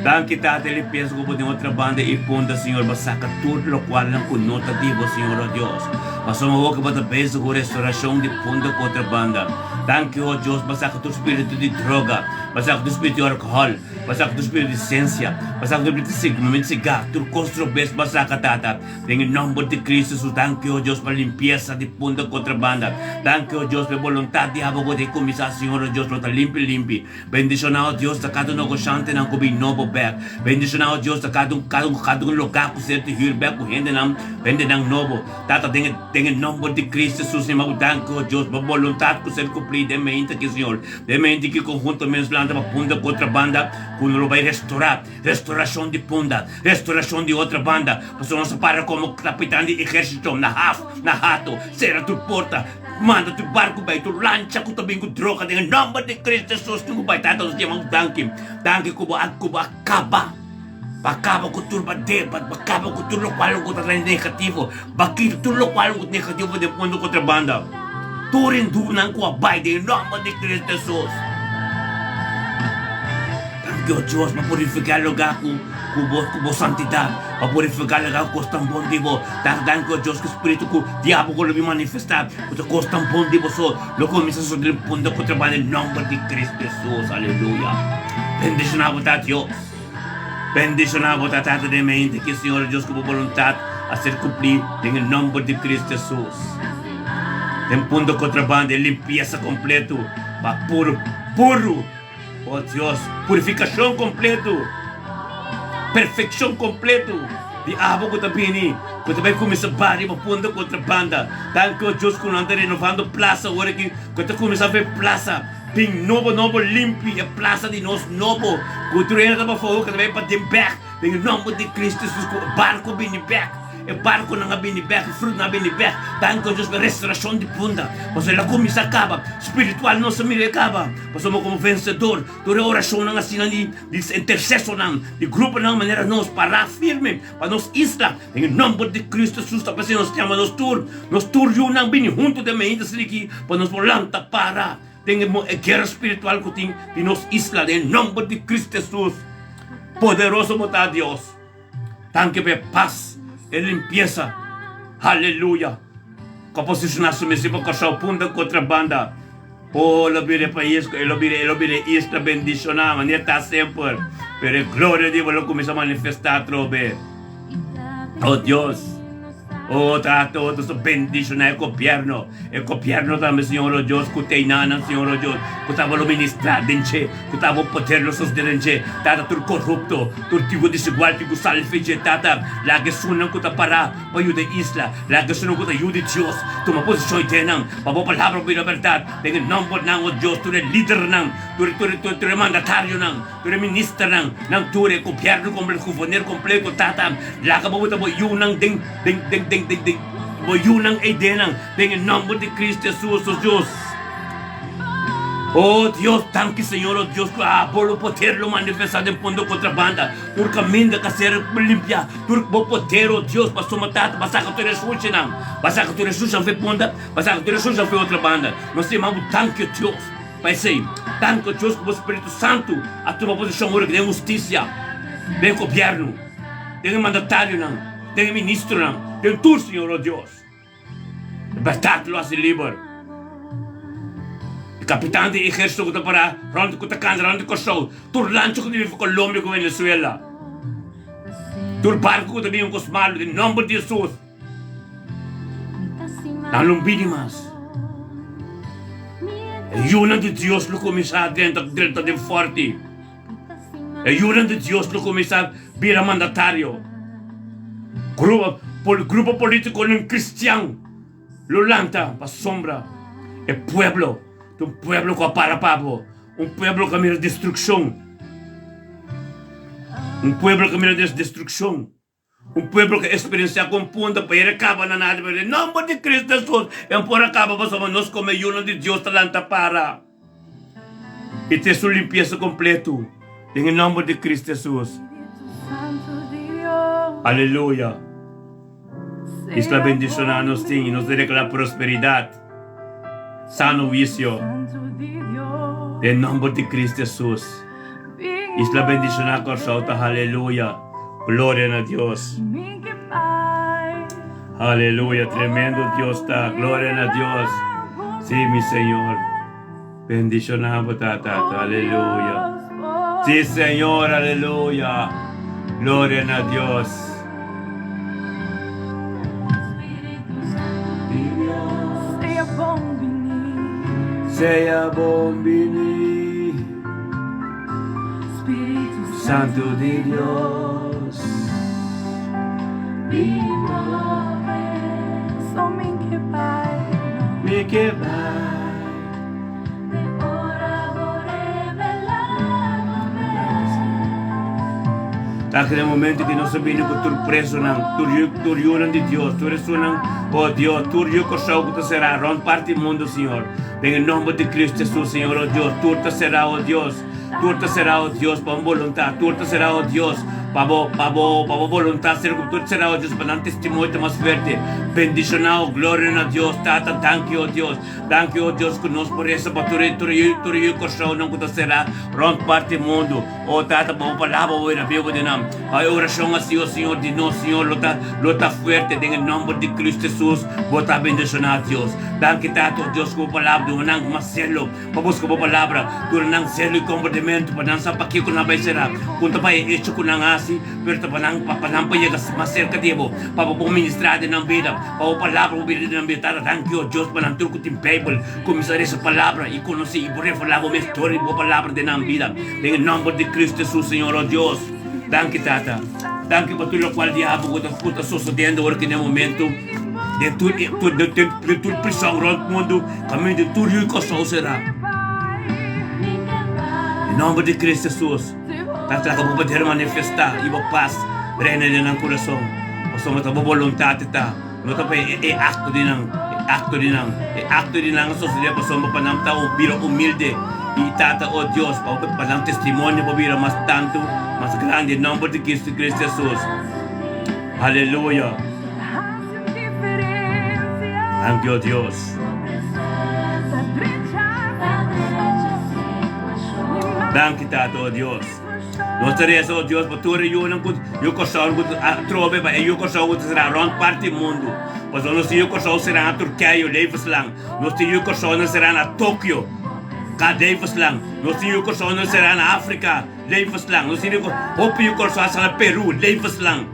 Danki, Tata, e limpiesa ku bo pone den otra banda i punda, Señor, bo saka tur lokualnan ku no ta di bo, Señor, o Dios. Pasobra awor ku bo ta bezig ku restorashon di punda ku otra banda. Danki, o Dios, bo saka tur spiritu di droga, bo saka tur spiritu di alkohòl, bo saka tur spiritu di sensia, bo saka tur spiritu di sigmamento di sigar, tur kos robes bo saka, Tata. Den e nòmber di Cristo Jesus, danki, o Dios, pa limpiesa di punda ku otra banda. Danki, o Dios, pa e boluntat di abo ku ta kuminsá, Señor, o Dios, lo ta limpi limpi. Bendishoná, o Dios, ta kada un negoshantenan ku bin nobo bèk. Bendishoná, o Dios, ta kada un, kada un, kada un lugá ku ser di hür bèk ku hendenan, hendenan nobo. Tata, den e, den e nòmber di Cristo Jesus, mi bo danki, o Dios, pa boluntat ku ser kumplí den mente aki, Señor. Den mente aki konhuntamente nos lanta pa punda ku otra banda ku no lo bai restorá. Restorashon di punda, restorashon di otra banda, pasobra nos a para komo kapitan di ehérsito na haf, na hato, sera tur porta, manda tur barku bai, tur lancha ku ta bin ku droga den e nòmber di Kristu Hesus tin ku bai. Tata, nos yama bo danki, danki ku bo a ku bo a kaba, bo a kaba ku tur badé, bo a kaba ku tur lokual ku ta negativo, bo a kita tur lokual ku ta negativo den mundu kontrabanda. Tur hindunan ku a bai den e nòmber di Kristu Hesus. Danki, o Dios, pa purifiká e lugá ku ku bo ku bo santidat, pa purifiká e lugá ku kos tan bon di bo. Ta danki, o Dios, ku spiritu ku diabel ku lo bin manifestá, ku ta kos tan bon di bo so lo kuminsá sosodé den punto ku trabá den nòmber di Kristu Hesus. Aleluya. Bendishoná bo ta, Dios. Bendishoná bo ta, Tata den mente, ki Señor, o Dios, ku bo boluntat a ser kumplí den e nòmber di Kristu Hesus. Den punto ku trabá den limpiesa kompleto pa puru puru. Oh Dios, purifikashon kompletu, perfekshon kompletu di abo ku ta bini, ku ta bai kuminsá bari pa punta ku otro banda. Danki, oh Dios, ku nan ta renovando plasa ora aki, ku ta kuminsá fe plasa bin nobo nobo limpi, e plasa di nos nobo, ku tur hende ta pafó, ku ta bai paden bèk den e nòmber di Kristu Hesus, ku e barku bini bèk. E barkunan a bini bèk, e frutnan a bini bèk. Danki Dios pa e restorashon di Punda. Pasobra el a kuminsá kaba. Spiritual nos a mira e kaba. Pasobra komo vensedor, tur e orashonnan asina di di intersesornan, di gruponan manera nos pará firme pa nos isla. Den e nòmber di Kristu Hesus ta p'esei nos yama nos tur, nos tur yunan bini huntu den mainta asina pa nos por lanta para den e guera spiritual ku tin di nos isla. Den e nòmber di Kristu Hesus. Poderoso bo ta, Dios. Danki pa e pas, e limpiesa. Haleluya! Ku a posishoná su mes riba Kòrsou punta ku otra banda. Oh, lo bira e pais, e lo bira, e lo bira e isla bendishoná manera ta semper. Pero e gloria di bo lo kuminsá manifestá atrobe. Oh Dios! Oh Tata, oh Dios, bendishoná e gobièrnu. E gobièrnu tambe, Señor, oh Dios, ku ta einanan, Señor, oh Dios, ku ta bo lo ministrá den dje, ku ta bo poder lo sosodé den dje. Tata, tur korupto, tur tin ku desigual tin ku sali fe dje, Tata. Laga esunnan ku ta pará pa yuda e isla, laga esunnan ku ta yu di Dios tuma posishon i den nan, pa bo palabra bira bèrdat. Den e nòmbernan, oh Dios, tur e lidernan, tur tur tur e mandatarionan, Tur e ministernan, nan tur e gobierno completo, gouverneur completo, tata, laga bo ta bo yunan den, den, den, den, den, den, bo yunan ei den nan, den e nomber di Cristo Jesus, nos Dios. Oh Dios, danki Señor, oh Dios, cu abo lo poder lo manifesta den fondo contrabanda, tur caminda ca ser limpia, tur bo poder, oh Dios, pasobra tata, pa saca tur e sucinan, pa saca tur e sucinan fe punda, pa saca tur e sucinan fe otra banda. Nos ta yama bo danki, oh Dios. Pa esei, tantu Dios ku bo spiritu santu a tuma posishon ora ku den hustisia, den e gobièrnu, den e mandatarionan, den e ministronan, den tur, Señor, o Dios. E bèrdat lo hasi liber. E kapitan di e ehérsito ku ta pará rònt ku ta kanta rònt di Kòrsou, tur lancha ku ta bini for Kolombia ku Venezuela. Tur barku ku ta bini un kos malu den nòmber di Hesus nan lo bini mas. E yunan di Dios lo kuminsá drenta drenta den fòrti. E yunan di Dios lo kuminsá bira mandatario. Grupo polítikonan kristian lo lanta pasobra e pueblo ta un pueblo ku a para pa bo. Un pueblo ku a mira destrukshon, un pueblo ku a mira destrukshon, un pueblo ku a eksperensiá kon punta pa e rekaba na nada, pero den nòmber di Kristu Hesus e por a kaba pasobra nos komo e yunan di Dios ta lanta para i tin su limpiesa kompletu den e nòmber di Kristu Hesus. Aleluya! Isla bendishoná nos tin i nos ta deklará prosperidat. Sano huicio den nomber di Cristo Jesus. Isla bendiciona Corsou ta haleluya gloria na Dios. Haleluya tremendo Dios ta gloria na Dios si mi Señor bendiciona bo ta tata aleluya si Señor aleluya gloria na Dios. Sea bon bini, Santu di Dios. Mi ke bai. Ta den momento ki nos a bini ku tur presonan, tur yu, tur yunan di Dios, tur esunnan, oh Dios, tur yu Kòrsou ku ta será rònt parti mundu, Señor. Den e nòmber di Kristu Hesus, Señor, oh Dios, tur ta será, oh Dios, tur ta será, oh Dios, pa bo boluntat, tur ta será, oh Dios, pa bo, pa bo, pa bo boluntat ser kumplí, tur ta será, oh Dios, pa nan testimonio ta mas fuerte. Bendishoná, oh gloria na Dios, Tata, danki, oh Dios. Danki o Dios ku nos por resa pa tur e tur e tur e Kòrsounan ku ta será rònt parti mundu. O Tata pa bo palabra bo bira bibu den nan. Pa e orashon asi o Señor di nos Señor lo ta lo ta fuerte den e nòmber di Kristu Hesus bo ta bendishoná Dios. Danki Tata o Dios ku bo palabra duna nan mas selo pa buska bo palabra. Duna nan selo i komportamentu pa nan sa pakiko nan bai será. Ku ta pa e echo ku nan hasi pero ta pa nan pa nan por yega mas serka di bo pa bo por ministrá den nan bida. Pa bo palabra bo bira di nan bida tata danki o Dios pa nan tur ku tin Bijbel kuminsá resa palabra i konosé i bo revelá bo mes dor di bo palabra den nan bida den e nòmber di Kristu Hesus Señor o Dios danki tata danki pa tur lokual diabel ku ta ku ta sosodiendo ora ki den momento den tur e tur den den tur prison rònt mundu kaminda den tur yu kòrsou será den nòmber di Kristu Hesus. Ta trata bo poder manifestá i bo pas reina den nan kurason, pasobra ta bo boluntat e ta, no ta pa e akto di nan, e akto di nan, e akto di nan a sosodé pasobra pa nan ta bira humilde i Tata, o Dios, pa pa nan testimonio por bira mas tantu, mas grandi, den nòmber di Kristu Kristu Hesus. Aleluya. Danki, o Dios. Danki Tata, o Dios. Nos ta reza, o Dios, pa tur e yunan ku yu Kòrsou ku atrobe pa e yu Kòrsou ku ta será rònt parti mundu. Pasobra nos tin yu Kòrsou será na Turkije, levenslang. Nos tin yu Kòrsou nan será na Tokio, ka levenslang. Nos tin yu Kòrsou nan será na Afrika, levenslang. Nos tin hopi yu Kòrsou a será na Peru, levenslang.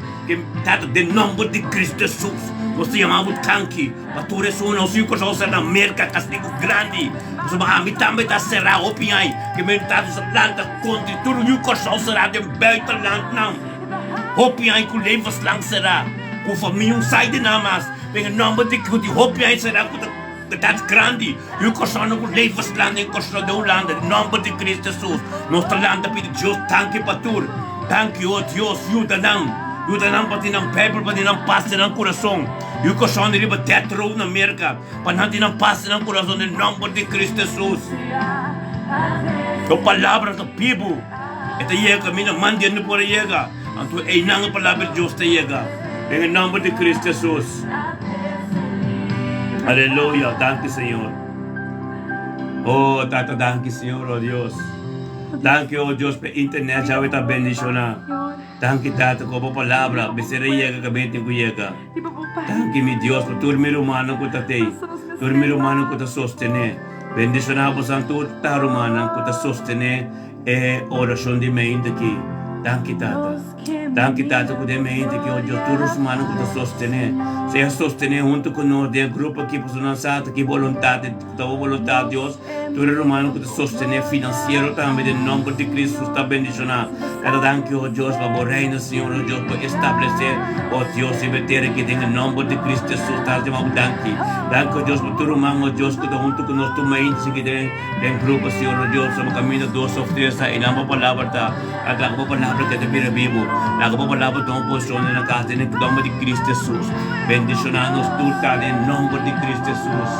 Tata, den nòmber di Kristu Hesus, nos ta yama bo danki. Pa tur esun nos yu Kòrsou ser na Merka kastigu grandi pasobra ami tambe ta será hopi ai ke men ta nos lanta kontra tur yu Kòrsou será den buitenlandnan hopi ai ku levenslang será ku famia un sai di nan mas den e nòmber di ku di hopi ai será ku ta dat grandi yu Kòrsou nan ku levenslang den Kòrsou den Hulanda den nòmber di Kristu Hesus nos ta lanta pidi Dios danki pa tur danki o Dios yuda nan yuda nan pa tin nan Bijbel pa tin nan pas den nan kurason. Yu kòrsou di riba death row na Merka, pa nan tin nan pas den nan kurason den nòmber di Kristu Hesus. Bo palabra ta bibu, e ta yega kaminda man di hende por a yega, anto einan e palabra di Dios ta yega, den e nòmber di Kristu Hesus. Aleluya, danki Señor. Oh Tata danki Señor, oh Dios. Danki oh Dios pa e internet djawe ta bendishoná. Danki Tata ku bo palabra mester a yega kaminda tin ku yega. Danki mi Dios pa tur mi rumannan ku ta tei, tur mi rumannan ku ta sostené. Bendishoná bosan tur ta rumannan ku ta sostené e orashon di meinta aki. Danki Tata. Danki Tata ku den mente ki, oh Dios, tur nos rumannan ku ta sostené, sea sostené huntu ku nos den e grupo aki, pasobra nan sa ta ki boluntat, ku ta bo boluntat, Dios. Tur e rumannan ku ta sostené finansiero tambe den nòmber di Kristu ta bendishoná. Tata danki, oh Dios, pa bo reino, Señor, oh Dios, por establesé, oh Dios, riba e tera aki den e nòmber di Kristu Hesus. Ta hasi bo danki. Danki, oh Dios, pa tur ruman, oh Dios, ku ta huntu ku nos tur mainta aki den den grupo, Señor, oh Dios. Tabata kaminda dos òf tres ta, einan bo palabra ta. Laga bo palabra keda bira bibu. Laga bo palabra tuma posishon den nan kas den e nòmber di Kristu Hesus. Bendishoná nos tur ta den nòmber di Kristu Hesus.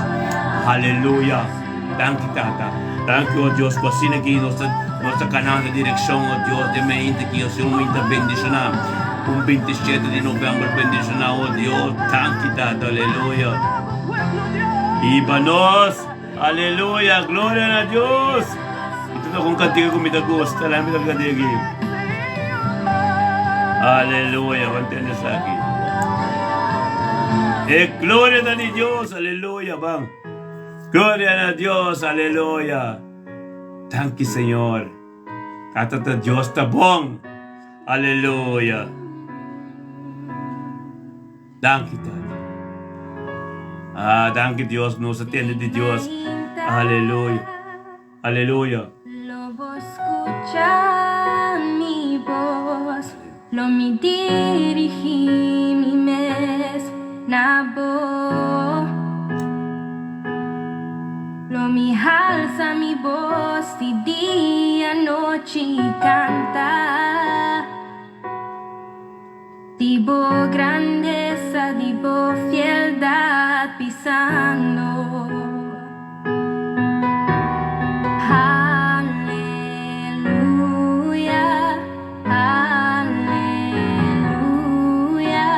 Aleluya. Danki Tata. Danki o Dios ku asina ki nos ta nos ta kanando direkshon o Dios den meinta ki o Señor meinta bendishoná. Un 27 di novèmber bendishoná o Dios. Danki Tata. Aleluya. Hiba nos. Aleluya. Gloria na Dios. Mi ta toka un kantika ku mi ta gusta. Laga mi toka e kantika aki. Aleluya. Bo ntende esaki. E gloria ta di Dios. Aleluya. Ban. Gloria na Dios. Aleluya. Danki Señor. Tata ta Dios ta bon. Aleluya. Danki Tata. Ah, danki Dios. Nos a tende di Dios. Aleluya. Aleluya. Lo bo scucha mi voz, lo mi dirigi mi mes na bo. Lo mi halsa mi voz di dia, nochi canta. Di bo grandesa, di bo fieldad bisando. Aleluya, aleluya,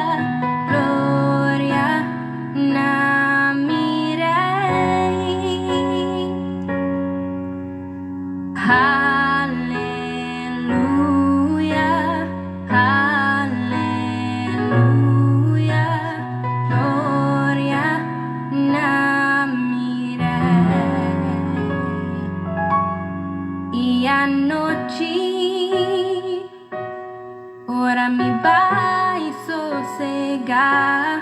gloria na mi Rey. Aleluya, aleluya, gloria na mi Rey. I anochi, ora mi bai sosegá,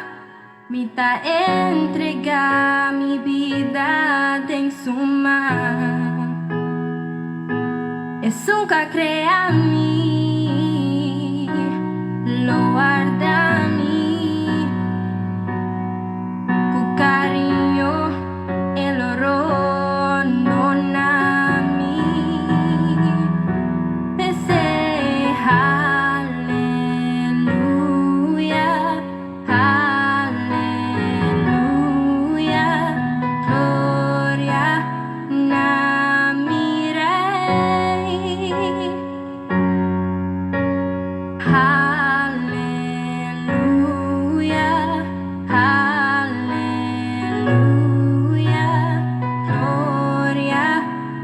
Mi ta entregá mi bida den su man. Esun k'a krea mi lo warda mi. Ku kariño e lo rondona mi. P'esei haleluya. Aleluya, gloria na mi Rey. Aleluya, aleluya, gloria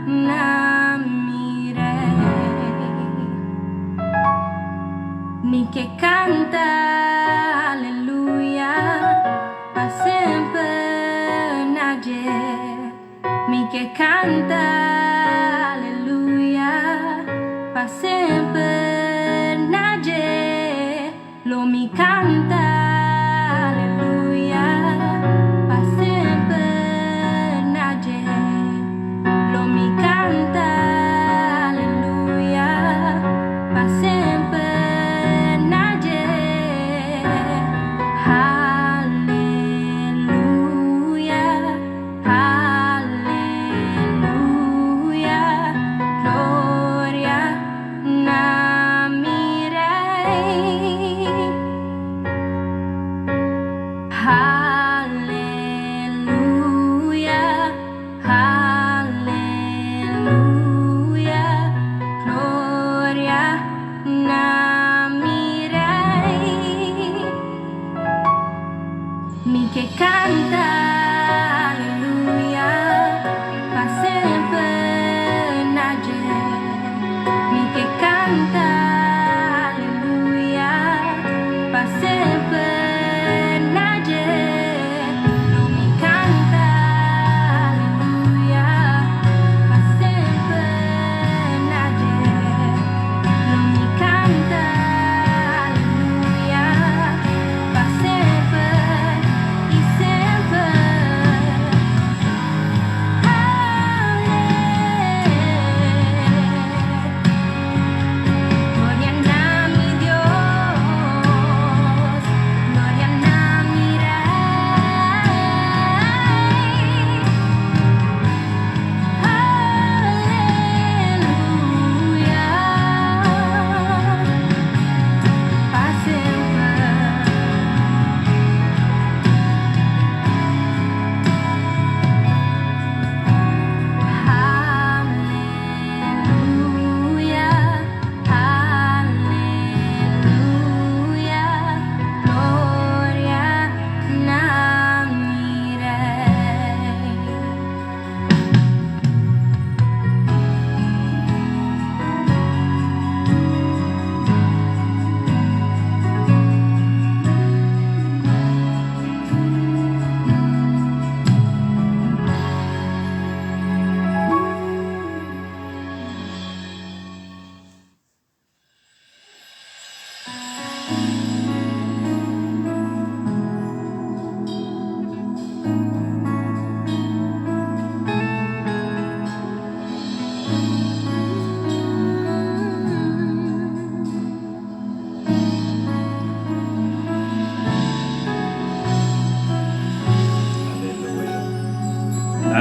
na mi Rey. Mi ke kanta aleluya pa semper na dje. Mi ke kanta aleluya pa semper na dje. Lo mi kanta aleluya pa semper na dje. Lo mi kanta aleluya pa semper na dje. Aleluya, aleluya, gloria na mi Rey.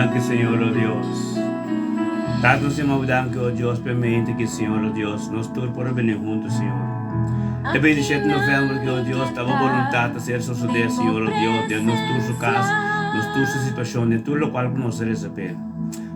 Danki Señor o Dios. Tata nos yama bo danki o Dios p'e mente ki Señor o Dios nos tur por a bini hunto Señor. E 27 november ki o Dios ta bo boluntad ta ser sosode Señor o Dios den nos tur su cas, nos tur su situacion den tur locual cu nos a reza p'e.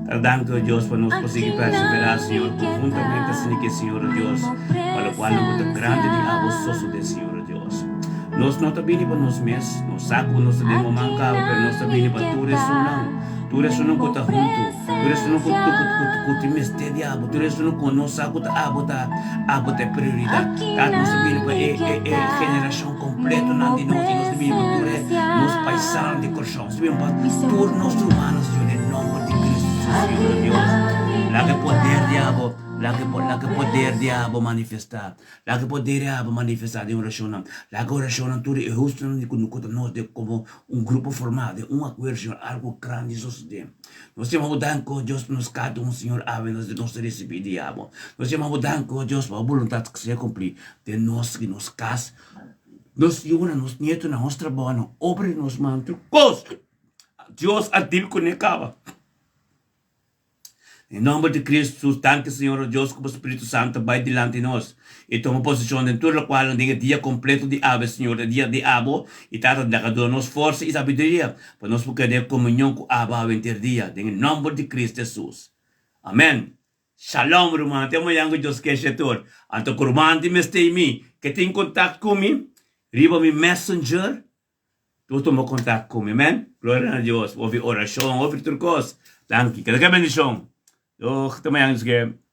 Ta danki o Dios pa nos por sigui persevera Señor conhuntamente asina ki Señor o Dios pa locual nan cu ta grandi di abo sosode Señor o Dios. Nos no ta bini pa nos mes, nos sa ku nos ta den moman kaba, pero nos ta bini pa tur esunnan, tur esunnan ku ta huntu, tur esunnan ku ku tin mester di abo, tur esunnan ku nos sa ku ta abo ta abo ta e prioridat. Tata, nos ta bini pa e e e generashon kompletonan di nos, i nos ta bini pa tur e nos paisanonan di Kòrsou, nos ta bini pa tur nos rumannan, Señor, den nòmber di Kristu Jesus, Señor Dios. Laga e poder di abo, laga e poder di abo manifestá. Laga e poder di Abba manifestá den orashonnan. Laga orashonnan tur e hustunan di ku ta nos den komo un grupo formá den un akuerdo, Señor, algu grandi sosodé. Nos yama Bo danki, o Dios, pa nos kada un, Señor, awe nos nos ta risibí di Abo. Nos yama Bo danki, o Dios, pa Bo boluntat sea kumplí den nos i nos kas, nos yunan, nos nietonan, nos trabounan, obra di nos man, tur kos. Dios a dil kuné kaba. Den nomber di Cristo Jesus, danki Señor nos Dios cu bo Spiritu Santo bay dilanti nos y tuma posicion den tur locual nos den e dia completo di awe Señor, e dia di abo y Tata laga duna nos forsa y sabiduria pa nos por keda den comunion cu abo awe henter dia, den e nomber di Cristo Jesus. Amen. Shalom ruman, te mañan cu Dios kesha tur. Anto cu ruman tin mester y mi ke tin contact cu mi riba mi messenger, Tur tuma kontak ku mi, amen. Gloria na Dios. Hopi orashon, hopi tur kos. Danki. Keda ke bendishon. Dog, te mañan Dios ke.